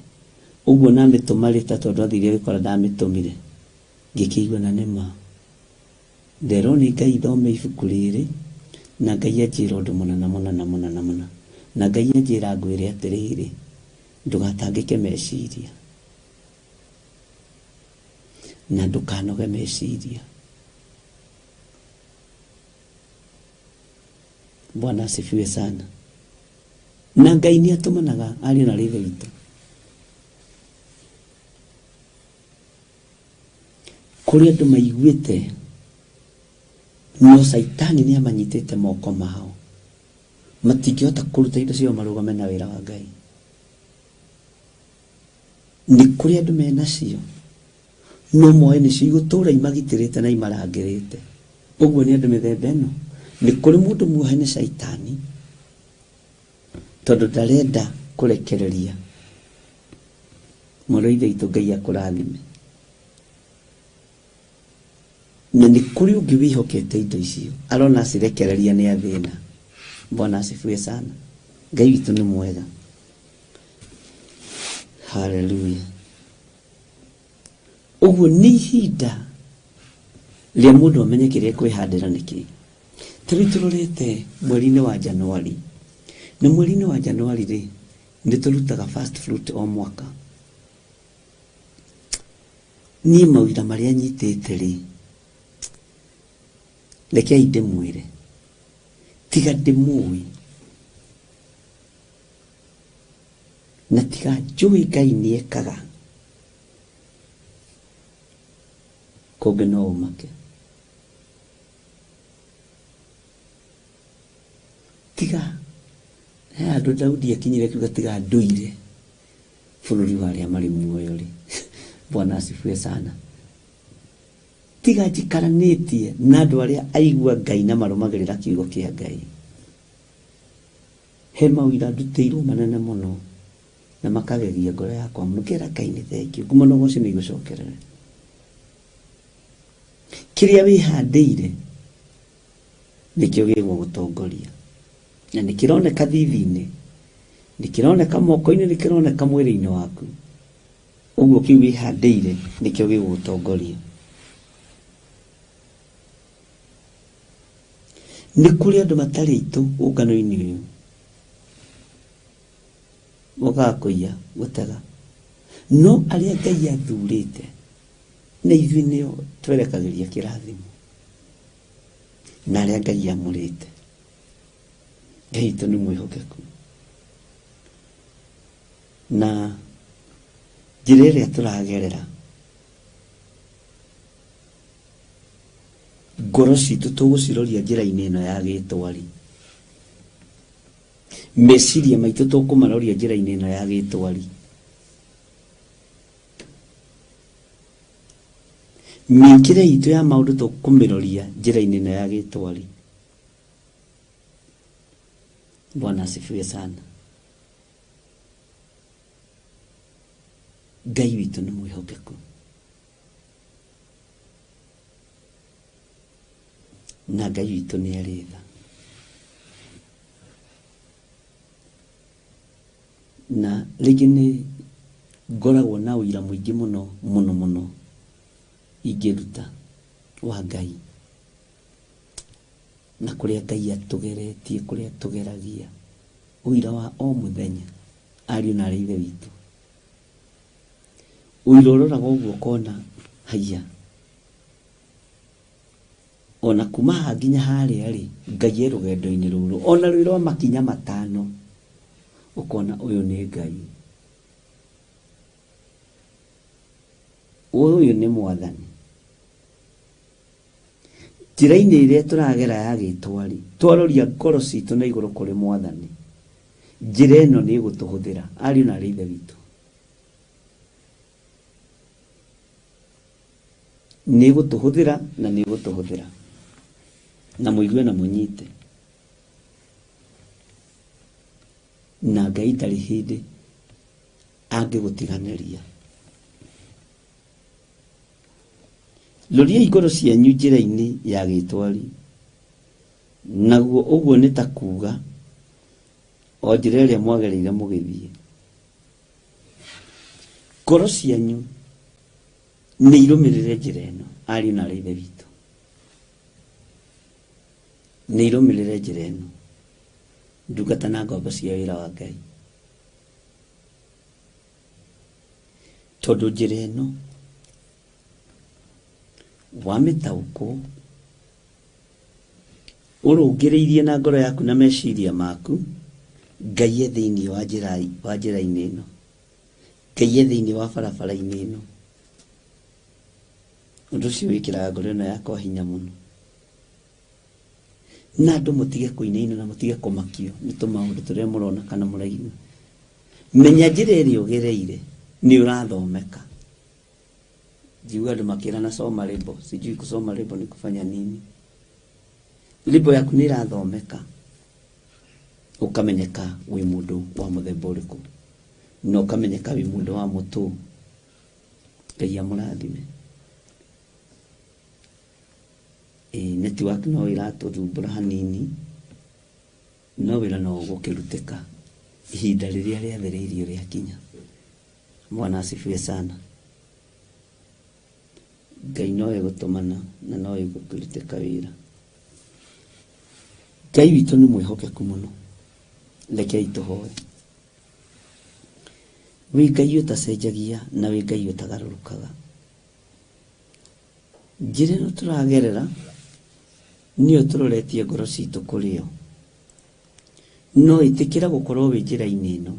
Ũguo namĩtũma rĩ ta tondũ athire agĩkora ndamĩtũmire. Ngĩkĩigua na nĩma. Nderwo nĩ Ngai thome ibuku rĩrĩ na Ngai anjĩra ũndũ mũna na mũna na mũna na mũna. Na Ngai anjĩra ngwĩre atĩrĩrĩ, ndũgatangĩke meciria na ndũkanoge meciria. Bwana asifiwe sana. Na Ngai nĩ atũmanaga ariũ na rĩthe witũ. Kũrĩ andũ maiguĩte no caitani nĩ amanyitĩte moko mao. Matingĩhota kũruta indo ciao marũgame na wĩra wa Ngai. Nĩ kũrĩ andũ menacio no moĩ nĩcio igũtũra imagitĩrĩte na imarangĩrĩte. Ũguo nĩ andũ mĩthemba ĩno. Nĩ kũrĩ mũndũ muohe nĩ caitani tondũ ndarenda kũrekereria. Mũrũ wa Ithe witũ Ngai akũrathime. Na nĩ kũrĩ ũngĩ wĩhokete indo icio arona acirekereria nĩ athĩna. Bwana asifiwe sana. Ngai witũ nĩ mwega. Haleluya. Ũguo nĩ ihinda rĩa mũndũ amenye kĩrĩa ekwĩhandĩra nĩkĩ. Ta rĩu tũrorete mweri-inĩ wa Januari. Na mweri-inĩ wa Januari rĩ, nĩ tũrutaga first fruit o mwaka. Niĩ mawĩra marĩa nyitĩte rĩ, rekei ndĩmwĩre, tiga ndĩmũĩ. Na tiga njũĩ Ngai nĩekaga, kũngĩ no ũmake. Tiga he handũ Daudi akinyire kiuga tiga ndũire bũrũri wa arĩa marĩ muoyo rĩ. Bwana asifiwe sana. Tiga njikaranĩtie na andũ arĩa aigua Ngai na marũmagĩrĩra kiugo kĩa Ngai. He mawĩra ndutĩirwo manene mũno na makagegia ngoro yakwa mũno, ngera Ngai nĩ thengiũ, ngumo na ũgoci nĩ igũcokerere. Kĩrĩa wĩhandĩire nĩkĩo gĩgũgũtongoria, na nĩ kĩroneka thithi-inĩ, nĩ kĩroneka moko-inĩ, nĩ kĩroneka mwĩrĩ-inĩ waku. Ũguo kĩu wĩhandĩire nĩkĩo gĩgũgũtongoria. Nĩ kũrĩ andũ matarĩ aitũ ũngano-inĩ ũyũ, mokaga kũiya, gũtega, no arĩa Ngai athurĩte na ithuĩ nĩo twerekagĩria kĩrathimo, na arĩa Ngai amũrĩte. Ngai witũ nĩ mwĩhokeku, na njĩra ĩrĩa tũragerera ngoro citũ tũgũciroria njĩra-inĩ ĩno ya gĩtwari, meciria maitũ tũkũmaroria njĩra-inĩ ĩno ya gĩtwari, mĩkĩre itũ ya maũndũ tũkũmĩroria njĩra-inĩ ĩno ya gĩtwari. Bwana asifiwe sana. Ngai witũ nĩ mwĩhokeku, na Ngai witũ nĩ arĩ tha, na rĩngĩ nĩ ngoragwo na ũira mũingĩ mũno mũno mũno ingĩruta wa Ngai, na kũrĩa Ngai atũgeretie, kũrĩa tũgeragia, ũira wa o mũthenya, ariũ na arĩ ithe witũ. Ũira ũroraga ũguo ũkona haiya, ona kuma haha nginya harĩa rĩ, Ngai e rũgendo-inĩ rũrũ, ona rwĩ rwa makinya matano, ũkona ũyũ nĩ Ngai, ũyũ nĩ Mwathani. Njĩra-inĩ ĩrĩa tũragera ya gĩtwari, twaroria ngoro citũ na igũrũ kũrĩ Mwathani, njĩra ĩno nĩ ĩgũtũhũthĩra, ariũ na arĩ ithe witũ. Nĩ ĩgũtũhũthĩra na nĩ ĩgũtũhũthĩra, na mũigue na mũnyite. Na Ngai ndarĩ hĩndĩ angĩgũtiganĩria. Roriai ngoro cianyu njĩra-inĩ ya gĩtwari, naguo ũguo nĩ ta kuuga o njĩra ĩrĩa mwagereire mũgĩthiĩ. Ngoro cianyu nĩ irũmĩrĩre njĩra ĩno, ariũ na arĩ ithe witũ, nĩ irũmĩrĩre njĩra ĩno, ndungata na ngombo cia wĩra wa Ngai, tondũ njĩra ĩno wamĩtaũkwo ũrũngĩrĩirie na ngoro yaku na meciria maku, Ngai e thĩinĩ wa njĩra wa njĩra-inĩ ĩno, Ngai e thĩinĩ wa barabara-inĩ ĩno. Ũndũ ũcio wĩkĩraga ngoro ĩno yakwa hinya mũno. Na andũ mũtige kũinaina na mũtige kũmakio nĩ tũmaũndũ tũrĩa mũrona kana mũraigua. Menya njĩra ĩrĩa ũgereire nĩ ũrathomeka. Njigua andũ makĩrana soma lebo, sijui kusoma lebo ni kufanya nini. Lebo yaku nĩ ĩrathomeka, ũkamenyeka wĩ mũndũ wa mũthemba ũrĩkũ, na ũkamenyeka wĩ mũndũ wa mũtũ. Ngai amũrathime. Ĩĩ network no ĩratũthumbũra hanini, no wĩra no ũgũkĩrutĩka ihinda rĩrĩa rĩathĩrĩirio rĩakinya. Bwana asifiwe sana. Ngai no egũtũmana na no egũkĩrutĩka wĩra. Ngai witũ nĩ mwĩhokeku mũno. Rekei tũhoe. Wĩ Ngai ũtacenjagia na wĩ Ngai ũtagarũrũkaga. Njĩra ĩno tũragerera nĩyo tũroretie ngoro citũ kũrĩ yo. No ĩtĩkĩra gũkorwo wĩ njĩra-inĩ ĩno.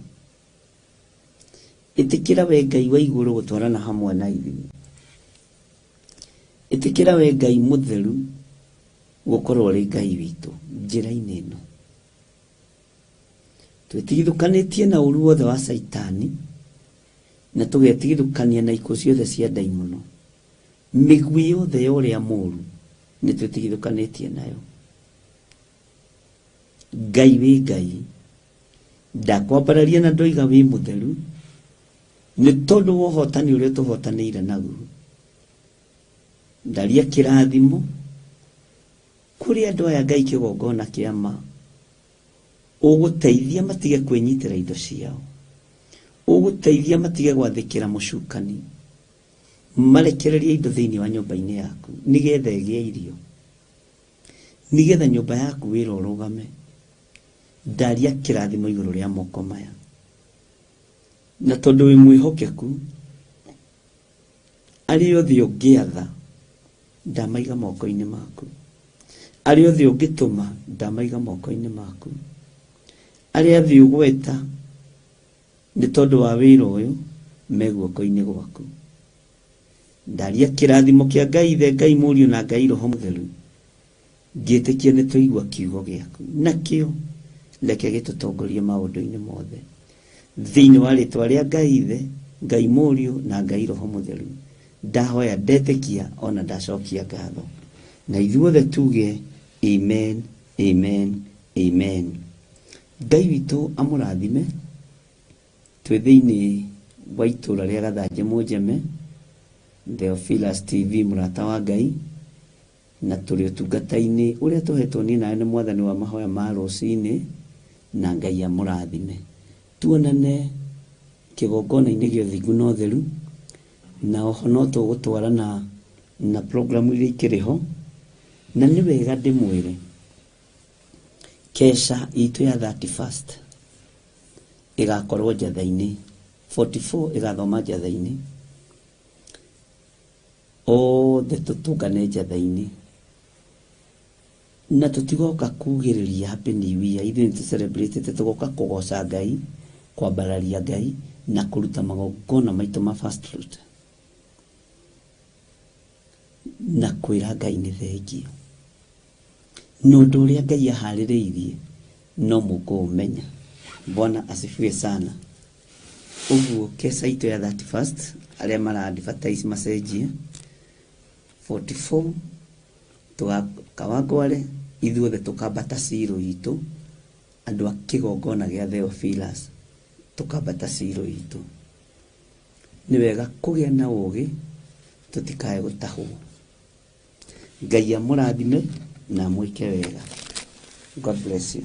Ĩtĩkĩra we Ngai wa igũrũ gũtwarana hamwe na ithuĩ. Ĩtĩkĩra we Ngai mũtheru gũkorwo ũrĩ Ngai witũ njĩra-inĩ ĩno. Twĩtigithũkanĩtie na ũru wothe wa Caitani na tũgetigithũkania na ikuũ ciothe cia ndaimono. Mĩguĩ yothe ya ũrĩa mũru nĩ twĩtigithũkanĩtie nayo. Ngai wĩ Ngai, ndakwambararia na ndoiga wĩ mũtheru nĩ tondũ wa ũhotani ũrĩa tũhotanĩire naguo. Ndaria kĩrathimo kũrĩ andũ aya Ngai kĩgongona kĩa ma, ũgũteithia matige kwĩnyitĩra indo ciao, ũgũteithia matige gwathĩkĩra mũcukani, marekererie indo thĩinĩ wa nyũmba-inĩ yaku nĩgetha ĩgĩe irio, nĩgetha nyũmba yaku wĩra ũrũgame. Ndaria kĩrathimo igũrũ rĩa moko maya, na tondũ wĩ mwĩhokeku, arĩa othe ũngĩatha ndamaiga moko-inĩ maku, arĩa othe ũngĩtũma ndamaiga moko-inĩ maku, arĩa othe ũgweta nĩ tondũ wa wĩra ũyũ me guoko-inĩ gwaku. Ndaria kĩrathimo kĩa Ngai Ithe, Ngai Mũriũ na Ngai Roho Mũtheru, ngĩtĩkia nĩ twaigua kiugo gĩaku, nakĩo reke gĩtũtongorie maũndũ-inĩ mothe. Thĩinĩ wa rĩtwa rĩa Ngai Ithe, Ngai Mũriũ na Ngai Roho Mũtheru, ndahoya ndetĩkia ona ndacokia ngatho. Na ithuothe tuge amen, amen, amen. Ngai witũ amũrathime. Twĩ thĩinĩ wa itũra rĩa Gathanje Mũnjeme, Theophilus TV mũrata wa Ngai, na tũrĩ ũtungata-inĩ ũrĩa tũhetwo niĩ nawe nĩ mwathani wa mahoya ma rũcinĩ, na Ngai amũrathime. Tuonane kĩgongona-inĩ gĩa ũthingu na ũtheru, na oho no tũgũtwarana na programu iria ikĩrĩ ho, na nĩ wega ndĩmwĩre kesha itũ ya 31st ĩgakorwo njatha-inĩ, 44 ĩgathoma njatha-inĩ, othe tũtũngane njatha-inĩ, na tũtigoka kugĩrĩria happy new year. Ithuĩ nĩ tũ-celebrate, tũgoka kũgoca Ngai, kwambararia Ngai na kũruta magongona maitũ ma first fruit na kwĩra Ngai nĩ thengio. Na ũndũ ũrĩa Ngai aharĩrĩirie no mũkũũmenya. Bwana asifiwe sana. Ũguo keca itũ ya 31st arĩa mara advertise macenjie 44 tũgakawangware ithuothe tũkambata ciro itũ, andũ a kĩgongona gĩa Theophilus tũkambata ciro itũ. Nĩ wega kũgĩa na ũgĩ tũtikae gũtahwo. Ngai amũrathime na amwĩke wega. God bless you.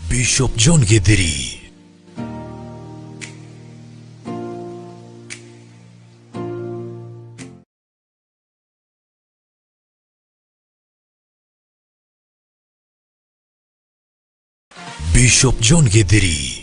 Bishop John Githiri. Bishop John Githiri.